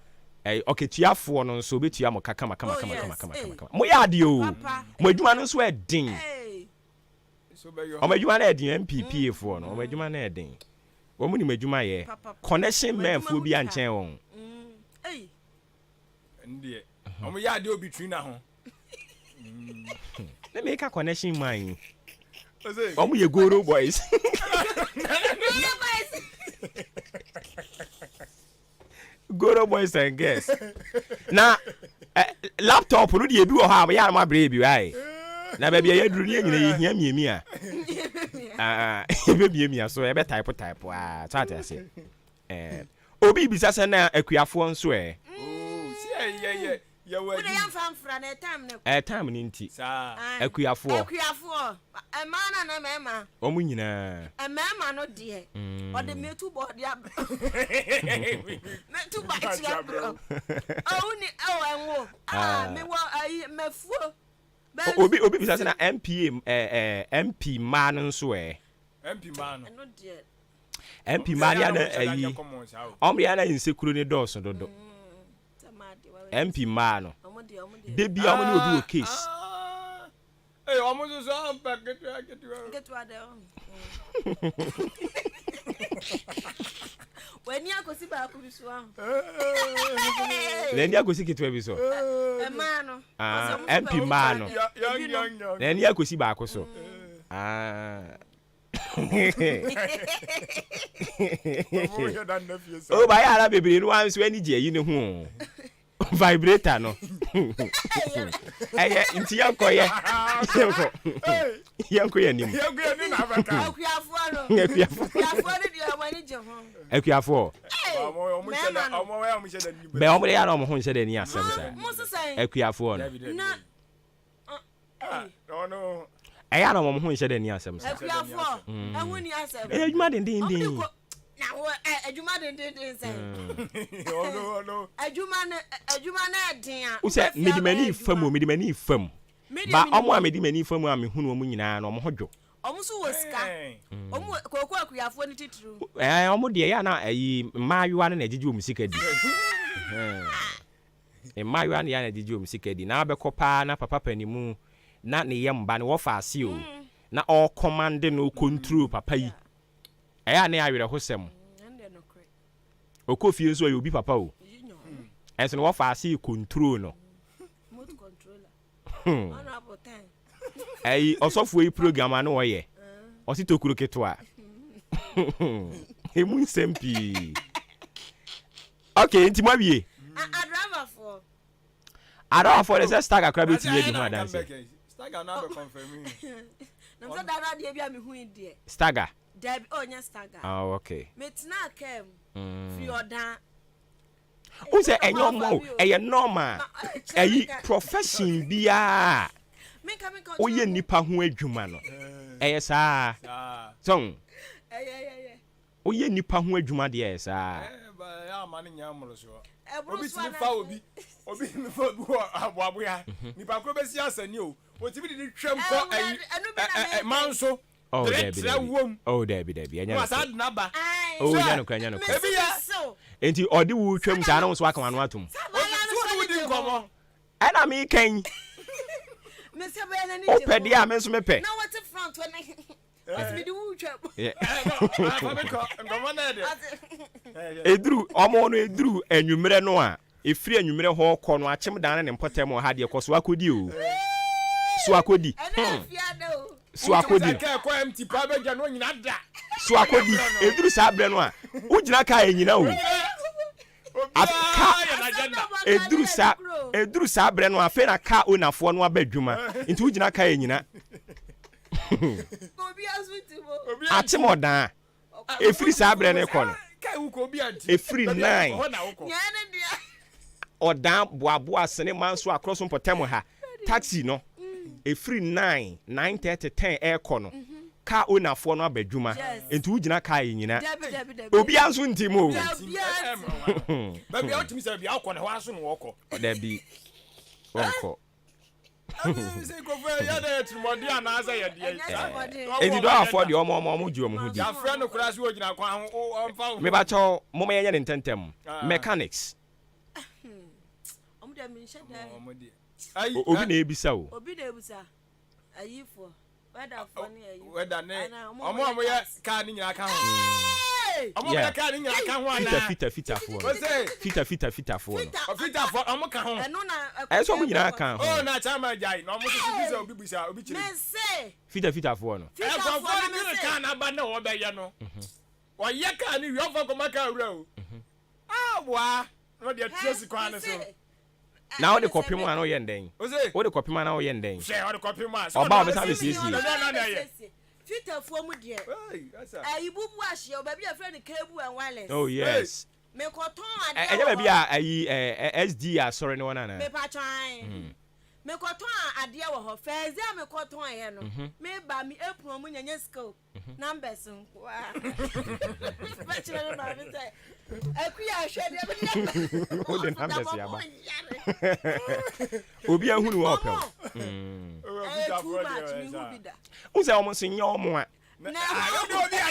ɔkatuafoɔ no nso ɔbɛtua mo ka kama kama kama kama kama kama kama. Moyɛ adeɛ o. Mo adwuma no nso ɛden. Wɔn adwuma no ɛden MPPA foɔ no wɔn adwuma no ɛden. Wɔn nim adwuma yɛ. Connection men foɔ bi ankyɛn wɔn. Ɛndeɛ wɔn yɛ adeɛ obi tiri na ho. Ne meka connection man yi. Wɔn yɛ goro boys. Goro boys and girls. Na eh, laptop no deɛ ebi wɔ hɔ a yɛ anam abrɛ ebi wae. Na baabi a yɛaduru no yɛn nyina yɛhia miamia. Ah, yɛbɛmiamia so yɛbɛ type type a so ate ase. Eh, obi bisa sɛ na akuafoɔ nso ɛ. Oh, si yɛ yɛ yɛ yɛ wɔ Wode yɛmfa mfra na time no. Eh, time no nti. Saa. Akuafoɔ. Akuafoɔ, mmaa no anaa mmarima? Wɔn nyinaa. Mmarima no deɛ, ɔde metu bɔɔde abrɛ. Metu baakye abrɛ. Oh, woni, oh, ɛnwo. Ah, mewɔ ayi, mafuo. Obi obi bisa sɛ na MPA eh, eh, MP mmaa no nso ɛ. MP mmaa no. Ɛno deɛ. MP mmaa no yɛ na ayi. Wɔn deɛ na nsekuro ne dɔɔso dodo. MP mmaa no. Da bi a wɔn ne obi wɔ case. Ee, wɔn nso so ampa ketewa ketewa. Ketewa dɛ. W'ani akosi baako bi so ahụ. N'ani akosi ketewa bi so. Mmaa no. Ah, MP mmaa no. N'ani akosi baako so. Ah. O ba yɛ ara bebree no wa nso ani gye ayi ne ho vibrator no ɛyɛ nti yɛnkɔ yɛ yɛnkɔ yɛnkɔ yɛ anim akuafoɔ bɛ wɔn de yɛ ara wɔn ho nhyɛ dɛ ni asɛm saa akuafoɔ no. Ɛyɛ a na wɔn ho nhyɛ da nni asɛm saa. Akuafoɔ, ɛho nni asɛm. Ɛyɛ adwuma dendenden. Na wo ɛ adwuma dendenden sɛn? Adwuma no adwuma no ɛden a. Wosɛ mede m'ani fa mu mede m'ani fa mu. Ba wɔn a mede m'ani fa mu a mehunu wɔn nyinaa no wɔn ho dwo. Wɔn nso wɔ sika. Wɔn wɔ kooko akuafoɔ no titiriw. Ɛɛ wɔn deɛ ɛyɛ a na ɛyi mmaayewa no na ɛgyegye wɔn sika di. Mmaayewa no yɛ a na gyegye wɔn sika di. Na abɛkɔ paa na papa panimu na ne yam ba no wɔfa ase o. Na ɔrekɔmande no ɔrecontrol papa yi. Ɛyɛ a na ɛyɛ awerɛhosɛm. Ɔkɔ fie nso ɔyɛ obi papa o. Ɛnso no wɔfa ase control no. Hmm. Ɛyi ɔsɔfoɔ yi program ano ɔyɛ. Ɔsi tokuro ketewa. Emu nsɛm pii. Okay, nti mo awie. Adramafoɔ. Adramafoɔ de sɛ star kakra bɛtumi adi ho adanse. Staga na abɛ confirm yi. Na sɛ dada deɛ bi a mehu yi deɛ. Staga. Dabi, oh nyɛ staga. Ah, okay. Metenaa kaa mu. Firi ɔdan. Wohu sɛ ɛnyɛ ɔmo o, ɛyɛ normal. Ɛyi profession biara woyɛ nipa ho adwuma no, ɛyɛ saa. So, woyɛ nipa ho adwuma deɛ ɛyɛ saa. Obi tumi fa obi, obi tumi fa obi wɔ aboaboya. Nipa koro bɛsi asani o, otumi de ne twam kɔ ɛyi ɛ ɛ manso. Oh dabi dabi oh dabi dabi ɛnyɛ nokorɛ oh ɛnyɛ nokorɛ ɛnyɛ nokorɛ nti ɔde wo twam saa na wo nso aka w'ano atom ɛna meka yi wopɛ deɛ a me nso mepɛ ɛduru ɔmo no ɛduru anwummerɛ no a Ɛfiri anwummerɛ hɔ rekɔ no, akyem dan ne ne mpɔtam wɔ ha deɛ, kɔ so akɔdi o. So akɔdi. Hmm. So akɔdi. So akɔdi. Ɛduru saa berɛ no a, wogyina kaa ɛnyina o. Ka ɛduru saa ɛduru saa berɛ no afei na kaa onafoɔ no aba adwuma nti wogyina kaa ɛnyina. Akyem ɔdan. Ɛfiri saa berɛ no rekɔ no, ɛfiri 9 ɔdan boaboa sene manso akorɔ so mpɔtam ha taxi no ɛfiri 9 9:30 10 ɛrekɔ no kaa onafoɔ no aba adwuma nti wogyina kaa ɛnyina obiara nso nti mu o dabi wɔnkɔ Enti dɔafoɔ deɛ ɔmo ɔmo ɔmo gye ɔmo ho di. Mebakyɛw moma yɛnyɛ ne ntɛntɛm. Mechanics. Obi na ebisa o. Obi na ebisa. Ayifoɔ. Wɛdafoɔ ne ayi. Wɛda ne ɔmo a ɔmo yɛ kaa ne nyinaa ka ho. Ɔmo yɛ kaa ne nyinaa ka ho anaa. Fita fita fitafoɔ no. Fita fita fitafoɔ no. Fitafoɔ ɔmo ka ho. Ɛyɛ sɛ ɔmo nyinaa ka ho. Oh na kyama gyae na ɔmo soso bi sɛ obi bisa obi kyerɛ. Fita fitafoɔ no. Nkurɔfoɔ no dwene kaa n'aba na wɔbɛyɛ no. Ɔyɛ kaa no wie ɔmfa nkɔma kaa wura o. Ah boa na ɔde atua si kwan no so. Na wode kɔpem a na woyɛ no dɛn? Wode kɔpem a na woyɛ no dɛn? Ɔba a ɔbɛsan abɛsiesie. Fitafoɔ mu deɛ, ayi bubu ahyeɛ wɔ baabi a yɛfrɛ no Cable and Wireless. Oh yes. Mekɔtɔn adeɛ wɔ hɔ. Ɛnyɛ baabi a ayi SDA asɔre no wɔ no anaa? Mepatwɔ ae. Mekɔtɔn adeɛ wɔ hɔ. First day a mekɔtɔn yɛ no, meba me apron mu nyanya sika o. Numbers nkoa. Bɛkyerɛ me maame sɛ akuya ahwɛ deɛ mede aba. Wode numbers aba. Obi ahunu wɔ ɔpɛ wo. Ɛyɛ too much mehu bi da. Wo sɛ wɔn nso nyɛ wɔn a.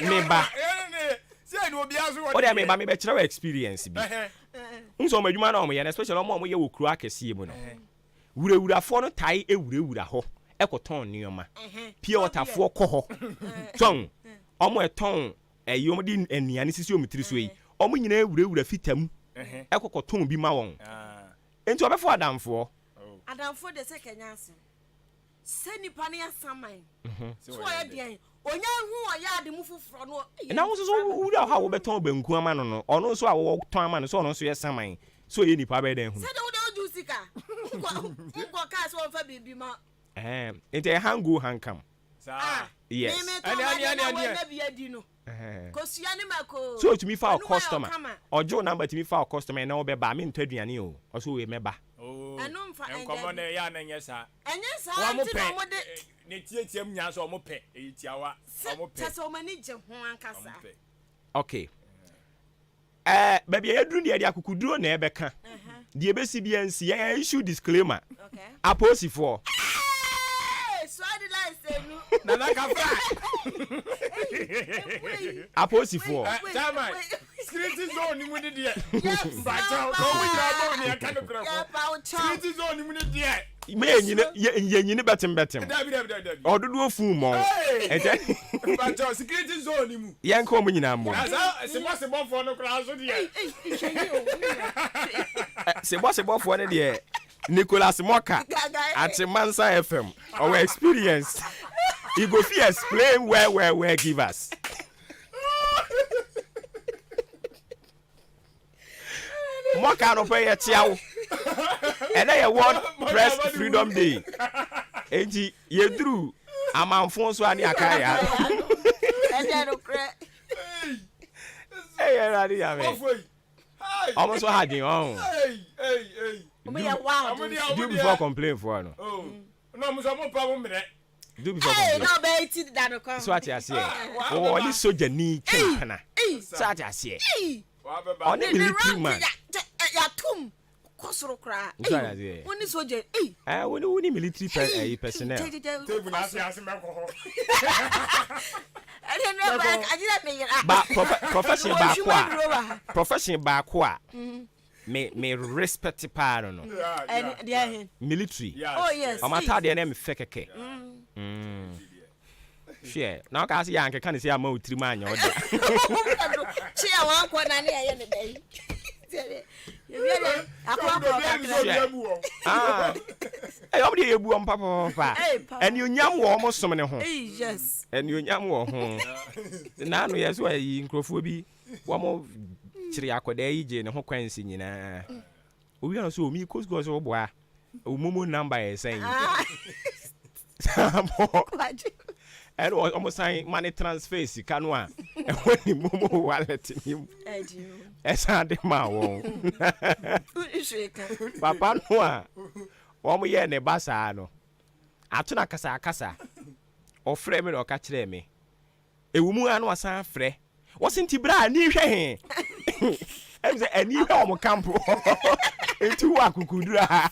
Meba. Wode meba mebɛkyerɛ wo experience bi. Wo sɛ wɔn adwuma na wɔn yɛ no especially wɔn a wɔyɛ wɔ kuro akɛseɛ mu no. Wurawurafoɔ no tae wurawura hɔ kɔtɔn nneɛma. Pure waterfoɔ kɔ hɔ tɔn. Wɔn a ɛtɔn ɛyi wɔn de nnuane sisi wɔn tiri so yi, wɔn nyinaa wurawura fita mu kɔ kɔtɔn bi ma wɔn. Nti wɔbɛfa adamfoɔ. Adamfoɔ deɛ sɛ kɛnyɛ asɛm. Sɛ nipa no yɛ saman. So ɔyɛ deɛn? Onya hu ɔyɛ ade mu foforɔ no. Na wo nso so wura hɔ a wobɛtɔn banku ama no no, ɔno nso a wɔtɔn ama no sɛ ɔno nso yɛ saman, sɛ ɔyɛ nipa bɛyɛ dɛn ahunu? Sɛdeɛ wode wogye wo sika, nkɔ kaa sɛ wɔmfa biribi ma. Ɛhɛn, nti ɛyɛ hang go hang come. Saa. Yes. Me metɔn m'adeɛ na wɔanya bi adi no. Kosua ne mako. So otumi fa wo customer, ɔgye wo number tumi fa wo customer ɛnɛ wobɛba a mentɔ aduane o, ɔsɛ oye mɛba. Oh, Ɛno mfa ɛn nkɔmmɔ dabi. no ɛyɛ a na ɛnyɛ saa. Ɛnyɛ saa Wɔn nti na pɛ wɔde. ne tiatia mu nyinaa sɛ wɔn pɛ ɛyɛ tiawa. Sɛ Wɔn pɛ. kyɛ sɛ wɔn ani gye ho ankasa. Wɔn pɛ. Okay. Ɛɛ baabi a yɛaduru deɛ yɛde akukuduro na ɛbɛka. Deɛ ɛbɛsi biara nsi. Yɛn yɛ issue disclaimer. Okay. Apolisifoɔ. Hey! Swadi lies enu. Nana Kafra. Apolisifoɔ. Eh, Chairman, security zone ni mu ni deɛ. Mpakyɛw, na wɔn nyinaa bɔ wɔn yɛka no korɛ fo. Security zone ni mu ni deɛ. Me yɛ nyini yɛ nyini bɛtem bɛtem. Ɔdodoɔ fuu mmɔn. Ɛkyɛ. Mpakyɛw security zone ni mu. Yɛn ka wɔn nyinaa mmom. Na saa sebɔ sebɔfoɔ no koraa nso deɛ. Sebɔ sebɔfoɔ no deɛ Nicholas Moka at Mansa FM ɔwɔ experience he go fit explain well well well give us. Mɔka anɔpɛ yɛ kyea wo. Ɛnɛ yɛ World Press Freedom Day. Enti yɛduru amanfo so a ne aka yɛ ano. Ɛdeɛ nokorɛ. Ɛyɛ Awurade Nyame. Ɔmo nso ha dwen ɔho. Ɔmo yɛ wild. Do before complain foɔ no. Na ɔmo nso ɔmo mpa ɔmo mmerɛ. Do before complain. Na ɔbɛyɛ ti da no kwan. So ate aseɛ. Wɔwɔ ɔne sogyani twempena. So ate aseɛ. Ɔne military man. Yatum kɔ soro koraa. So ate aseɛ. Wone soja. Ɛɛ wone wone military pɛ ɛyi personnel. Table na ase ase mɛkɔ hɔ. Ba profession baako a profession baako a. Me me respect paa no no. Ɛne deɛ he? Military. Oh yes. Wɔn ataadeɛ no yɛ me fɛ kɛkɛ. Hwɛ na ɔka sɛ yɛ ankeka ne sɛ ama wo tirim anyɛ wo dea. Kye a wankɔ na ne ɛyɛ ne dɛn. Ɛyɛ wɔn deɛ yɛbu wɔn papaapa. Anuonyam wɔ wɔn som ne ho. Anuonyam wɔ ho. Naano yɛ so ayi nkurɔfoɔ bi. Wɔn kyere akwadaa yi gyee ne ho kwansi nyinaa. Owia no so omi kɔ sukuu ɔsɛ ɔboa. O momo number yɛ sɛn? Saabɔ. Ɛna wɔn san ma ne transfer sika no a ɛwɔ ne momo wallet ne mu. Ɛsan de ma wɔn. Papa no a wɔn yɛ ne ba saa no ato na kasa akasa. Ɔfrɛ me na ɔka kyerɛɛ me. Ɛwɔ mu ara na wasan afrɛ. Wɔse nti bra ani hwɛ he? Ɛm sɛ ani hwɛ wɔn kampo. Nti wo akukuduru a.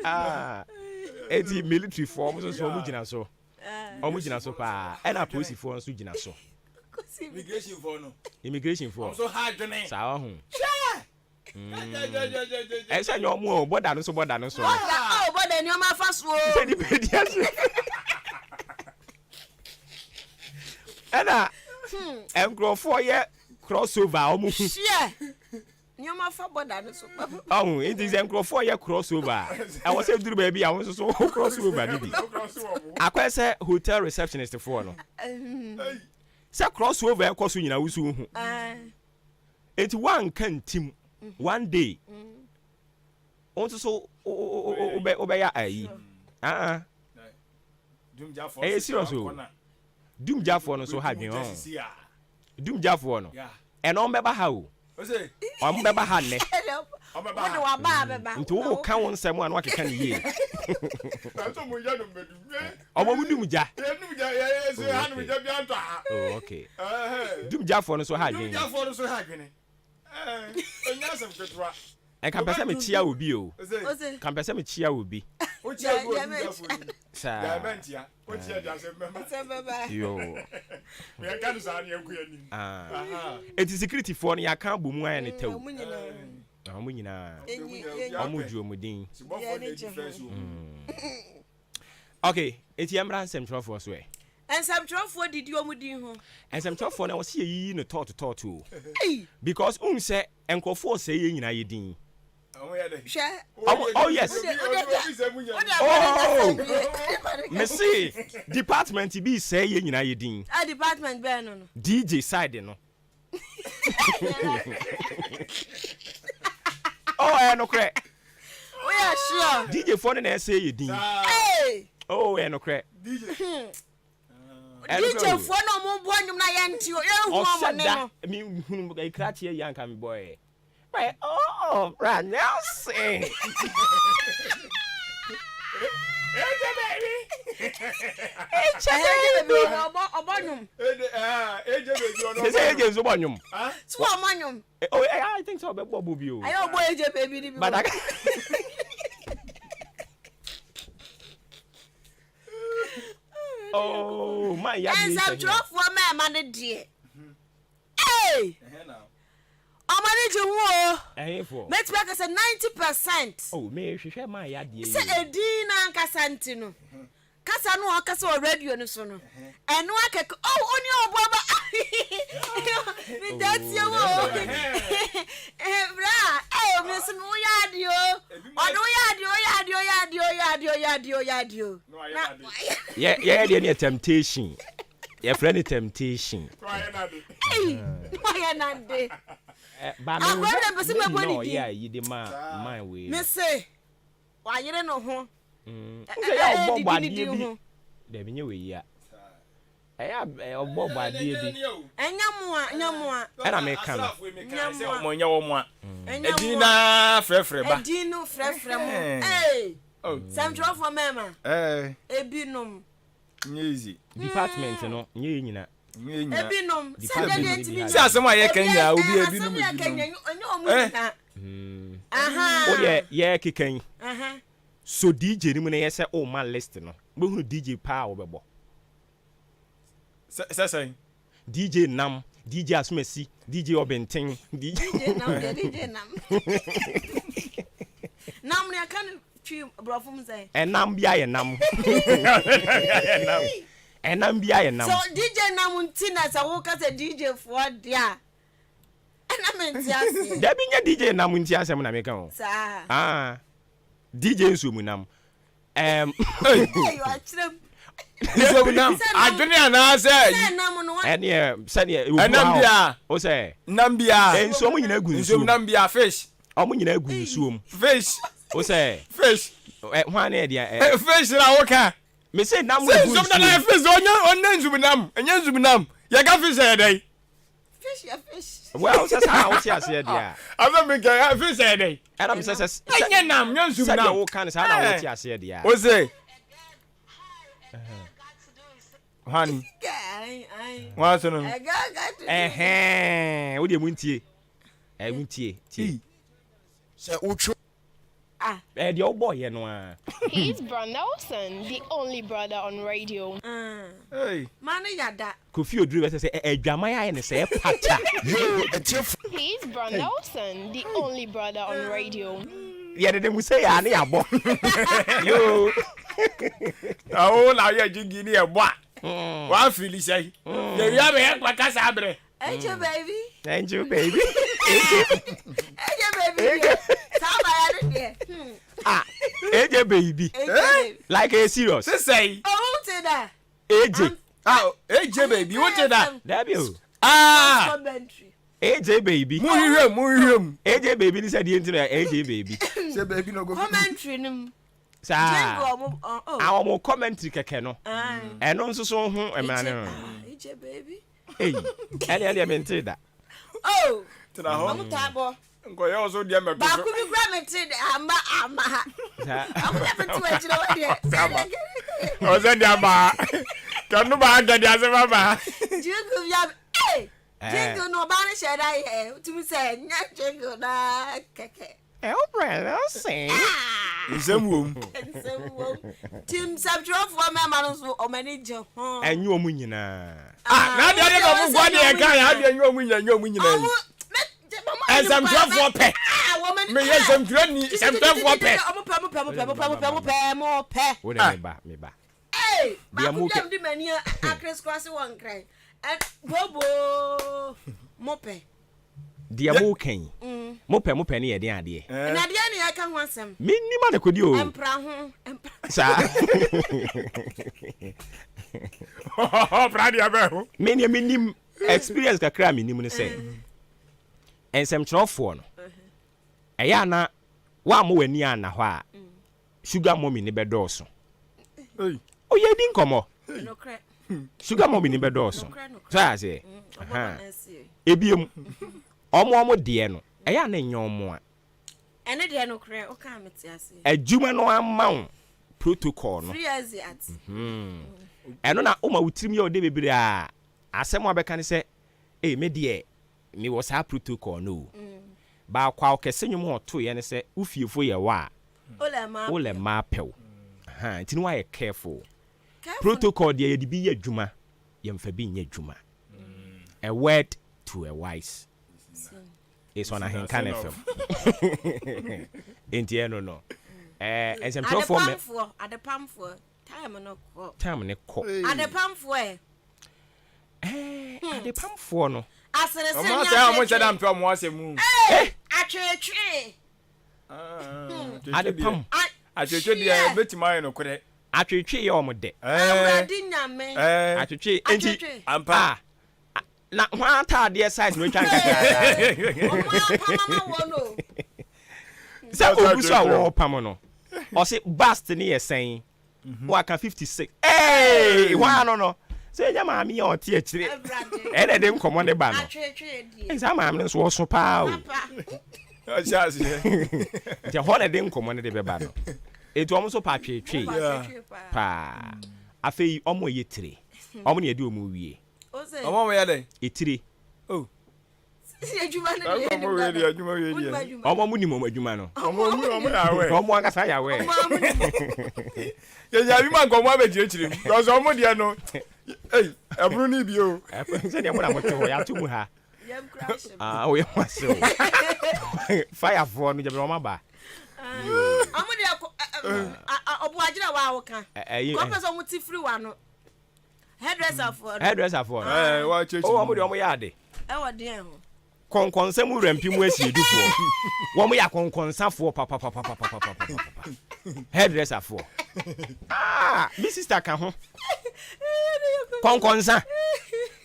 Ah, eti military foɔ wɔn nso so wɔn gyina so. Wɔn gyina so paa. Ɛna apolisifoɔ nso gyina so. Immigration foɔ no. Immigration foɔ. Wɔn nso ha adwene. Saa ɔho. Ɛsɛ nyɛ ɔmo o bɔda no so bɔda no so. Bɔda o bɔda nneɛma afa so o. Sɛ nipa di ase. Ɛna nkurɔfoɔ yɛ crossover a ɔmo hu. Hyeɛ nneɛma fa bɔda no so. Ɔho nti sɛ nkurɔfoɔ yɛ crossover a ɛwɔ sɛ duru baabi a wɔn nso so crossover no bi. Akɔyɛ sɛ hotel receptionist foɔ no. Sɛ crossover ɛkɔ so nyinaa wusu hu. Enti woanka ntim one day wo nso so wobɛyɛ ayi. Ah, ɛyɛ serious o. Dumgyafoɔ no nso ha dwen ɔn. Dumgyafoɔ no ɛna wɔn bɛba ha o. Wɔn bɛba ha nnɛ. Nti wo ka wo nsɛm a na wakeka ne yie. Ɔmo mo dum gya. Yɛ dum gya yɛ yɛ sɛ ha nom gya bi antɔ ha. Oh okay. Dum gyafoɔ no so ha adwene. Dum gyafoɔ no so ha adwene. Ɛɛ enya asɛm ketewa. Nka mpɛ sɛ mekyia obi o. Nka mpɛ sɛ mekyia obi. Wokyia obi wɔ dum gyafoɔ ni. Saa. Gya ɛbɛ ntia. Wokyia gya asɛm bɛma. Asɛm bɛba. Yoo. Yɛ ka no saa ne yɛn kɔ yɛn nim. Ah. Eti security foɔ no yɛaka abɔ mu ayɛ ne tɛw. Ɔmo nyinaa. Ɔmo nyinaa. Ɔmo gye ɔmo din. Sebɔfoɔ na edi fɛs wɔ mu. Ok, eti yɛmmra nsɛmtwerɛfoɔ so ɛ. Nsɛmtwerɛfoɔ didi wɔn din ho. Nsɛmtwerɛfoɔ no ɛwɔ sɛ yɛyiyi no tɔɔto tɔɔto o. Because wohu sɛ nkurɔfoɔ resɛe yɛn nyinaa yɛ din. Hwɛ. Ɔmo, oh yes. Oh! Mese department bi resɛe yɛn nyinaa yɛ din. Ah, department bɛn no no? DJ side no. Oh, ɛyɛ nokorɛ. Woyɛ sure? DJ foɔ no na ɛsɛ yɛ din. Oh, ɛyɛ nokorɛ. DJ foɔ na ɔmo bɔ nnwom na yɛnte o, yɛnhu ɔmo ne no. Ɔhyɛ da, mi hunu krateɛ yi anka mi bɔ yɛ. But oh, Bra Nelson. AJ baby. AJ baby. Ɔbɔ ɔbɔ nnwom. AJ baby ɔno. Sɛ AJ nso bɔ nnwom. So ɔmɔ nnwom. Oh, I think so ɔbɛbɔ bɔ bi o. Ayɛ ɔbɔ AJ baby ni bi. But I. Oh, my ya. Nsɛmtwerɛfoɔ mmarima no deɛ. Hey! Ɔmo ani gye ho o. Ɛhefoɔ? Mɛtumi aka sɛ 90%. Oh, mehwehwɛ maa yadeɛ yi Sɛ o. edin no ankasa nti no, kasa no a ɔkasa wɔ radio no so no, ɛno ara kɛkɛ, oh, onua ɔboa ba, metaa tie wo o. Bra, eh, me nso me woyɛ adeɛ o. Ɔde woyɛ adeɛ, woyɛ adeɛ, woyɛ adeɛ, woyɛ adeɛ, woyɛ adeɛ, woyɛ adeɛ o. Na wayɛ. Yɛ yɛyɛ deɛ no yɛ temptation. Yɛfrɛ no temptation. Ei, wayɛ nade. Ba me Akɔda hwɛ mpɛ sɛ lady mɛbɔ na ne ɔyɛ din. ayi de ma man wei no. Me se, wayere ne ho. Wo sɛ yɛ ɔbɔ bɔ Ɛɛdidi ne adeɛ din bi. ho. Dabi nyɛ wei yi a. Ɛyɛ a ɔbɔ bɔ adeɛ bi. Ɛnyɛ mo a, nyɛ mo a. Ɛna meka no. Nyɛ mo a. Wɔn nyɛ wɔn a. Ɛnyɛ mo Ɛdin a. naa frɛfrɛ ba. Ɛdin no frɛfrɛ mo. Ee, sɛmtwerɛfoɔ mɛɛma. Ebinom. Nyɛ easy. Department no nyɛ yɛ nyina. Nyɛ yɛ nyina. Ebinom. Sɛ deɛ deɛ ntumi Sɛ asɛm a yɛka nyinaa obi ebinom ebinom. Asɛm yɛka nyinaa ɛnyɛ wɔn nyinaa. Wo deɛ yɛkeka yi. So DJ no mu na yɛ sɛ o ma list no. Wobɛhunu DJ paa a wobɛbɔ. Sɛ sɛ sɛn? DJ Nam, DJ Asomasi, DJ Ɔbenten, DJ. DJ Nam deɛ DJ Nam. Nam no yɛka no twi borɔfo mu sɛn? Ɛnam bi ayɛ nam. Ɛnam bi ayɛ nam. So DJ Nam nti na sɛ woka sɛ DJ foɔ deɛ a ɛna mente aseɛ. Dabi nyɛ DJ Nam nti asɛm na meka o. Saa. Ah, DJ nsuo mu nam. Um, Nsuo nam adwene anaasɛ. Ɛneɛ sɛdeɛ ɛnam bia. O sɛ. Nam bia. Nsuo mu nyinaa gu nsuo mu. Nam bia fish. Ɔmo nyinaa gu nsuo mu. Fish. O sɛ. Fish. Ɛ hwan ne ɛdeɛ ɛ. Fish na woka. Me se nam gu nsuo mu. Sɛ nsuo nam fish ɔnyɛ ɔnyɛ nsuo nam ɛnyɛ nsuo nam yɛka fish ɛyɛ dɛn. Fish yɛ fish. Well sɛ saa na wote aseɛ deɛ a. Afɛ mi kɛ fish ɛyɛ dɛn. Ɛna mi sɛ sɛ. Ɛnyɛ nam nyɛ nsuo nam. Sɛdeɛ woka no saa na wote aseɛ deɛ a. O se. Honey. Wɔn aso no. Ɛhɛn wo deɛ mu ntie. Ɛ mu ntie tie. Sɛ wotwe. Ah. Ɛɛ deɛ wobɔɔ yɛ no ara. He is Bra Nelson, the only brother on radio. Hey. Ma no yada. Kofi Oduro bɛsɛ sɛ ɛ adwaman ayɛ ne sɛ pata. Yoo atiefo. He is Bra Nelson, the only brother on radio. Yɛdede mu sɛ yɛ a ne yɛabɔ. Yoo. Na wo na woyɛ gyingi ne yɛbɔ a. W'afili sɛn? Yɛwia bɛyɛ kpata saa berɛ. Angel baby. Angel baby. Angel baby deɛ. Saa abaya no deɛ. Hmm. Ah, AJ baby. Eh? Like a serious. Sisɛyi. Oh, wote da. AJ. Ah, AJ baby, wote da. Dabi o. Ah. AJ baby. Mu hwehwɛ mu hwehwɛ mu. AJ baby ni sɛ deɛ nti na AJ baby. Sɛ baby no go. Commentary no mu. Saa. A wɔn commentary kɛkɛ no. Ɛno nso so ho mmara no. AJ baby. Ei, ɛne ɛdeɛ mentee da. Oh, Tena hɔ. Ɔmo taa bɔ. Nkɔyɛ wo so deɛ mɛto so. Baako bi kura mente de ama ama ha. Ɔmo yɛ mente wɔ akyire hɔ deɛ. Ɔsɛ deɛ ama ha. Kɛno ba ha kɛ deɛ asɛm aba ha. Jingle bi ab ee. Jingle no ɔbaa no hyɛ da yɛ tumi sɛ nyɛ jingle naa kɛkɛ. Elbrɛ Nelson. Nsɛm wom. Nsɛm wom. Ti nsɛmtwerɛfoɔ mmarima no nso wɔn ani gye ho. Ɛnyɛ wɔn nyinaa. Ah, na adeɛ de na ɔmo nkoa deɛ ɛka yɛ adeɛ nyɛ wɔn nyinaa nyɛ wɔn nyinaa yi. Nsɛmtwerɛfoɔ pɛ. Meyɛ nsɛmtwerɛni nsɛmtwerɛfoɔ pɛ. Ɔmo pɛ ɔmo pɛ ɔmo pɛ ɔmo pɛ ɔmo pɛ ɔmo pɛ ɔmo pɛ. Wo de meba meba. Ee baako bi a mede m'ani akreskrase wɔ nkran. Booboo mo pɛ. Deɛ mo ka yi, mo pɛ mo pɛ no yɛ den adeɛ. Na deɛ na yɛka ho asɛm. Me nim adekode o. Mpra ho mpra. Saa. Ɔpra deɛ bɛn ho. Me deɛ me nim experience kakra a me nim ne sɛ, nsɛmtwerɛfoɔ no, ɛyɛ a na woammɔ w'ani anna hɔ a, sugar mummy no bɛdɔɔso. Oh yɛdi nkɔmmɔ. Sugar mummy no bɛdɔɔso. So aseɛ. Ebiem, ɔmo ɔmo deɛ no, ɛyɛ a na ɛnyɛ ɔmo a. Ɛne deɛ nokorɛ, wokaa me te aseɛ. Adwuma no ama wo protocol no. Free exit. Ɛno na woma wo tirim yɛ wo dɛ bebree a, asɛm a wobɛka ne sɛ, ei me deɛ mewɔ saa protocol no o. Baako a ɔkɛse nnwom a ɔtoeɛ ne sɛ, wo fiefo yɛ wo a, wo lɛ mmaa pɛ wo. Ahaa, nti no woayɛ careful. Protocol deɛ yɛde bi yɛ adwuma, yɛmfa bi nyɛ adwuma. A word to a wise. It's on Ahenkan FM. Enti ɛno no. Ɛɛ nsɛmtwerɛfoɔ mɛ. Adepamfoɔ adepamfoɔ time no kɔ. Time no kɔ. Adepamfoɔ ɛ. Ɛɛ adepamfoɔ no. Aseresere Ɔmo ne asɛ a ɔmo atweetwee. nhyɛ da mpɛ ɔmo asɛm mu. Ee atweetwee. Adepam. Atwetwe deɛ ebetumi ayɛ nokorɛ. Atwetwe yɛ ɔmo dɛ. Awurade Nyame. Atwetwe enti. Atwetwe. Ampa. Ah na hwan ataadeɛ size na otwa nkakrakaa saa no. Ɔmo apam ama wɔn o. Sɛ ogu so a wɔpam no ɔse bust no yɛ sɛn waka 56 eeii hwan ano no sɛ ɛnyɛ maame yi a ɔte akyire ɛna ɛde nkɔmmɔ ne ba no ɛn saa maame no nso ɔso paa o ɔhyɛ aseɛ nti ɛhɔ na ɛde nkɔmmɔ no de bɛba no ɛti ɔmo nso pa atweetwee paa afei ɔmo ɛyɛ tire ɔmo na yɛde ɔmo wie ɔmo yɛ dɛn etire oh Ɔmo ɔmo nim ɔmo adwuma no. Ɔmo ɔmo ɔmo yɛ awɛ. Ɔmo ankasa yɛ awɛ. Yɛ nya bi ma nka ɔmo abɛkyerɛkyerɛ mu because ɔmo deɛ no ei ɛboro ne bi o. Sɛdeɛ mo na mo te hɔ yɛato mu ha. Ah, oh, yɛ mo ase o. Firefoɔ no gyabere ɔmo aba. Ɔmo deɛ ɔbo agyina wa awoka. Kɔpɛ sɛ ɔmo ti firi wa no. Hairdresser foɔ no. Hairdresser foɔ no. Ɛɛ wa kyerɛkyerɛ. O wɔn deɛ wɔn yɛ ade. Ɛwɔ deɛn ho. Kɔnkɔnsa mu wura mpi mu asiedufoɔ. Wɔn yɛ akɔnkɔnsafoɔ papapapapapapapa. Hairdresser foɔ. Ah, me sister ka ho. Kɔnkɔnsa.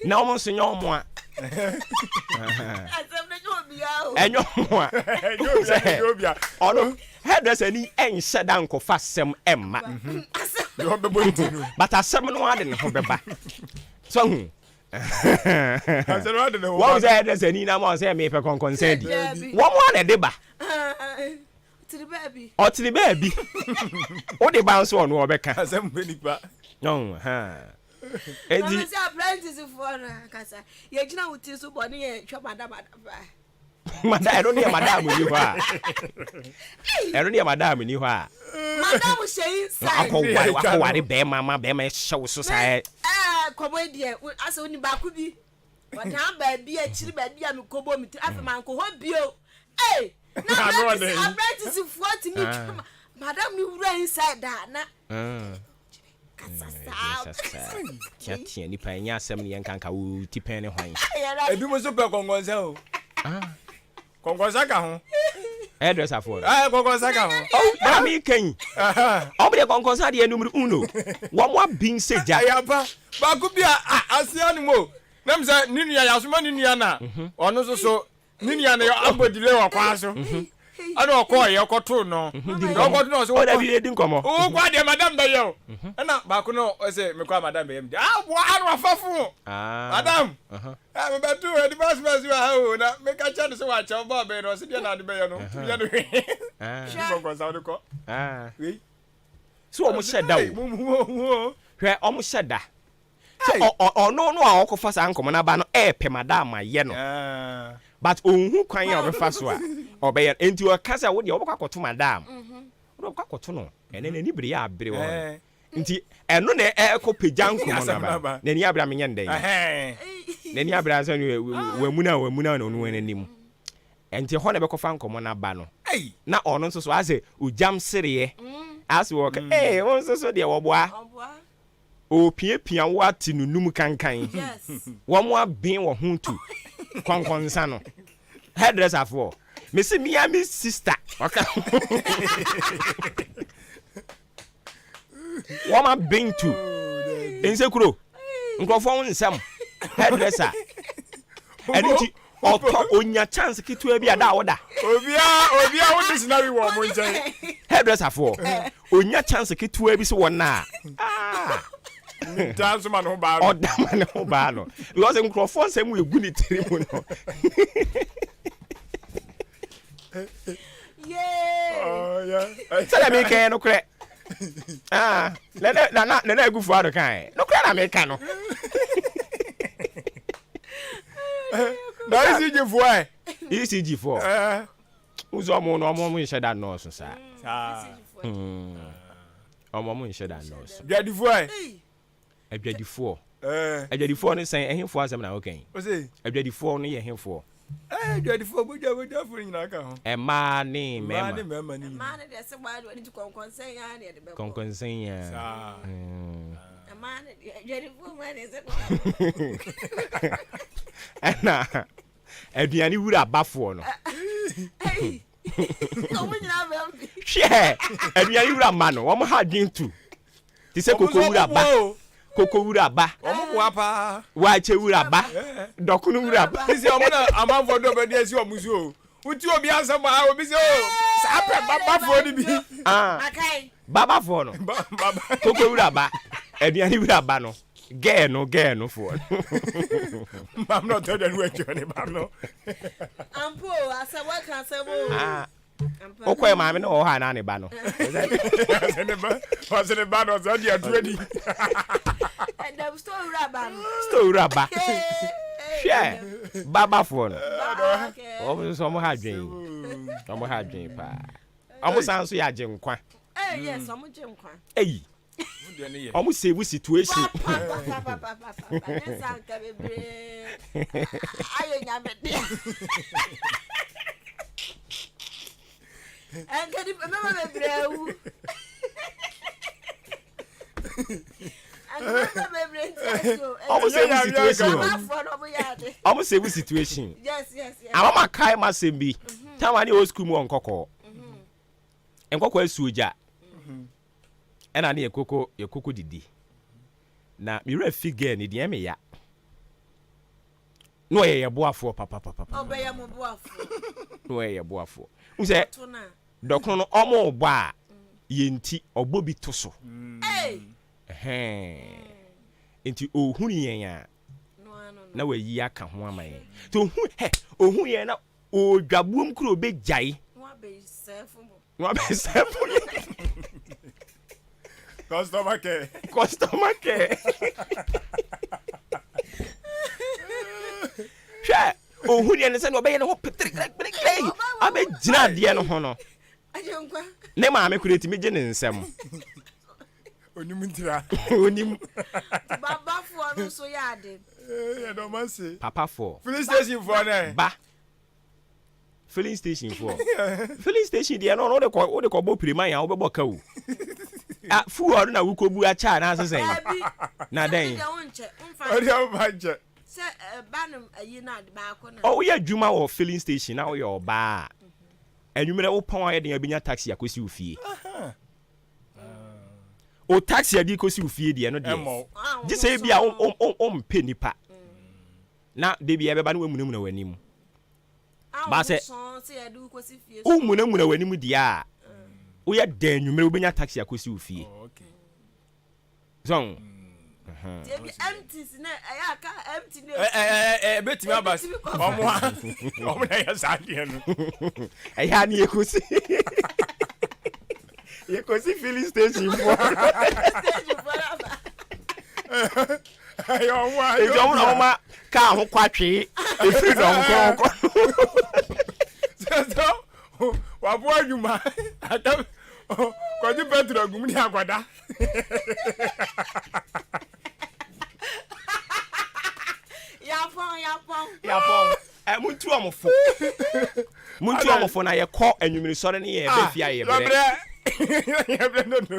Na wɔn nso nyɛ wɔn a. Asɛm no nyɛ obiara o. Ɛnyɛ wɔn a. Ɛnyɛ obiara. Ɔno. Hairdresser ni ɛnhyɛ da nkɔfa asɛm ɛmma. Deɛ ɔbɛbɔ ne ti no. But asɛm no ara de ne ho bɛba. So ahu? Asɛm no ara de ne ho ba. Wɔn sɛ hairdresser ni na ma ɔsɛ mepɛ kɔnkɔnsa di. Wɔn ara na ɛde ba. Ɔtiri baabi. Ɔtiri baabi. Wode ba nso ɔno ɔbɛka. Asɛm bɛ nipa. Ɔn ha. Eti. Ɔno sɛ apprentice foɔ no ankasa yɛgyina wo ti so bɔ ne yɛ twɛ madamada paa. Madam, ɛno deɛ madam ni hɔ a. Ɛno deɛ madam ni hɔ a. Madam hyɛ inside. Akɔware wakɔware bɛrima ma bɛrima ɛhyɛ wo so saa. Ɛɛ kɔmɔ yi deɛ asɛ wo ni baako bi. Ɔdan baabi akyiri baabi a mekɔbɔ me tiri afei mankɔ hɔ bio. Ee na apprentice apprentice foɔ tumi twa madam ni wura inside a na. Kasa saa. Teatea nipa ɛnyɛ asɛm ne yɛn kanka wo ti pɛn ne hwan. Ebi mo nso pɛ kɔnkɔnsa o. Kɔnkɔnsa ka ho. Hairdresser foɔ no. Ɛɛ kɔnkɔnsa ka ho. Oh na mi kan yi. Ɔmo deɛ kɔnkɔnsa deɛ numero uno. Wɔn abin sɛ gya. Ɛyɛ ampa baako bi a aseɛ no mu o. Nam sɛ ne nua yasoma ne nua na ɔno nso so Ne nua no abɔ delay wɔ kwan so. Ɛna ɔkɔɔ yɛ ɔkɔtoo no. Na ɔkɔtoo no ɔsɛ wokɔ. Ɔdabi edi nkɔmɔ. Wokɔ adeɛ madam bɛyɛ o. Ɛna baako no ɔsɛ mekɔ a madam bɛyɛ mi de. Ah boa ano afa fo. Madam. Ɛ mebɛto ɛdi baasi baasi wɔ ha o na meka kyɛ no sɛ wakyɛ ɔba ɔbɛyɛ no ɔsɛ deɛ na ade bɛyɛ no. Tumi yɛ no hwee. Ɛdi kɔnkɔnsa ɔde kɔ. Wei. So wɔn hyɛ da o. Hwɛ wɔn hyɛ da. Sɛ ɔno no a ɔkɔfa saa nkɔmɔ no aba no ɛɛpɛ madam ayɛ no but ɔnhu kwan a ɔbɛfa so a ɔbɛyɛ no nti ɔka sɛ wo deɛ wobɛkɔ akɔto madam wode wobɛkɔ akɔto no ɛnɛ n'ani bere yɛ abere wɔ hɔ no nti ɛno na ɛkɔ pagya nkɔmɔ no aba n'ani abere a menyɛ no dɛn n'ani abere a sɛ wamuna wamuna na ɔno n'anim nti hɔ na ɛbɛkɔfa nkɔmɔ no aba no na ɔno nso so asɛ ogyam sereɛ asɛ wɔka ee wo nso so deɛ wɔboa Ɔrepiapia wo ate nunum kankan. Wɔn aben wɔ ho tu kɔnkɔnsa no. Hairdresser foɔ. Me se me a me sister ɔka ho. Wɔn aben tu. Nsekuro. Nkurɔfoɔ ho nsɛm. Hairdresser. Ɛno nti ɔtɔ onya chance ketewa bi a da a woda. Obia obia wo dictionary wɔ ɔmo nkyɛn. Hairdresser foɔ onya chance ketewa bi sɛ wɔn a ah. Da nso ma ne ho baa no. Ɔda ma ne ho baa no because nkurɔfoɔ nsɛm egu ne tiri mu no. Sɛdeɛ meka yɛ nokorɛ. Ah, nana nana nana Akufo Addo kan nokorɛ na meka no. Na ECG foɔ ɛ. ECG foɔ. Wosɛ ɔmo no ɔmo ɔmo nhyɛ da nnɔɔso saa. Ɔmo ɔmo nhyɛ da nnɔɔso. Dwadifoɔ ɛ. Adwadifoɔ. Adwadifoɔ no sɛn ɛhefoɔ asɛm na woka yi? Adwadifoɔ no yɛ hefoɔ? Ɛɛ adwadifoɔ mogya mogyafoɔ no nyinaa ka ho. Mmaa ne Mmaa ne mmarima. mmarima no nyinaa. Mmaa no deɛ sɛ wɔn de wɔn ti kɔnkɔnsɛn ara na yɛde bɛkɔ. Kɔnkɔnsɛn ara. Saa. Mmaa no deɛ adwadifoɔ mmaa deɛ sɛ kɔnkɔnsɛn. Ɛna aduane wura bafoɔ no. Wɔn nyinaa bɛn bi. Hwɛ aduane wura ma no wɔn ha adwene tu. Te sɛ koko wura ba. Koko wura ba. Wɔn boa paa. Waakye wura ba. Dɔkono wura ba. Sisi wɔn na amanfoɔ dɔ bɛde asi wɔn so o. Wotie obi asɛm a obi sɛ o saa pɛ babafoɔ no bi. Ah, babafoɔ no. Koko wura ba. Aduane wura ba no. Gɛɛ no gɛɛ no foɔ no. Maam na ɔtɔ aduane wɔ akyire ne ba no. Ampo asɛm waka asɛm o. Ah. Wokɔɛ maame no wɔ hɔ anaa ne ba no? Ɔsɛ ne ba, ɔsɛ ne ba no ɔsɛ ɔde atu adi. Ɛdɛm store wura ba no. Store wura ba. Hwɛ babafoɔ no. Wɔn nso wɔn ha adwene. Wɔn ha adwene paa. Wɔn san nso yɛ agye nkwa. Yes, wɔn gye nkwa. Eyi. Ɔmo save situation. Ɔmo save situation. Ɔmo save situation. Ama ma kae ma sɛm bi. Tawa ne old school mu wɔ nkɔkɔɔ. Nkɔkɔɔ asuo gya. Ɛna ne yɛkoko yɛkoko didi na me werɛ fi girl ne din ɛme ya na ɔyɛ yɛ boafoɔ papapapa ɔbɛyɛ mo boafoɔ na ɔyɛ yɛ boafoɔ n sɛ dɔkono no ɔmo bɔ a yɛn nti ɔbɔ bi to so ɛhɛn nti ohunu yɛn a na wayi aka ho ama yɛn nti ohun hɛ ohun yɛn na ɔdwabuom kuro ɔbɛgyae na wabɛsɛfo yɛ customer care customer care hwɛ ohun yɛ ne sɛ na ɔbɛyɛ ne ho peterekere abɛgyina adeɛ no ho no ne maame kura etimi gye ne nsam onim ntira onim babafoɔ no nso yɛ ade yɛ dɔm ase papafoɔ filling station foɔ nɛ ba filling station foɔ filling station deɛ no wode kɔ wode kɔ bɔ pirima yɛn a wobɛbɔ ka o ah fuel no na wokɔ bu akyɛ anaasɛ sɛn na dɛn ɔwoyɛ adwuma wɔ filling station na woyɛ ɔbaa a anwummerɛ wopɔn ayɛ den abɛnya taxi akɔsi wo fie o taxi adi kɔsi wo fie deɛ no deɛ gye sɛ ebi a wompɛ nipa Na da biara ɛbɛba na woamunamuna w'anim. Ba sɛ womunamuna w'anim deɛ a, woyɛ dɛn anwummerɛ wobɛnya taxi akɔsi wo fie. So ɛbɛtumi aba ɔmo a ɔmo na ɛyɛ saa deɛ no ɛyɛ a ne yɛkɔsi yɛkɔsi filling station foɔ Enti ɔmo na ɔmo kaa ho kwatwee efiri dɔnkɔn kɔ. Sɛ waboa adwuma aka kɔgye petrol agum ne akɔda. Yapɔn yapɔn. Yapɔn. Ɛ muntu ɔmo fo. Muntu ɔmo fo na yɛkɔ anwummere sɔre ne yɛ bɛ fie a yɛ brɛ.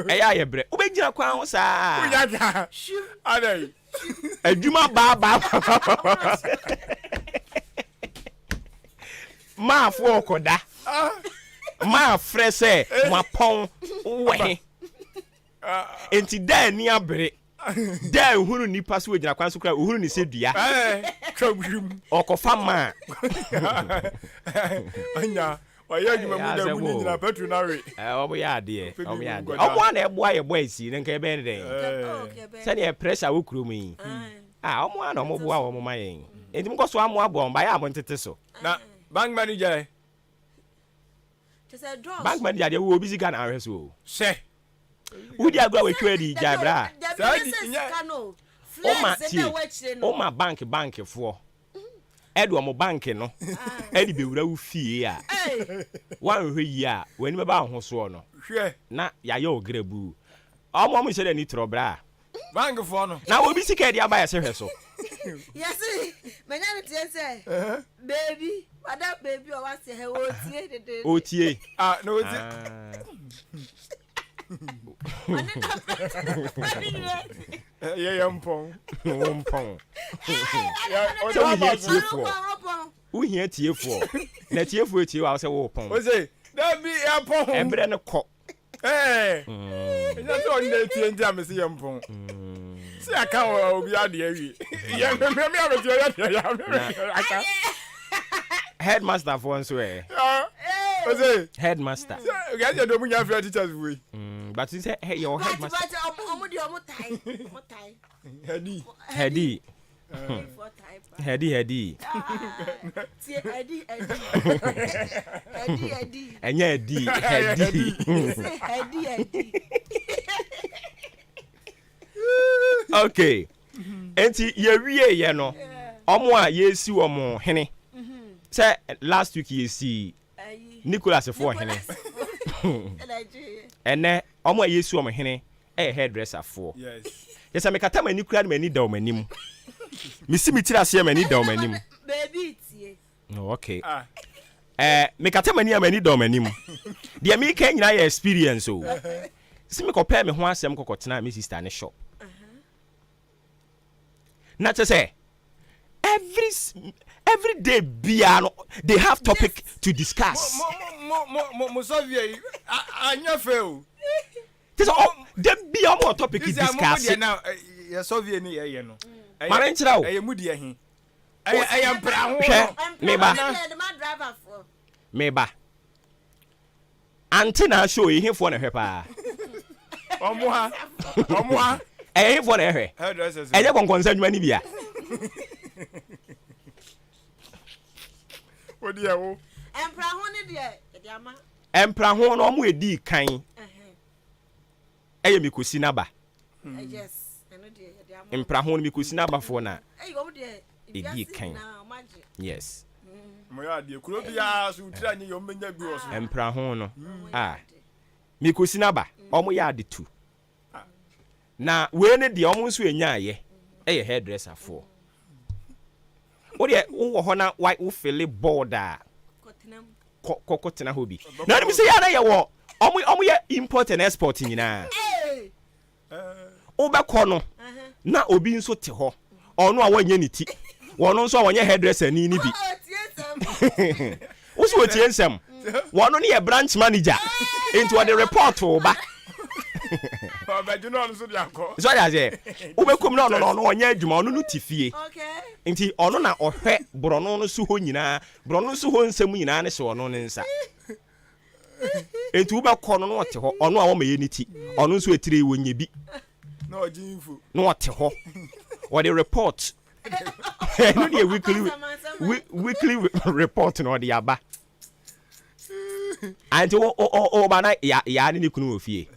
Ɛyɛ a yɛ brɛ. Wobɛgyina kwan ho saa. Adwuma baa baa baa. Maafo ɔkɔda. Maa frɛ sɛ mapɔn wɔ he. Enti da ani abere. Da a ehunu nipa so ogyina kwan so koraa ohunu ne sɛ dua. Ɔkɔfa maa. Anya ɔyɛ adwuma mu da mu ne nyina petro na we. Wɔn yɛ adeɛ wɔn yɛ adeɛ wɔn a na ɛboa yɛ boys yi na nka ɛbɛyɛ ne dɛn sɛdeɛ pressure wɔ kurom yi ah wɔn a na wɔn boa wɔn ma yɛn nti mo kɔ so amoaboa wɔn ba yɛ a mo ntete so. Na bank manager. Bank manager deɛ wo obi sika na ahwɛ so o. Hyɛ. Wodi agorɔ a watwa adi gyae bra. Woma tie woma bank bank foɔ ɛde wɔn bank no ɛde bɛwura wo fie a woanhwɛ yie a w'ani bɛba wo ho soɔ no na yɛayɛ wo grabuu wɔn wɔn nhyɛ dɛ ni torɔ bra. Bank foɔ no. Na obi sika ɛde aba yɛsɛ hwɛ so. Yɛse manya ne teɛ sɛ baby madam baby ɔwɔ aseɛ hɛ ɔtie dede. Ɔtie. Ah na ɔtie. Ɔne na fɛ ne nyinaa tie. Yɛ yɛ mpɔn. Wo mpɔn. Sɛ wohia tiefoɔ. Wohia tiefoɔ. Na tiefoɔ tie wa sɛ wo pɔn. Ose dabi yɛ pɔn. Ɛberɛ no kɔ. Ɛɛ. Ɛnyɛ sɛ ɔno na etie nti a mese yɛ mpɔn. Sɛ yɛaka wɔ obi adeɛ awie. Yɛ mmemme a mete yɛ deɛ yɛ aka. Headmaster foɔ nso ɛ. Ose. Headmaster. Sɛ yɛ deɛ ɔmo nya fira teachers wei. But sɛ yɛ wɔ headmaster. But ɔmo deɛ ɔmo tae ɔmo tae. Hɛdi. Hɛdi. Hɛdi hɛdi. Tie hɛdi hɛdi. Hɛdi hɛdi. Ɛnyɛ hɛdi hɛdi. Hɛdi hɛdi. Okay. Enti yɛwie yɛ no, ɔmo a yɛsi wɔn hene sɛ last week yɛsi Nicholas foɔ hene. Ɛnɛ ɔmo a yɛsi wɔn hene yɛ hairdresser foɔ. Kyerɛ sɛ mekata m'ani koraa na m'ani da wɔn anim. Mesi me tiri aseɛ m'ani da wɔn anim. Oh, okay. Ah. Eh, mekata m'ani a m'ani da wɔn anim. Deɛ meka nyinaa yɛ experience o. Sɛ mekɔpɛɛ me ho asɛm kɔkɔtenaa me sister ne shop. Na kyerɛ sɛ every every day biara no they have topic to discuss. Mo mo mo mo mo sɔfia yi anyɛ fɛ o. Te sɛ ɔ da biara ɔmo wɔ topic discuss. Sisi a mo deɛ na yɛ sɔfia ni yɛ yɛ no. Maame nkyerɛ o. Ɛyɛ mu deɛ he. Ɛyɛ ɛyɛ mpira ho. Hwɛ meba meba. Ante na show yi hefoɔ na ɛhwɛ paa. Ɔmo ha ɔmo ha. Ɛyɛ hefoɔ na ɛhwɛ. Ɛnyɛ kɔnkɔnsa adwuma ni bia. Wo deɛ wo. Ɛmpra ho ne deɛ ɛde ama. Ɛmpra ho no ɔmo edi kan. Ɛyɛ mikosi naba. Mpra ho no mikosi naba foɔ na edi kan. Yes. Mpra ho no a mikosi naba ɔmo yɛ ade tu. Na wei ne deɛ ɔmo nso enyaayɛ ɛyɛ hairdresser foɔ. Wo deɛ wowɔ hɔ na wo fele bored a kɔ kɔ kɔtena hɔ bi. Na wonim sɛ yɛ a na yɛwɔ ɔmo ɔmo yɛ import and export nyinaa. Wobɛkɔ no na obi nso te hɔ ɔno a wɔnyɛ ne ti wɔno nso a wɔnyɛ hairdresser ni no bi. Wo so wɔtie nsɛm wɔno ne yɛ branch manager nti ɔde report ba. So ɔde aseɛ wobɛkɔm na ɔno no ɔno ɔnyɛ adwuma ɔno no te fie nti ɔno na ɔhwɛ borɔno no so hɔ nyinaa borɔno no so hɔ nsɛm nyinaa ne hyɛ ɔno ne nsa nti wobɛkɔ no na ɔte hɔ ɔno a wɔma yɛ ne ti ɔno nso etire wɔnyɛ bi na ɔte hɔ ɔde report ɛno deɛ weekly weekly report na ɔde aba anti wo wo ba na ya ya ne ne kunu wɔ fie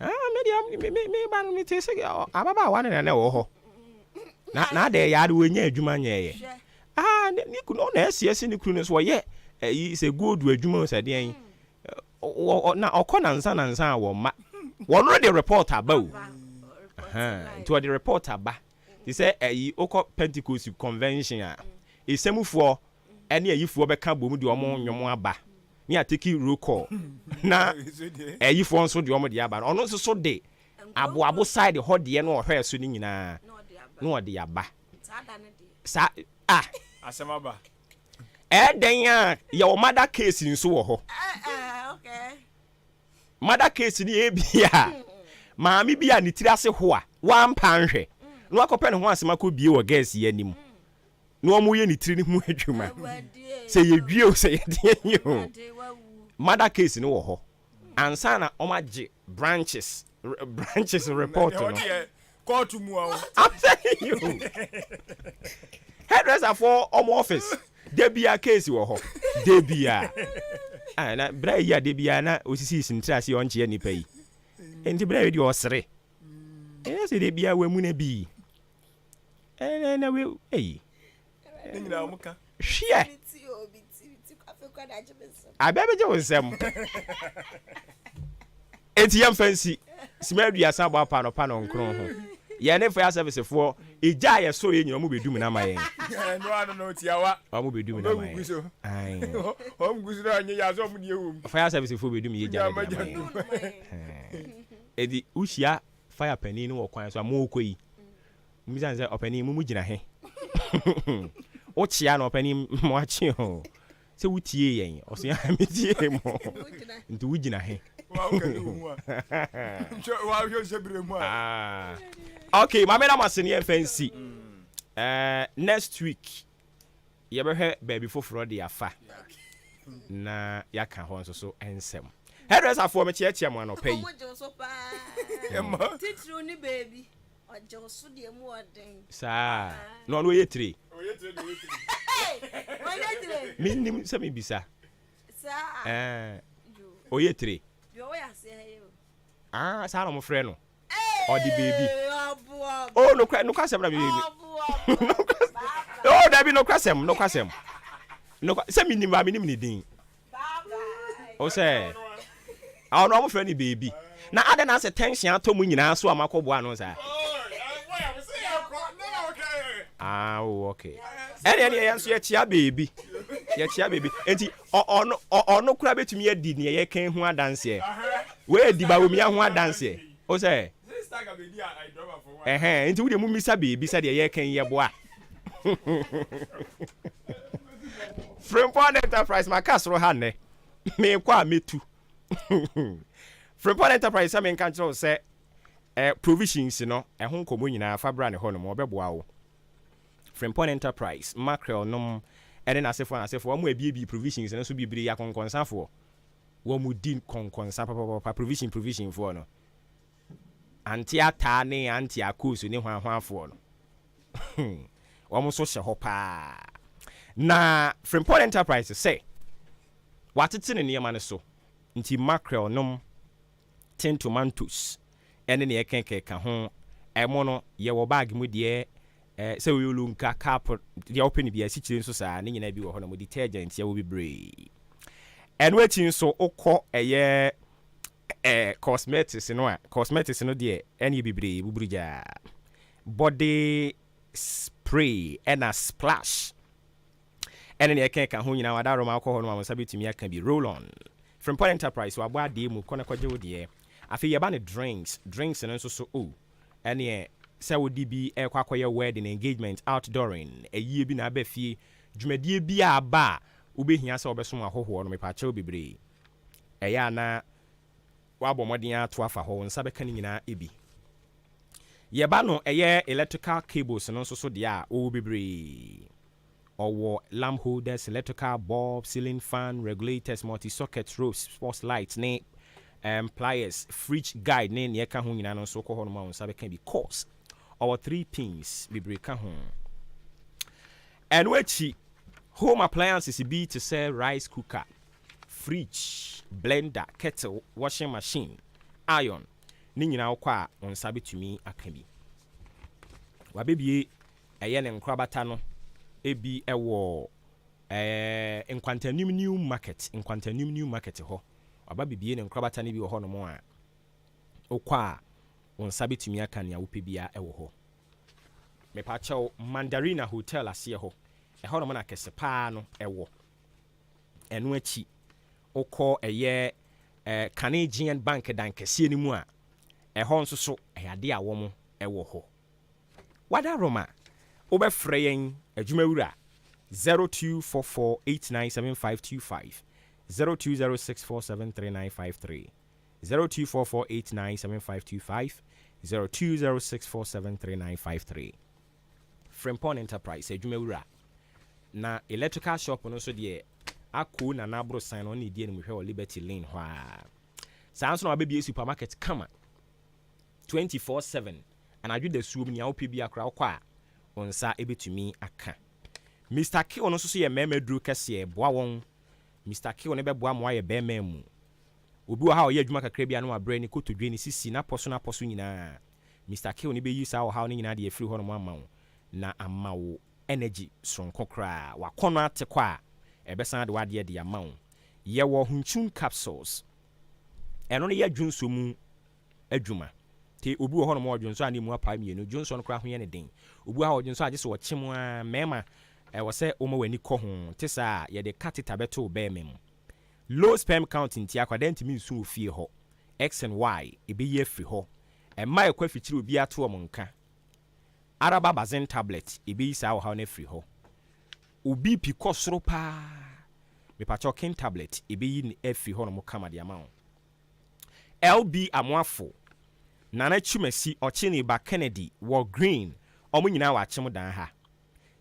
ah me deɛ me me me ba no me te sɛ ababaawa ne na na ɛwɔ hɔ na na adɛ ya de wɔnya adwuma nyɛɛyɛ ah ne ne kunu ɔna ɛsi ɛsi ne kunu no so ɔyɛ ɛyi sɛ gold adwuma sɛ deɛn na ɔkɔ nansa nansa a wɔn ma wɔn no de report aba o nti ɔde report aba Te sɛ ayi, wokɔ Pentecost convention a, esamufoɔ ne ayifoɔ bɛka bom de wɔn nnwom aba, ne ateki roll call, na ayifoɔ nso de wɔn deɛ aba. Ɔno nso so de aboabo side hɔ deɛ no ɔhwɛɛ so no nyinaa na ɔde aba. Saa ah. Asɛm aba. Ɛɛdɛn a yɛwɔ mother case nso wɔ hɔ. Mother case no yɛ ebia maame bi a ne tiri ase ho a wampa anhwɛ na wakɔpɛ ne ho asɛm akɔbie wɔ girls yi anim na wɔyɛ ne tiri no ho adwuma sɛ yɛdwie o sɛ yɛdeɛ yi o mother case no wɔ hɔ ansa na wɔagye branches branches report no. Kɔɔto mu a o. I'm telling you. Hairdresser for ɔmo office. Da bia case wɔ hɔ. Da bia. Ah, na bra yi a da bia na osisi si ntira ase ɔnkyea nipa yi. Enti bra yi deɛ ɔsere. Ɛyɛ sɛ da bia wamu na bi. Ɛna na we eyi. Ne nyinaa ɔmo ka. Hweɛ. Abɛ bɛgye wo nsam. Enti yɛmfa nsi sima aduasa abɔ apa anɔpa nɔnkron ho. Yɛn ne fire service foɔ, egya a yɛsɔ yɛ nyina ɔmo bɛdum no ama yɛn. Ɛno ano no tiawa. Ɔmo bɛdum no ama Ɔmo bɛgugu so. yɛn. Ae. Ɔmo gu so na ɔnyɛ yɛ asɛ ɔmo deɛ wɔ mu. Fire service foɔ bɛdum yɛ gya no de ama yɛn. Enti wohyia fire panin no wɔ kwan so a, morekɔ yi, mobisa no sɛ, ɔpanin mo mu gyina he? Wokyea no, ɔpanin moakye o. Sɛ wotiee yɛn? Ɔse ah metiee mo. Nti wogyina he? Ah, okay, maame na mo ase ne yɛmfa nsi. Eh, next week yɛbɛhwɛ baabi foforɔ de afa na yɛaka hɔ nso so nsɛm. Hairdresserfoɔ mekyeakyea mo anɔpa yi. Ɔmo gye wo so paa. Titiriw ne baabi. Ɔgye wo so deɛ mu ɔden. Saa na ɔno ɔyɛ tire. Ɔyɛ tire deɛ ɔyɛ tire. Ɔyɛ tire. Menim sɛ mebisa. Saa. Ɛɛ ɔyɛ tire. Deɛ ɔwɔ yɛ aseɛ ha yi o. Ah saa na wɔfrɛ no. Ɔde beebi. Oh nokora nokwasɛm na mebi. Oh dabi nokwasɛm nokwasɛm. Nokwa sɛ menim ba menim ne din. O sɛ ɔno ɔmo frɛ no beebi. Na adɛn na asɛ tension atɔ mu nyinaa so a makɔ boa ano saa? Ah, oh, okay. Ɛne ɛne yɛn nso yɛkyea beebi. Yɛkyea beebi. Enti ɔno ɔno kora betumi adi nea yɛka ho adanseɛ. Wei adi Bawumia ho adanseɛ. O sɛ ɛhɛn nti wo deɛ mummisa beebi sɛdeɛ yɛka yi yɛboa. Frimpong Enterprise maka soro ha nnɛ. Mekɔ a mɛtu. Frimpong Enterprise sɛ menka nkyerɛ wo sɛ eh, provisions no ɛho nkɔmmɔ nyinaa fa bra ne hɔ nom ɔbɛboa wo. Frimpong Enterprise, mackerel nom ɛne n'asefoɔ n'asefoɔ wɔn abiebie provisions no so bebree akɔnkɔnsafoɔ. Wɔn di kɔnkɔnsa papapapa provision provision foɔ no. Ante Ataa ne Ante Akoosu ne hwanhwanfoɔ no, wɔn nso hyɛ hɔ pa ara. Na Frimpong Enterprise sɛ wɔatete ne nneɛma no so nti mackerel nom, tin tomantos ne nea ɛkekeka ho, ɛmo no yɛwɔ bag mu deɛ, sɛ woyɛ olonka, cup, deɛ wopɛ no biara, asikyire nso saa, ne nyinaa bi wɔ hɔnom, detergent yɛwɔ bebree. Ɛno akyi nso wokɔ ɛyɛ Eh cosmetics no a, cosmetics no deɛ ɛneɛ bebree buburugyaa. Body spray ɛna splash ɛne nea ɛkeka ho nyinaa wadaworoma wokɔ hɔ nom a wo nsa bɛtumi aka bi. Roll on. Frimpong Enterprise wabɔ adeɛ mu kɔ na kɔgye wo deɛ. Afei yɛba no drinks, drinks no nso so oh ɛneɛ sɛ wode bi ɛrekɔ akɔyɛ wedding, engagement, outdooring, ayie bi na aba fie, dwumadie bi a aba a wobɛhia sɛ wobɛsom ahɔhoɔ no mepaakyɛw bebree. Ɛyɛ a na woabɔ mmɔden ara ato afa hɔ, wo nsa bɛka ne nyinaa bi. Yɛba no ɛyɛ electrical cables no nso so deɛ a, ɔwɔ bebree. Ɔwɔ lamp holders, electrical bulb, ceiling fan, regulators, multi-socket, ropes, sports lights ne um, pliers, fridge guide ne nea ɛka ho nyinaa no nso wokɔ hɔ nom a wo nsa bɛka bi. Course, ɔwɔ 3 pins bebree ka ho. Ɛno akyi, home appliances bi te sɛ rice cooker, fridge, blender, kettle, washing machine, iron, ne nyinaa wokɔ a wo nsa bɛtumi aka bi. Wabɛbie ɛyɛ ne nkorabata no bi wɔ ɛɛ Nkwantanim New Market, Nkwantanim New Market hɔ. Waba bɛbie ne nkorabata no bi wɔ hɔnom a wokɔ a wo nsa bɛtumi aka nea wopɛ biara wɔ hɔ. Mepakyɛw Mandarina Hotel aseɛ hɔ, ɛhɔnom na kɛse paa no wɔ. Ɛno akyi, wokɔ ɛyɛ Kane GN Bank dan kɛseɛ no mu a, ɛhɔ nso so ɛyɛ adeɛ a wɔn wɔ hɔ. Wada Roma, wobɛfrɛ yɛn adwumawura 0244897525, 0206473953, 0244897525, 0206473953. Frimpong Enterprise adwumawura. Na electrical shop no nso deɛ Akoo Nana Aborosan no ɔno na ɛdi animhwɛ wɔ Liberty Lane hɔ ara. Saa nso na wabɛbue supermarket kama 24/7 anadwo dasuom nea wopɛ biara koraa wokɔ a wo nsa bɛtumi aka. Mister Kill no nso so yɛ mmarima aduro kɛseɛ boa wɔn. Mister Kill no bɛboa ma woayɛ barima mu. Obi wɔ ha a ɔyɛ adwuma kakra bi a na wabrɛ, ne kotodwe, ne sisi, n'apɔso n'apɔso nyinaa. Mister Kill no bɛyi saa ɔhaw no nyinaa de afiri hɔnom ama wo na ama wo energy soronko koraa. W'akɔnnɔ ate kɔ a, ɛbɛsan de w'adeɛ de ama wo. Yɛwɔ Hunchun capsules. Ɛno no yɛ dwonsɔ mu adwuma. Te obi wɔ hɔnom a ɔdwonsɔ a na emu apae mmienu, dwonsɔ no koraa ho yɛ no den. Obi wɔ ha a ɔdwonsɔ a gye sɛ ɔkyem ara. Mmarima, ɛwɔ sɛ woma w'ani kɔ ho. Te saa a, yɛde catheter bɛto wo barima mu. Low sperm count nti akwadaa ntumi nsu wɔ fie hɔ. X and Y, ɛbɛyi afiri hɔ. Mma ɛkɔ afikyiri obiara to wɔn nka. Araba Bazen tablet, ɛbɛyi saa ɔhaw no afiri hɔ. Wo BP kɔ soro paa, mepakyɛw King tablet, ɛbɛyi no afiri hɔnom kama de ama wo. LB Amoafo, Nana Twumasi, Ɔkyeni ba Kennedy wɔ Green, wɔn nyinaa wɔ Akyem Dan ha.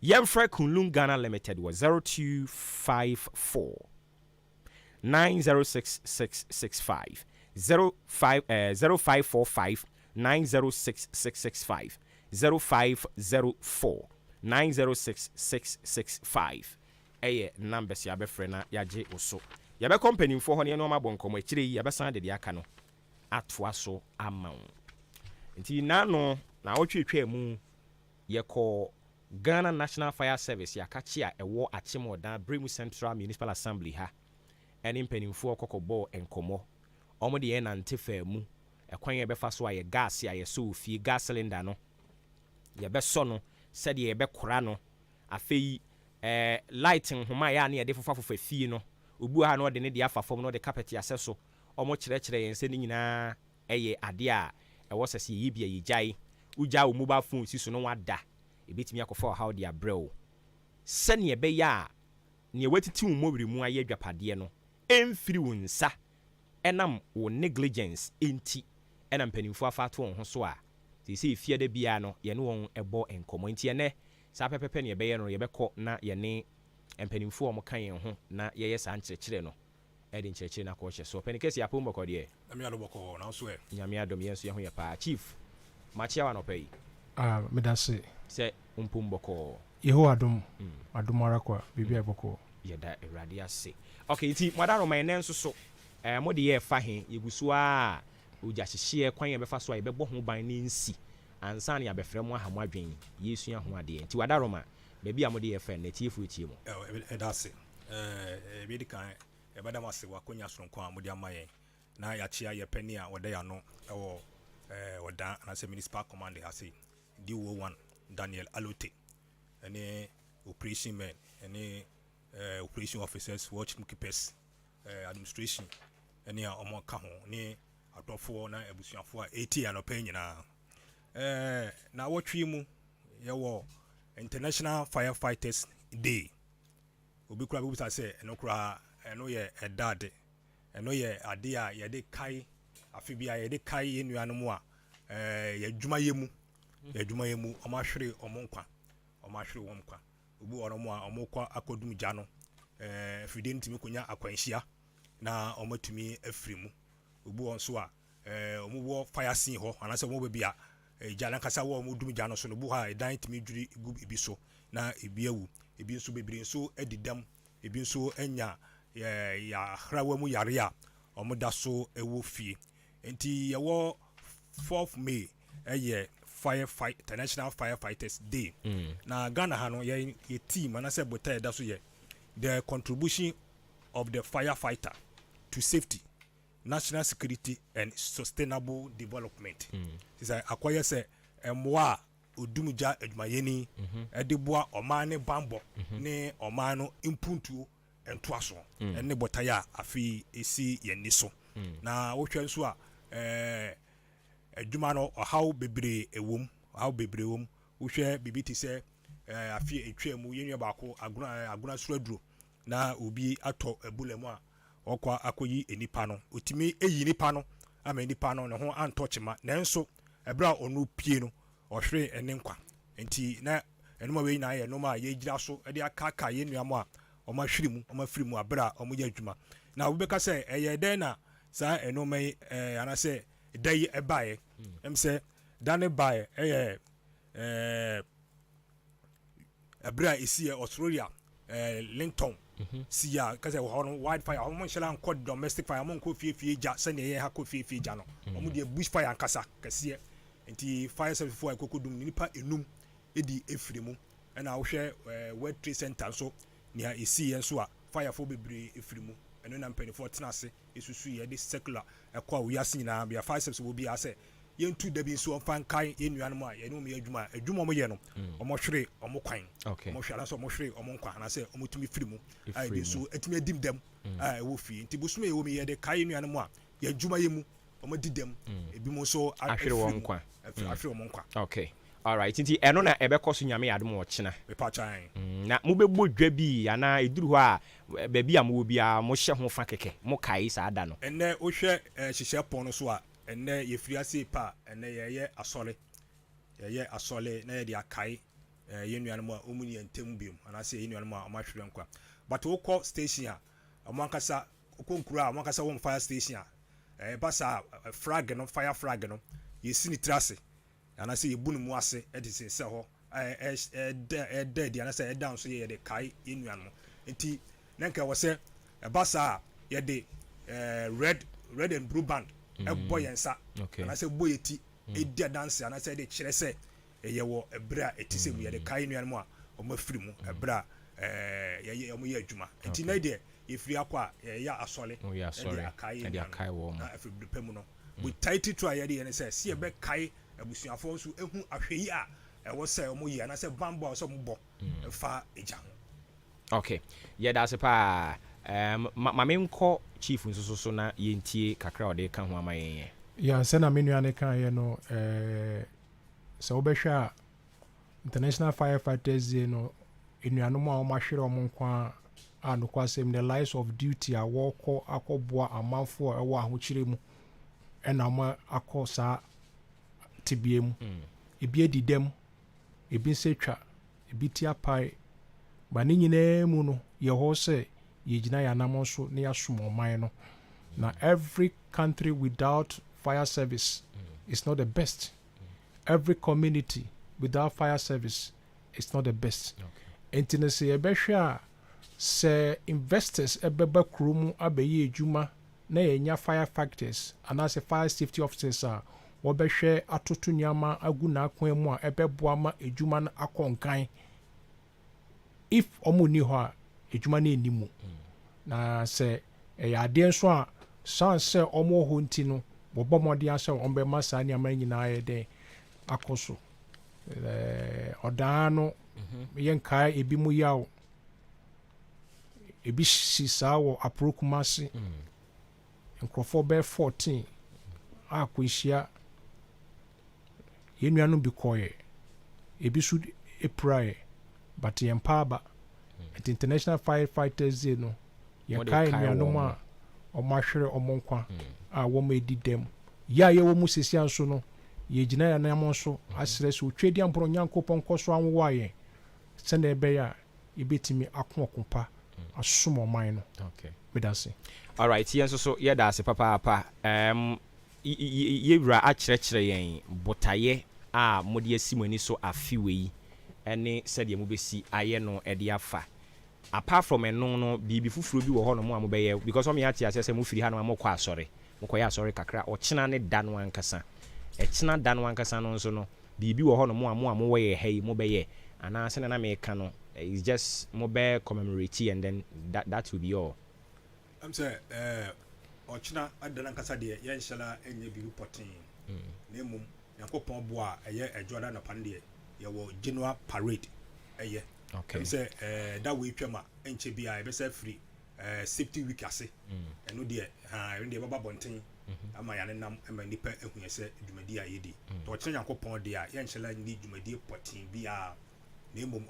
Yɛmfrɛ Kunlun Ghana Limited wɔ 0254 906665, 05 eh, 0545 906665, 0504 906665 ɛyɛ numbers a yɛabɛfrɛ na yɛagye wo so. Yɛbɛkɔ mpanimfoɔ hɔ na yɛne wɔn abɔ nkɔmmɔ. Akyire yi yɛbɛsan de deɛ aka no atoa so ama wo. Nti nnaano, naawɔtwe atwaa mu, yɛkɔɔ Ghana National Fire Service Yakakye a ɛwɔ Akyem Odan Bremu Central Municipal Assembly ha ɛne mpanimfoɔ kɔ kɔbɔɔ nkɔmmɔ. Wɔn de yɛn nante faa mu, ɛkwan a yɛbɛfa so ayɛ gas a yɛsɔ wɔ fie, gas cylinder no, yɛbɛsɔ no, sɛdeɛ yɛbɛkora no. Afei eh, light nhoma a ɛyɛ a na yɛde fofafofa fie no, obi wɔ ha na ɔde ne deɛ afa fam na ɔde carpet asɛ so. Wɔkyerɛkyerɛ yɛn sɛ ne nyinaa yɛ adeɛ a ɛwɔ sɛ sɛ yɛyɛ bi a yɛgyae. Wogyaa wo mobile phone si so na woada, ɛbɛtumi akɔfa ɔhaw de abrɛ wo. Sɛdeɛ ɛbɛyɛ a nea woatiti wo mmɔwerɛ mu ayɛ adwapadeɛ no mfiri wo nsa ɛnam wo negligence nti na mpanimfoɔ afa ato wɔn ho so a, seesei Fiada biara no yɛne wɔn bɔ nkɔmmɔ. Nti ɛnnɛ saa pɛpɛpɛ na yɛbɛyɛ no, yɛbɛkɔ na yɛne mpanimfoɔ a wɔka yɛn ho na yɛyɛ saa nkyerɛkyerɛ no de nkyerɛkyerɛ no akɔ hyɛ so. Ɔpɛni kɛseɛ apom bɔkɔ deɛ. Nyame adom bɔkɔɔ, na wo nso ɛ? Nyame adom yɛn nso yɛn ho yɛ paa. Chief, makyea wo anɔpa yi. Ah, medase. Sɛ wo mpom bɔkɔɔ. Yehowa adom, adom ara kwa, biribi ayɛ bɔkɔɔ. Yɛda Awurade ase. Ok, nti mo adaworoma ɛnnɛ nso so, eh, mo de yɛ ɛfa he? Yɛgu so ara a, ogya hyehyeɛ, kwan a yɛbɛfa so a yɛbɛbɔ ho ban no nsi ansa na yɛabɛfrɛ mo aha mo adwen, yɛresua ho adeɛ. Nti w'adaworoma, baabi a mode yɛ fa nnɛ, atiefoɔ tie mo. Yɛda ase. Deɛ ɛdi kan, yɛbɛda mo ase wɔ akwanya sononko a mode ama yɛn na yɛakyea yɛn panin a ɔda yɛn ano wɔ Ɔdan anaasɛ Municipal Command ha sei, DO1 Daniel Alote ne Operation men ne Operation Officers, Watch Keepers, Administration ne a wɔka ho ne adɔfoɔ na abusuafoɔ a ɛretie anɔpa yi nyinaa. Na wɔtwe mu yɛwɔ International Firefighters Day. Obi koraa bɛbisa sɛ ɛno koraa ɛno yɛ ɛda ade. Ɛno yɛ adeɛ a yɛde kae afe bi a yɛde kae yɛn nuanom a yɛn adwumayɛ mu yɛn adwumayɛ mu wɔahwere wɔn nkwa wɔahwere wɔn nkwa. Obi wɔ hɔnom a wɔkɔ akɔdum gya no afidie no tumi kɔnya akwanhyia na wɔatumi afiri mu. Obi wɔ hɔ nso a wɔwɔ fire scene hɔ anaasɛ wɔwɔ baabi a gya no ankasa wɔ wɔdum gya no so no, obi wɔ hɔ a ɛdan tumi dwiri gu ebi so na ebi awu. Ebi nso bebree nso adi dɛm, ebi nso anya ahrawa mu yare a wɔda so wɔ fie. Nti yɛwɔ 4th May ɛyɛ fire fight International Firefighters Day. Na Ghana ha no yɛ yɛ team anaasɛ botae ɛda so yɛ the contribution of the firefighter to safety, national security and sustainable development. Sɛ akɔyɛ sɛ mmoa a odumgya adwumayɛni de boa ɔman ne bammɔ ne ɔman no mpuntuo ntoasoɔ ne botaeɛ a afei ɛsi yɛn ani so. Na wohwɛ nso a adwuma no ɔhaw bebree ɛwom, ɔhaw bebree wom. Wohwɛ biribi te sɛ afe a ɛtwa mu yɛn nua baako agona agona soro aduro na obi atɔ abula mu a ɔkɔ akɔyi nipa no. Ɔtumi yi nipa no ama nipa no ne ho antɔ kyema nanso ɛberɛ a ɔno pie no ɔhwere ne nkwa. Nti na nnoɔma wei nyinaa yɛ nnoɔma a yɛgyina so de akaakae yɛn nua a wɔahwere mu, wɔafiri mu aberɛ a wɔyɛ adwuma. Na obi bɛka sɛ ɛyɛ dɛn na saa nnoɔma yi ɛɛ anaasɛ da yi ɛbaeɛ? Ɛm sɛ da no baeɛ ɛyɛ ɛɛ ɛberɛ a ɛsiiɛ Australia ɛɛ Linton si a kɛsɛ wɔ hɔ no wild fire wɔn nhyɛ da nkɔ domestic fire wɔn nkɔ fie fie gya sɛdeɛ yɛn ha kɔ fie fie gya no wɔn deɛ bush fire ankasa kɛseɛ nti fire service foɔ a ɛkɔkɔ dum nipa enum edi efiri mu ɛna wohwɛ ɛɛ World Trade Center nso nea esi yɛn nso a fire foɔ bebree efiri mu ɛno na mpanimfoɔ tena ase esusu yɛ de circular ɛkɔ a wiase nyinaa bea fire service wɔ biara sɛ Yɛntu da bi nso mfa nkae yɛn nuanom a yɛne wɔn yɛ adwuma a, adwuma a wɔyɛ no, wɔhwere wɔn kwan, wɔhwere anaasɛ wɔhwere wɔn nkwa anaasɛ wɔtumi firi mu, a ebi nso atumi adi dɛm a ɛwɔ fie. Nti bosome a yɛwɔ mu yi, yɛde kae yɛn nuanom a yɛn adwumayɛ mu wɔadi dɛm, ebinom nso ahwere wɔn nkwa, ahwere wɔn nkwa. Okay. Alright, nti ɛno na ɛbɛkɔ so Nyame adom ɔkyena. Mepa kyɛw. Na mobɛbɔ dwa bi anaa ɛduru hɔ a baabi a mowɔ biara mohyɛ ho fa kɛkɛ, mokae saa da no? Ɛnnɛ wohwɛ nhyehyɛɛ pɔn no so a, ɛnnɛ yɛfiri ase pa a, ɛnnɛ yɛreyɛ asɔre. Yɛreyɛ asɔre na yɛde akae yɛn nuanom a wɔnni yɛn ntam bio anaasɛ yɛn nuanom a wɔahwere wɔn nkwa. But wokɔ station a, wɔn ankasa, wokɔ nkuro a wɔn ankasa wɔn fire station a, ɛba saa a, flag no, fire flag no, yɛsi ne tiri ase anaasɛ yɛbu ne mu ase de sensɛn hɔ a ɛda ɛda adi anaasɛ ɛda nso yɛ yɛde kae yɛn nuanom. Nti na nka ɛwɔ sɛ ɛba saa a yɛde red red and blue band ɛbɔ yɛn nsa anaasɛ bɔ yɛn ti ɛdi adanse anaasɛ ɛde kyerɛ sɛ ɛyɛ wɔ ɛberɛ a ɛte sɛ mu yɛde kae yɛn nuanom a wɔn afiri mu ɛberɛ a yɛyɛ wɔn yɛ adwuma. Nti na deɛ yɛfiri akɔ a yɛyɛ asɔre ɛde akae yɛn nuanom na afiri bere pa mu no botae titire a yɛde yɛ ne sɛ sɛ yɛbɛkae abusuafoɔ nso ehu ahwɛyi a ɛwɔ sɛ wɔn yɛ anaasɛ banbɔ a ɛwɔ sɛ wɔn bɔ ɛfa egya ho. Okay, yɛda ase paa. Ma menkɔ chief nso so na yɛntie kakra a ɔde ka ho ama yɛn yɛ. Yeah, sɛ na me nua ne kaeɛ no, sɛ wobɛhwɛ a International Firefighters Day no, nnuanom a wɔahwere wɔn nkwa a nokwasɛm the lives of duty a wɔrekɔ akɔboa amanfoɔ a ɛwɔ ahokyere mu ɛna wɔn akɔ saa tebea mu. Ebi adi dɛm, ebi nsa atwa, ebi ti apae. Ba ne nyinaa mu no, yɛ hɔ sɛ yɛgyina yɛn anammɔn so na yɛasom ɔman no. Na every country without fire service is not the best. Every community without fire service is not the best. Nti no sɛ yɛbɛhwɛ a, sɛ investors ɛbɛba kurom abɛyɛ adwuma na yɛnya firefighters anaasɛ fire safety officers a wɔbɛhwɛ atoto nneɛma agu n'akwan mu a ɛbɛboa ma adwuma no akɔ nkan, if ɔmo nni hɔ a, adwuma no ɛnni mu. Na sɛ ɛyɛ adeɛ nso a san sɛ ɔmo wɔ hɔ nti no, wɔbɔ mmɔden sɛ ɔmo bɛma saa nneɛma no nyinaa yɛ dɛn akɔ so. Ɔdaa no yɛnkae ebi mu yaw, ebi si saa wɔ Aporo Kumase, nkurɔfoɔ bɛyɛ 14 a akwanhyia, yɛn nuanom bi kɔɔɛ, ebi nso epiraeɛ, but yɛn mpa aba. Nti International Firefighters Day no, yɛkae nuanom a wɔn ahwere wɔn nkwa a wɔn edi dɛm. Yɛ a yɛwɔ mu sesia nso no, yɛgyina yɛn anammɔn so asrɛ sɛ otwa di ampono Nyankopɔn nkɔ so anwowa yɛn sɛnea ɛbɛyɛ a yɛbɛtumi ako ɔko pa asom ɔman no. Meda ase. Alright, yɛn nso so yɛda ase papaapa. Yɛwura akyerɛkyerɛ yɛn botaeɛ a mode asi mo ani so afe wei ne sɛdeɛ mobɛsi ayɛ no de afa. Apart from ɛno no, biribi foforɔ bi wɔ hɔ nom a mobɛyɛ? Because ɔmo ate aseɛ sɛ mofiri ha nom a mokɔ asɔre, mokɔyɛ asɔre kakra. Ɔkyena ne da no ankasa, ɛkyena da no ankasa no nso no, biribi wɔ hɔ nom a mo a mowɔ yɛ ha yi mobɛyɛ, anaa sɛnea na meka no, it's just mobɛ commemorate and then that will be all? Sɛ ɔkyena da no ankasa deɛ, yɛnhyɛ da nyɛ biribi pɔtee, na mmom Nyankopɔn boa a, ɛyɛ Ɛdwoada anɔpa no deɛ, yɛwɔ general parade ɛyɛ. Sɛ da wei twam a, ɛnkyɛ biara yɛbɛsɛ afiri safety week ase. Ɛno deɛ ha, ɛno deɛ ɛbɛba abɔnten ama yɛanenam ma nnipa ahu yɛ sɛ dwumadi a yɛdi. Nti ɔkyena Nyankopɔn deɛ a, yɛnhyɛ da nni dwumadie pɔtee biara, na mmom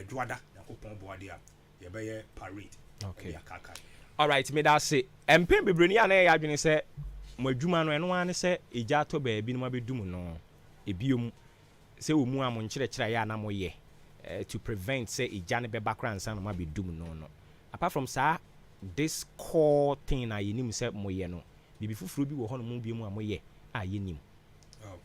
Dwoada Nyankopɔn boa deɛ a, yɛbɛyɛ parade ɛde akaakae. Alright, meda ase. Mpɛn bebree no yɛ a na yɛyɛ adwene sɛ mo adwuma no ɛno ara ne sɛ egya atɔ baabi na moabɛdum no. Ebiom, sɛ wɔ mu a mo nkyerɛkyerɛ a ɛyɛ a na moyɛ to prevent sɛ egya no bɛba koraa ansa na moabɛdum no. Apart from saa this core thing a yɛnim sɛ moyɛ no, biribi foforɔ bi wɔ hɔnom biom a moyɛ a yɛnnim? Oh,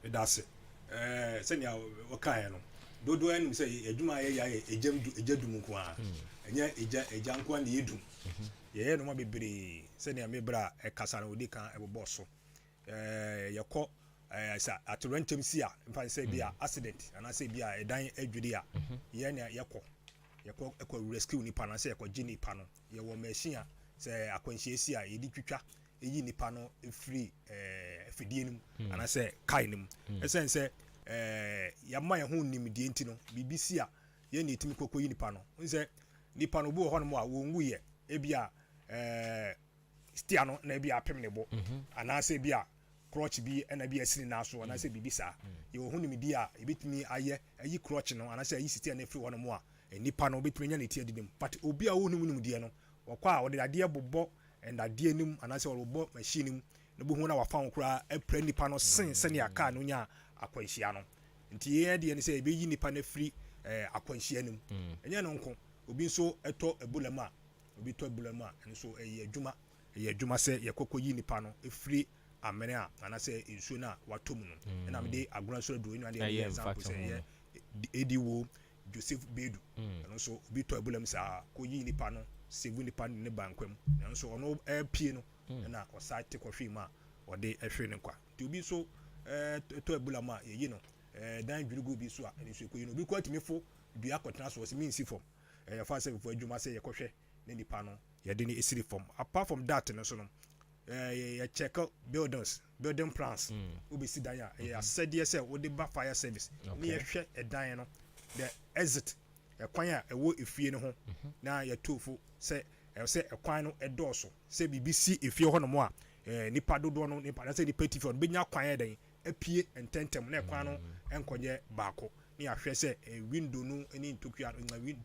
meda ase. Sɛnea wɔkaeɛ no, dodoɔ anim sɛ adwuma a yɛyɛ ayɛ egya egya dum nko ara. Ɛnyɛ egya egya nko ara na yɛdum. Yɛyɛ nneɛma bebree sɛnea me bra ɛkasa no ɔdi kan ɛbobɔ so. Yɛkɔ sɛ atoyerɛnkyɛm si a, mfa sɛ bi a accident anaasɛ bi a ɛdan adwiri a, yɛn na yɛkɔ ɛkɔ rescue nipa no anaasɛ yɛkɔ gye nipa no. Yɛwɔ machine a sɛ akwanhyia si a, yɛde twitwa eyi nipa no efiri ɛɛ Afidie no mu anaasɛ kae no mu. Ɛsiane sɛ yɛama yɛn ho nimdeɛ nti no, biribi si a, yɛn na yɛtumi kɔkɔyi nipa no. Wohu sɛ nipa no, obi wɔ hɔnom a wɔnwuiɛ, ebi a steer no na ebi apem ne bo, anaasɛ ebi a crutch bi na bi asi ne nan so, anaasɛ biribi saa. Yɛwɔ ho nimdeɛ a yɛbɛtumi ayɛ ayi crutch no anaasɛ ayi steer no afiri hɔnom a, nipa no bɛtumi anya ne ti adidi mu. But obi a ɔnnim nimdeɛ no, wɔkɔ a, ɔde adeɛ bobɔ nnadeɛ no mu anaasɛ ɔrebɔ machine no mu na wobɛhu na wafa ho koraa apira nipa no sen sɛnea kaa no nyaa akwanhyia no. Nti yɛn deɛ ne sɛ yɛbɛyi nipa no afiri akwanhyia no mu. Ɛnyɛ no nko, obi nso tɔ abura mu a, obi tɔ abura mu a, ɛno nso ɛyɛ adwuma. Ɛyɛ adwuma sɛ yɛkɔ kɔyi nipa no firi amene a anaasɛ nsuo no a watɔ mu no. Ɛna mede agorɔ nso aduro ɛna deɛ ɛyɛ example sɛ ɛyɛ ADO Joseph Bedu. Ɛno nso obi tɔ abura mu saa, kɔyi nipa no, save nipa no ne ba nkwa mu. Nanso ɔno ɛpie no, ɛna ɔsa te kɔhwee mu a ɔde ɛhwere ne nkwa. Nti obi nso tɔ abura mu a, yɛyi no. Dan dwiri gu obi so a, ɛno nso ɛkɔyi no. Obi kɔ atumi fo dua kɔtena so, ɔsɛ mensi fam. Ɛyɛ fa sɛ fo adwuma sɛ yɛkɔhwɛ ne nipa no, yɛde no esiri fam. Apart from that no so no, yɛ check buildings, building plans. Wobɛsi dan a, ɛyɛ asɛdeɛ sɛ wode ba fire service ne yɛhwɛ ɛdan no, the exit, ɛkwan a ɛwɔ efie no ho, na yɛto fo sɛ ɛwɔ sɛ ɛkwan no ɛdɔɔso, sɛ biribi si efie hɔ nom a, nipa dodoɔ no, nipa anaasɛ nipa ti fi hɔ no bɛnya kwan yɛ dɛn apue ntɛntɛm, na ɛkwan no nkɔnyɛ baako. Ne yɛahwɛ sɛ window no ne ntokua,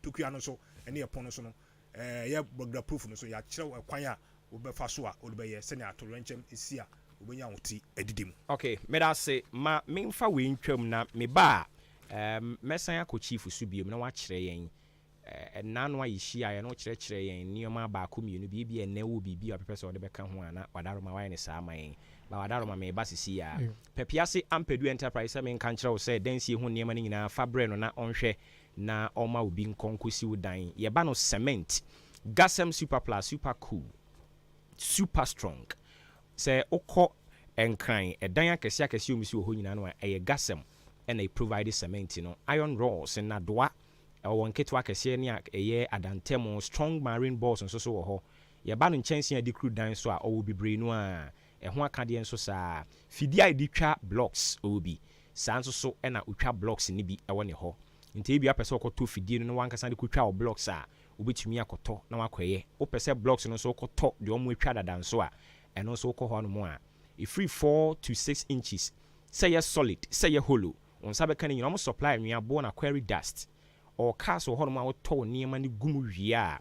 ntokua no nso ne ɛpono no so no, ɛyɛ burglar proof no so. Yɛakyerɛw ɛkwan a wobɛfa so a wode bɛyɛ sɛnea atoyerɛnkyɛm esi a, wobɛnya wo ti adidi mu. Ok, meda ase. Ma memfa wei ntwam na meba a, mɛsan akɔ chief so biom na wakyerɛ yɛn ɛnna no a yɛhyiaeɛ no, kyerɛkyerɛ yɛn nneɛma baako mmienu bi. Ebi ɛnnɛ wɔ biribi a ɔpɛpɛ sɛ ɔde bɛka ho a, na wadaroma wayɛ ne saa ma yɛn ba. Wadaroma meba sisi a Pɛpiase Ampadu Enterprise sɛ menka nkyerɛ wo sɛ dansie ho nneɛma no nyinaa, fa brɛ no na ɔnhwɛ na ɔma obi nkɔ nkɔsi wo dan. Yɛba no cement, Gasem Super Plus, Super Cool, Super Strong. Sɛ wokɔ Nkran, ɛdan akɛseɛ akɛseɛ ɔmu si wɔ hɔ nyinaa no a, ɛyɛ Gasem ɛna provide cement no. Iron rods, nnadoa, ɛwɔ nketewa, kɛseɛ ne a ɛyɛ adantam. Strong marine balls nso so wɔ hɔ. Yɛba no nkyɛnsee a yɛde kuru dan so a, ɔwɔ bebree no a ɛho akadeɛ nso saa. Fidie a yɛde twa blocks, ɔwɔ bi saa nso so, ɛna otwa blocks ne bi ɛwɔ ne hɔ. Nti ebi apɛ sɛ ɔkɔtɔ fidie no na wankasa de kɔtwa wɔ blocks a, wobɛtumi akɔtɔ na wakɔyɛ. Wopɛ sɛ blocks no nso wokɔtɔ deɛ ɔmo atwa dada nso a, ɛno nso wokɔ hɔ nom a, ɛfiri 4 to 6 inches, sɛ yɛ solid, sɛ yɛ hollow, wɔn nsa bɛka no nyinaa. Ɔmo supply nnuaboɔ na quarry dust. Ɔwɔ cars wɔ hɔnom a wotɔ nneɛma no gu mu wie a,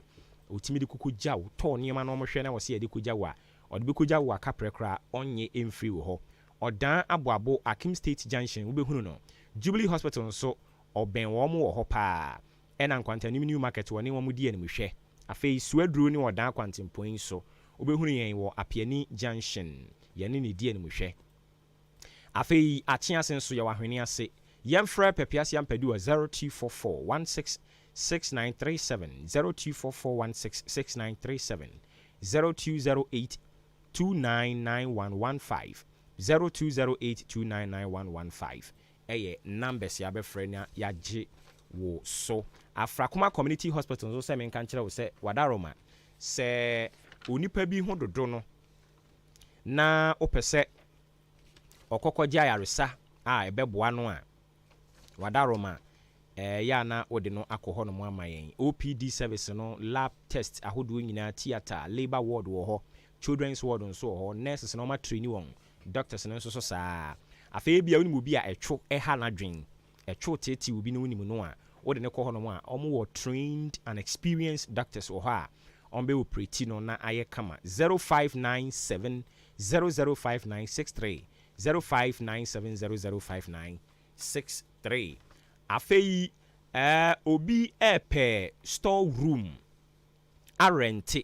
otumi de koko gya wo. Tɔɔ nneɛma no, ɔmo hwɛ na wɔsɛ yɛde kogya wo a, ɔde bɛkogya wo akaprɛ koraa, ɔnyɛ mfiri wɔ hɔ. Ɔdan Aboabo Akim State Junction, wobɛhunu no. Jubilee Hospital nso ɔbɛn wɔn wɔ hɔ paa, ɛna Nkwantanim New Market wɔ ne wɔn di animhwɛ. Afei Suaduro ne Ɔdan kwantempɔn yi so, wobɛhunu yɛn wɔ Apiani Junction, yɛne ne di animhwɛ. Afei Akyease nso yɛwɔ Ahwene Ase. Yɛmfrɛ Pɛpiase Ampadu wɔ 0244 16 6937, 0244 16 6937, 0208 299115, 0208 299115 ɛyɛ numbers yɛabɛfrɛ na yɛagye wo so. Afrakoma Community Hospital nso sɛ menka nkyerɛ wo sɛ wadaroma sɛ onipa bi ho dodo no na wopɛ sɛ ɔkɔkɔgye ayaresa a ɛbɛboa no a, wadaroma ɛyɛ a na wode no akɔ hɔnom ama yɛn. OPD service no, lab test ahodoɔ nyinaa, theatre, labour ward wɔ hɔ, children's ward nso wɔ hɔ. Nurses na ɔma train wɔn, doctors no nso so saa. Afei bia wonim obi a ɛtwo ɛha n'adwen, ɛtwo tete obi no, wonim no a, wode ne kɔ hɔnom a, ɔmo wɔ trained and experienced doctors wɔ hɔ a ɔmo bɛ operate no na ayɛ kama. 0597 005963, 0597 005963. Afei obi ɛɛpɛ store room arent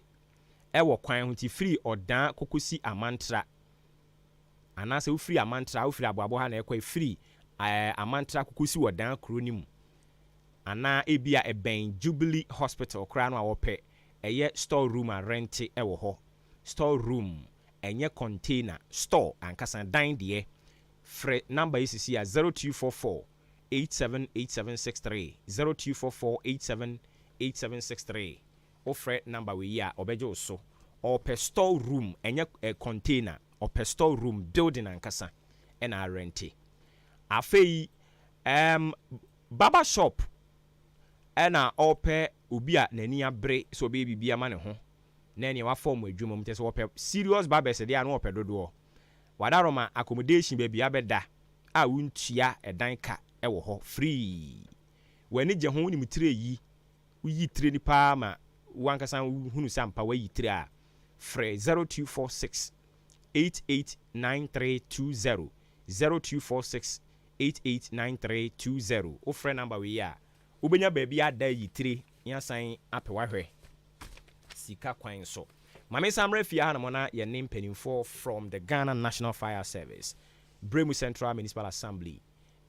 ɛwɔ kwan ho, ti firi Ɔdan kokosi Amantra, anaasɛ wofiri Amantra, wofiri Aboabo ha na ɛkɔ, efiri Amantra kokosi Ɔdan kuro no mu, anaa ebi a ɛbɛn Jubilee Hospital koraa no a, wɔpɛ ɛyɛ store room a rent ɛwɔ hɔ. Store room, ɛnyɛ container, store ankasa dan deɛ. Frɛ number yi sisi a, 0244 878763, 0244 878763. Wofrɛ number wei yi a, ɔbɛgye wo so. Ɔpɛ store room, ɛnyɛ container. Ɔpɛ store room building ankasa ɛna arɛnte. Afei ɛɛm barber shop ɛna ɔpɛ obi a n'ani abere sɛ ɔbɛyɛ biribi ama ne ho na ɛneɛ wafa wɔn adwuma mu kyerɛ sɛ wɔpɛ serious barbers deɛ a na wɔpɛ dodoɔ. Wadaroma accommodation baabi abɛda a wontua ɛdan ka ɛwɔ hɔ free. W'ani gye ho wonim tire yi, woyi tire no paa ma wo ankasa wohunu sɛ ampa woayi tire a, frɛ 0246 889320, 0246 889320. Wofrɛ number wei a, wobɛnya baabi ada ayi tire na asan apɛ w'ahwɛ sika kwan so. Ma mensan mmra fie hanom na yɛne mpanimfoɔ from the Ghana National Fire Service, Bremu Central Municipal Assembly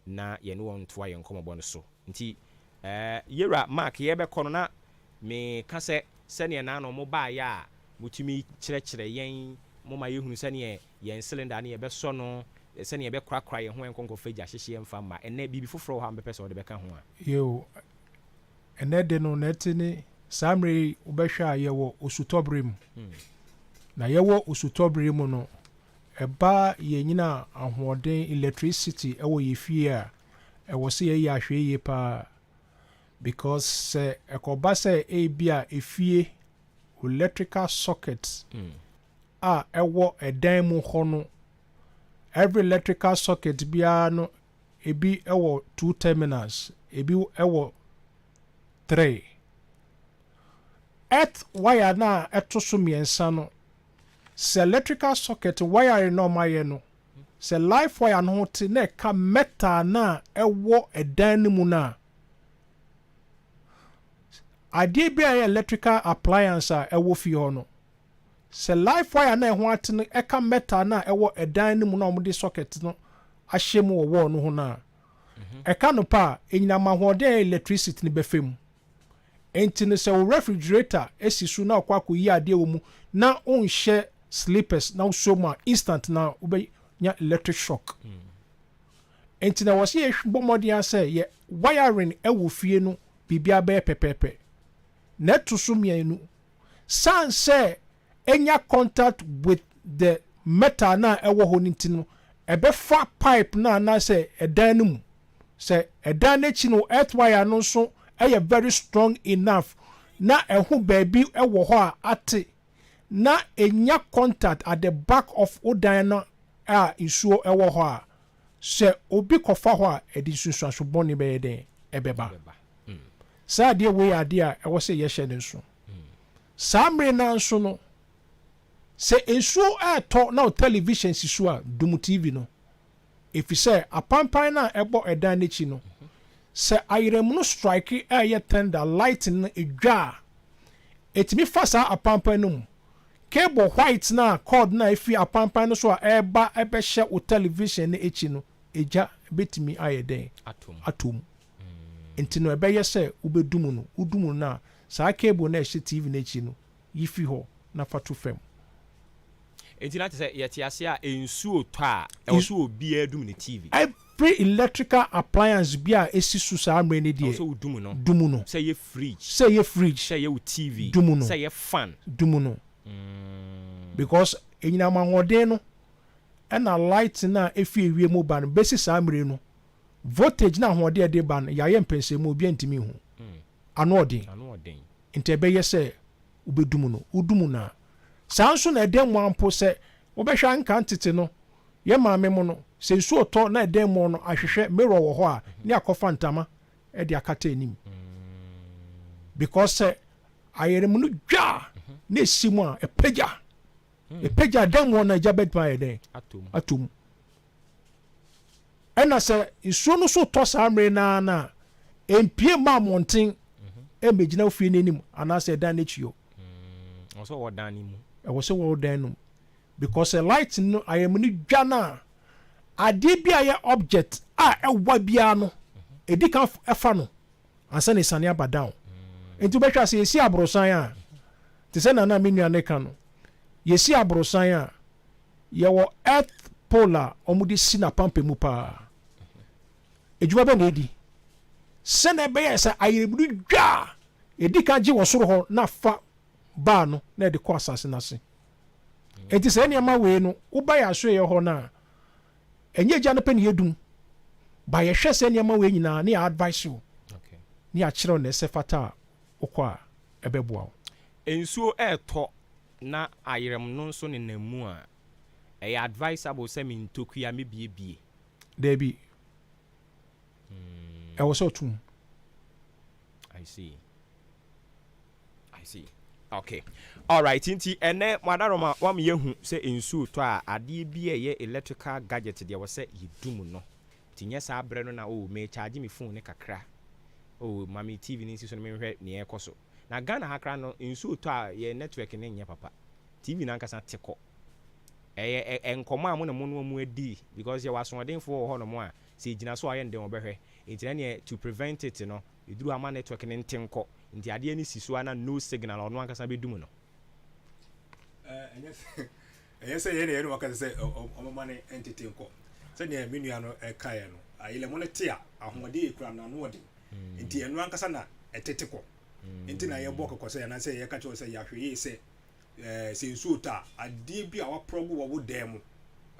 na yɛne wɔn ntoa yɛn nkɔmmɔbɔ no so. Nti eh, Yewura Mark yɛrebɛkɔ no na meka sɛ sɛdeɛ naano mo baeɛ a motumi kyerɛkyerɛ yɛn, moma yɛhunu sɛdeɛ yɛn cylinder no yɛbɛsɔ no, sɛdeɛ yɛbɛkorakora yɛn ho ɛnkɔ nkɔfa gya hyehyeɛ mfa mma. Ɛnnɛ biribi foforɔ wɔ hɔ a mobɛpɛ sɛ wode bɛka ho a? Yiw, ɛnnɛ de no na ɛte ne saa mmerɛ yi wobɛhwɛ a yɛwɔ osutɔbere mu. Na yɛwɔ osutɔbere mu no, ɛba yɛnyina ahoɔden, electricity, ɛwɔ yɛ fie a, ɛwɔ sɛ yɛyɛ ahwɛyie paa. Because sɛ ɛkɔba sɛ ebi a efie electrical socket a ɛwɔ ɛdan mu hɔ no, every electrical socket biara no, ebi ɛwɔ two terminals, ebi ɛwɔ three. Earth wire no a ɛto so mmiɛnsa no, sɛ electrical socket wire no a ɔmayɛ no, sɛ live wire no ho te na ɛka metal no a ɛwɔ ɛdan no mu no a, adeɛ bi a ɛyɛ electrical appliance a ɛwɔ fie hɔ no, sɛ live wire no a ɛho ate no ɛka metal no a ɛwɔ ɛdan no mu na wɔde socket no ahyɛ mu wɔ wall no ho no a, ɛka no pa a, enyinam ahoɔden a ɛyɛ electricity no bɛfa mu. Nti no sɛ wo refrigerator esi so na ɔkɔ akɔyi adeɛ wɔ mu na wonhyɛ slippers na wosɔ mu a, instant na wobɛnya electric shock. Nti na wɔ sɛ yɛbɔ mmɔden sɛ yɛ wiring ɛwɔ fie no biribiara bɛyɛ pɛpɛɛpɛ. Na ɛto so mmienu, san sɛ enya contact with the metal na ɛwɔ hɔ no nti no, ɛbɛfa pipe na anaasɛ ɛdan no mu. Sɛ ɛdan n'akyi no, earth wire no nso ɛyɛ very strong enough na ɛho baabi ɛwɔ hɔ a ate na enya contact at the back of dan no a nsuo ɛwɔ hɔ a, sɛ obi kɔfa hɔ a, ɛde nsunsuanso bɔne bɛyɛ dɛn ɛbɛba. Saa adeɛ wei yɛ adeɛ a ɛwɔ sɛ yɛhyɛ ne nso. Saa mmere no nso no, sɛ nsuo ɛɛtɔ na o television si so a, dum TV no, ɛfiri sɛ apampan no a ɛbɔ ɛdan n'akyi no, sɛ ayerɛmu no strike ɛyɛ thunder lightning no edwa a, ɛtumi fa saa apampan no mu. Cable white na cord na efi apampan no so a ɛreba ɛbɛhyɛ o television no akyi no, egya bɛtumi ayɛ dɛn atom. Nti no ɛbɛyɛ sɛ wobɛdum no. Wodum no a, saa cable na ɛhyɛ TV no akyi no, yi fi hɔ na fa to fam. Nti na te sɛ yɛte ase a, nsuo tɔ a, ɛwɔ so obiara dum ne TV. Every electrical appliance bi a esi so saa mmerɛ no ɛwɔ deɛ sɛ wodum no. Dum no. Sɛ ɛyɛ fridge, sɛ ɛyɛ fridge, sɛ ɛyɛ wo TV, dum no. Sɛ ɛyɛ fan. Dum no, because enyinam ahoɔden no ɛna light no a efi ewiem mu ba no bɛsi saa mmerɛ no, voltage na ahoɔden a ɛde ba no, yɛayɛ mpɛnsɛmu, obi ntumi nhu ano ɔden. Ano ɔden. Nti ɛbɛyɛ sɛ wobɛdum no. Wodum no a, saa nso na ɛdɛn mu ampo sɛ wobɛhwɛ anka ntete no, yɛ maame mu no, sɛ nsuo tɔ na ɛdɛn mu no ahwehwɛ mirror wɔ hɔ a, ne akɔfa ntama ɛde akata anim, because sɛ ayɛrɛmu no dwa a na esi mu a, ɛpagya ɛpagya ɛdɛn mu no, agya bɛtumi ayɛ dɛn atom. Ato mu. Ɛna sɛ nsuo no so tɔ saa mmerɛ naa na mpie mma mmɔnten ɛmmɛgyina fie no anim anaasɛ ɛdan n'akyi hɔ. Ɛwɔ sɛ ɔwɔ dan no mu. Ɛwɔ sɛ wɔwɔ dan no mu, because sɛ light no ayɛmu no dwa no a, adeɛ bi a ɛyɛ object a ɛwa biara no, ɛdi kan ɛfa no ansa na ɛsane aba down. Nti wobɛhwɛ a, sɛ yɛsi aborosan a, te sɛ nana me nua ne ka no, yɛsi aborosan a, yɛwɔ earth pole a wɔde si n'apampa mu paa. Adwuma bɛ na ɛdi sɛnɛ ɛbɛyɛ sɛ ayɛmu no dwa a, ɛdi kan gye wɔ soro hɔ na fa baa no na ɛde kɔ asase no ase. Enti saa nneɛma wei no, woba yɛn asoɛeɛ hɔ no a, ɛnyɛ gya no pɛ na yɛdum, but yɛhwɛ saa nneɛma wei nyinaa na yɛ advice wo, na yɛakyerɛ wo nea ɛsɛ fata a wokɔ a ɛbɛboa wo. Nsuo retɔ na ayerɛm no nso nenam mu a, ɛyɛ advisable sɛ me ntokua mɛbiebie? Daabi. Ɛwɔ sɛ ɔto mu. I see. I see. Okay. Alright, nti ɛnɛ mo adaroma wam yɛhu sɛ nsuo tɔ a adeɛ bi a ɛyɛ electrical gadget deɛ wɔ sɛ yɛdum no. Nti nyɛ saa berɛ no na oh me charge me phone ne kakra. Oh ma me TV no nsi so no menhwɛ nea ɛkɔ so. Na Ghana ha koraa no nsuo tɔ a yɛn network no nyɛ papa. TV no ankasa te kɔ. Ɛyɛ ɛ nkɔmmɔ a mo ne mo no mo adi because yɛwɔ asoɔdenfoɔ wɔ hɔnom a sɛ ɛgyina so a ɔyɛ no dɛn wɔbɛhwɛ. Nti na neɛ to prevent it no ɛduru hɔ a ma network no nte nkɔ. Nti adeɛ no si so a na no signal ɔno ankasa bɛdum no. Ɛnyɛ sɛ ɛnyɛ sɛ yɛn na yɛn wakasa sɛ ɔmoma no ntete nkɔ. Sɛdeɛ me nua no kaeɛ no, ayelɛmo no te a ahoɔden yɛ kura no ano ɔden. Nti ɛno ankasa na ɛtete kɔ. Nti na yɛbɔ kɔkɔ sɛ anaasɛ yɛka kyerɛ sɛ yɛahwɛ yie sɛ sɛ nsuo tɔ a adeɛ bi a waprɔgo wɔ wo dan mu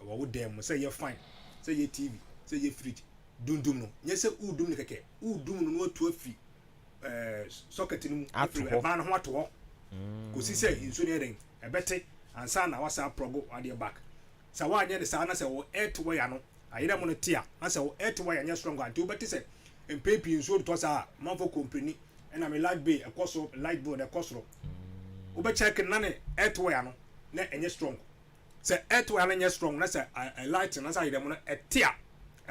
wɔ wo dan mu sɛ yɛ fan sɛ yɛ TV sɛ yɛ fridge dundum no nyɛ sɛ wodum no kɛkɛ wodum no na watu afiri ɛɛ socket no mu afiri ɛban no ho ato hɔ kɔsi sɛ nsuo no yɛ dɛn ɛbɛte ansa na wasa aprɔgo adeɛ back sɛ woanyɛ no saa na sɛ wɔ earth wire no ayerɛ mu no te a na sɛ wɔ earth wire nyɛ strong a nti wobɛte sɛ mpɛn pii nsuo tɔ saa a manfo kɔmpleni ɛna me light bill ɛkɔ soro light bill ɛkɔ soro wobɛ check na ne earth wire no na ɛnyɛ strong sɛ earth wire no nyɛ strong na sɛ light na sɛ ayerɛ mu no ɛte a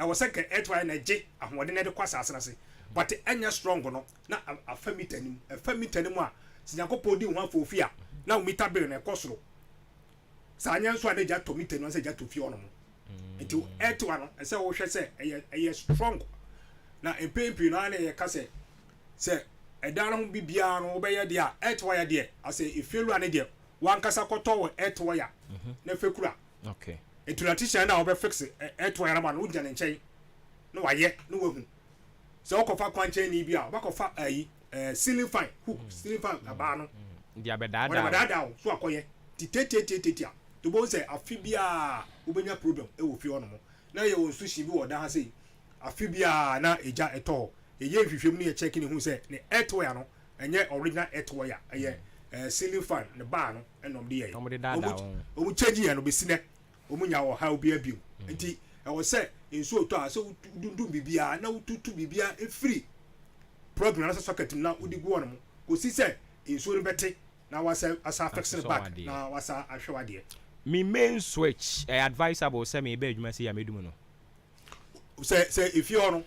ɛwɔ sɛ nka earth wire na ɛgye ahoɔden na ɛde kɔ asase no ase but ɛnyɛ strong no na afa meter no mu ɛfa meter no mu a sɛ Nyankopɔn di ho afɔ ofie a na wo meter bill no ɛkɔ soro saa nyɛ nso a na gya tɔ meter no sɛ gya tɔ fie hɔ nom nti earth wire no ɛsɛ wohwɛ sɛ ɛyɛ ɛyɛ strong na mpɛn pii no ara na yɛka sɛ sɛ ɛdan no ho bibiara no wobɛyɛ deɛ a earth wire deɛ asɛ efie wura no deɛ wankasa kɔtɔ wɔ earth wire na fɛ kura okay nti electrician na wɔbɛ fix earth wire ma no wogyina ne nkyɛn na wayɛ na wahu sɛ wokɔfa kwankyɛn ni bi a wobɛkɔfa ayi ɛɛ ceiling fan hook ceiling fan abaa no de abɛdaadaa wɔde abɛdaadaa wo so akɔyɛ ti tietietie a to bɔ sɛ afe biara wobɛnya problem ɛwɔ fie hɔnom na yɛ wɔ nsu hyi bi wɔ dan ha sei afe biara na egya ɛtɔ hɔ yɛyɛ nhwehwɛmu no yɛ check ne hu sɛ ne earth wire no ɛnyɛ original earth wire ɛyɛ ɛɛ ceiling fan ne bar no ɛna ɔmo de yɛ Ɔmo de daadaa wɔn. Ɔmo change yɛ no besi nɛ ɔmo nya ɔhaw biara bio. Nti ɛwɔ sɛ nsuo tɔ a sɛ wodundum biribiara na wotutu biribiara efiri plug no anaasɛ socket mu na wode gu hɔnom kɔsi sɛ nsuo no bɛte na wasa asa fix no Asosɔ back w'adeɛ. Na wasa ahwɛ w'adeɛ. Me main switch ɛyɛ advisable sɛ meba adwuma sei a mɛdum no? Sɛ efie hɔ no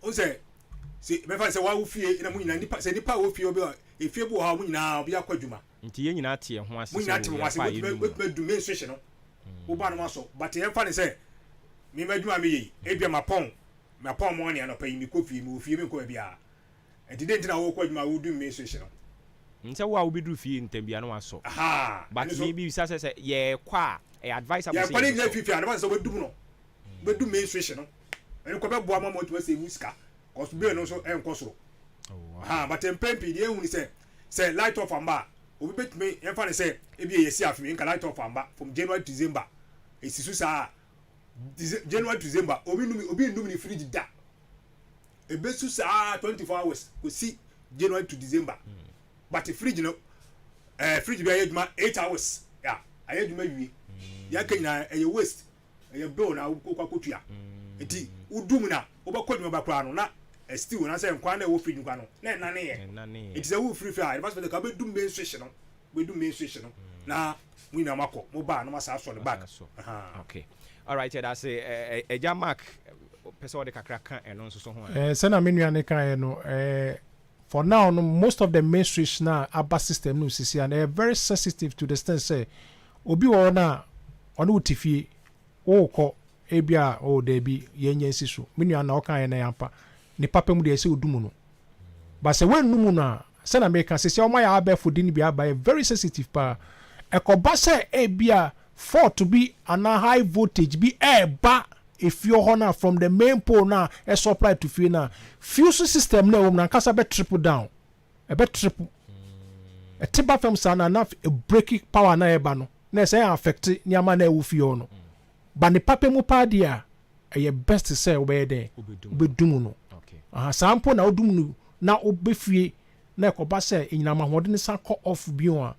n sɛ mɛfa sɛ wawo fie na mo nyinaa nipa sɛ nipa a wɔ fie obi wɔ efie bi wɔ hɔ a mo nyinaa obi akɔ adwuma. Nti yɛn nyinaa te yɛn ho ase mo sɛ nyinaa te o mo ho ase yɛkɔ a wotumi yɛdum no. Wotumi adu main switch no woba no wasɔ but yɛmfa ne sɛ mema adwuma a meyɛ yi ebia mapɔn mapɔn morning anɔpa yi mekɔ fie mewɔ fie menkɔ baabiara nti dɛn nti na wokɔ adwuma a wodum main switch no? Nsɛ wo a wobɛduru fie ntɛm bia na wasɔ. Ahaa But ɛno so me bisa sɛ sɛ yɛkɔ a ɛyɛ advisable sɛ yɛnkɔ ne nyinaa yɛbɛsɔ? fifie a na sɛ wobɛdum no wobɛdum main switch no ɛno kɔ bɛboa ma ma watumi asave wo sika cause bill no nso ɛnkɔ soro. Oh, okay. Aha but mpɛn pii deɛ ehu ni sɛ sɛ light off amba a obi bɛtumi yɛmfa ne sɛ ebi yɛ yɛsi afe nka light off amba from January to December esi so saa January to December obi num obi nnum ne fridge da ebesu saa 24 hours kɔsi January to December but fridge no fridge bi ayɛ adwuma 8 hours ya ayɛ adwuma wie deɛ aka nyinaa ɛyɛ waste ɛyɛ bill na wokɔ akɔtua nti wodum na wobɛkɔ adwuma ba koraa no na still na sɛ nkwan na ɛwɔ fridge nkwan no na ɛnane yɛ Ɛnane yɛ. Nti sɛ wo firi fie a ɛba sɛ ka wobɛdum main switch no wobɛdum main switch no na mo nyinaa moakɔ mo baa na moasa asɔ no back. Asɔ. Aha. Okay. Alright, yɛda ase. Ɛgya Mark pɛ sɛ ɔde kakra ka ɛno nso so ho a. Sɛnea me nua no kaeɛ no, for now no most of the main switch na aba system no sisi a no ɛyɛ very sensitive to the extent sɛ obi wɔ hɔ no a ɔne wo te fie wokɔ ebi a oh daabi yɛnyɛ nsi so me nua na ɔkaeɛ no ɛyɛ ampa ne papa mu deɛ ɛsɛ odum no but sɛ woannu no a sɛnea meka sisi a wɔayɛ abɛɛfo de no bi aba ɛyɛ very sensitive paa ɛkɔba sɛ ebi a fault bi anaa high voltage bi ɛɛba efie hɔ no a from the main pole no a ɛsupply to fie no a fuse system no a ɛwɔ mu no ankasa bɛ trip down ɛbɛ trip ɛte ba fam saa na na break power na ɛba no. na ɛsɛ yɛ affect nneɛma na ɛwɔ fie hɔ no. Ba ne papa mu paa deɛ a, ɛyɛ best sɛ wobɛyɛ dɛn? Wobɛdum no. Aha, saa mpo na wodum no na wobɛfie na ɛkɔba sɛ ɛnyinam ahoɔden no san kɔ off bio a,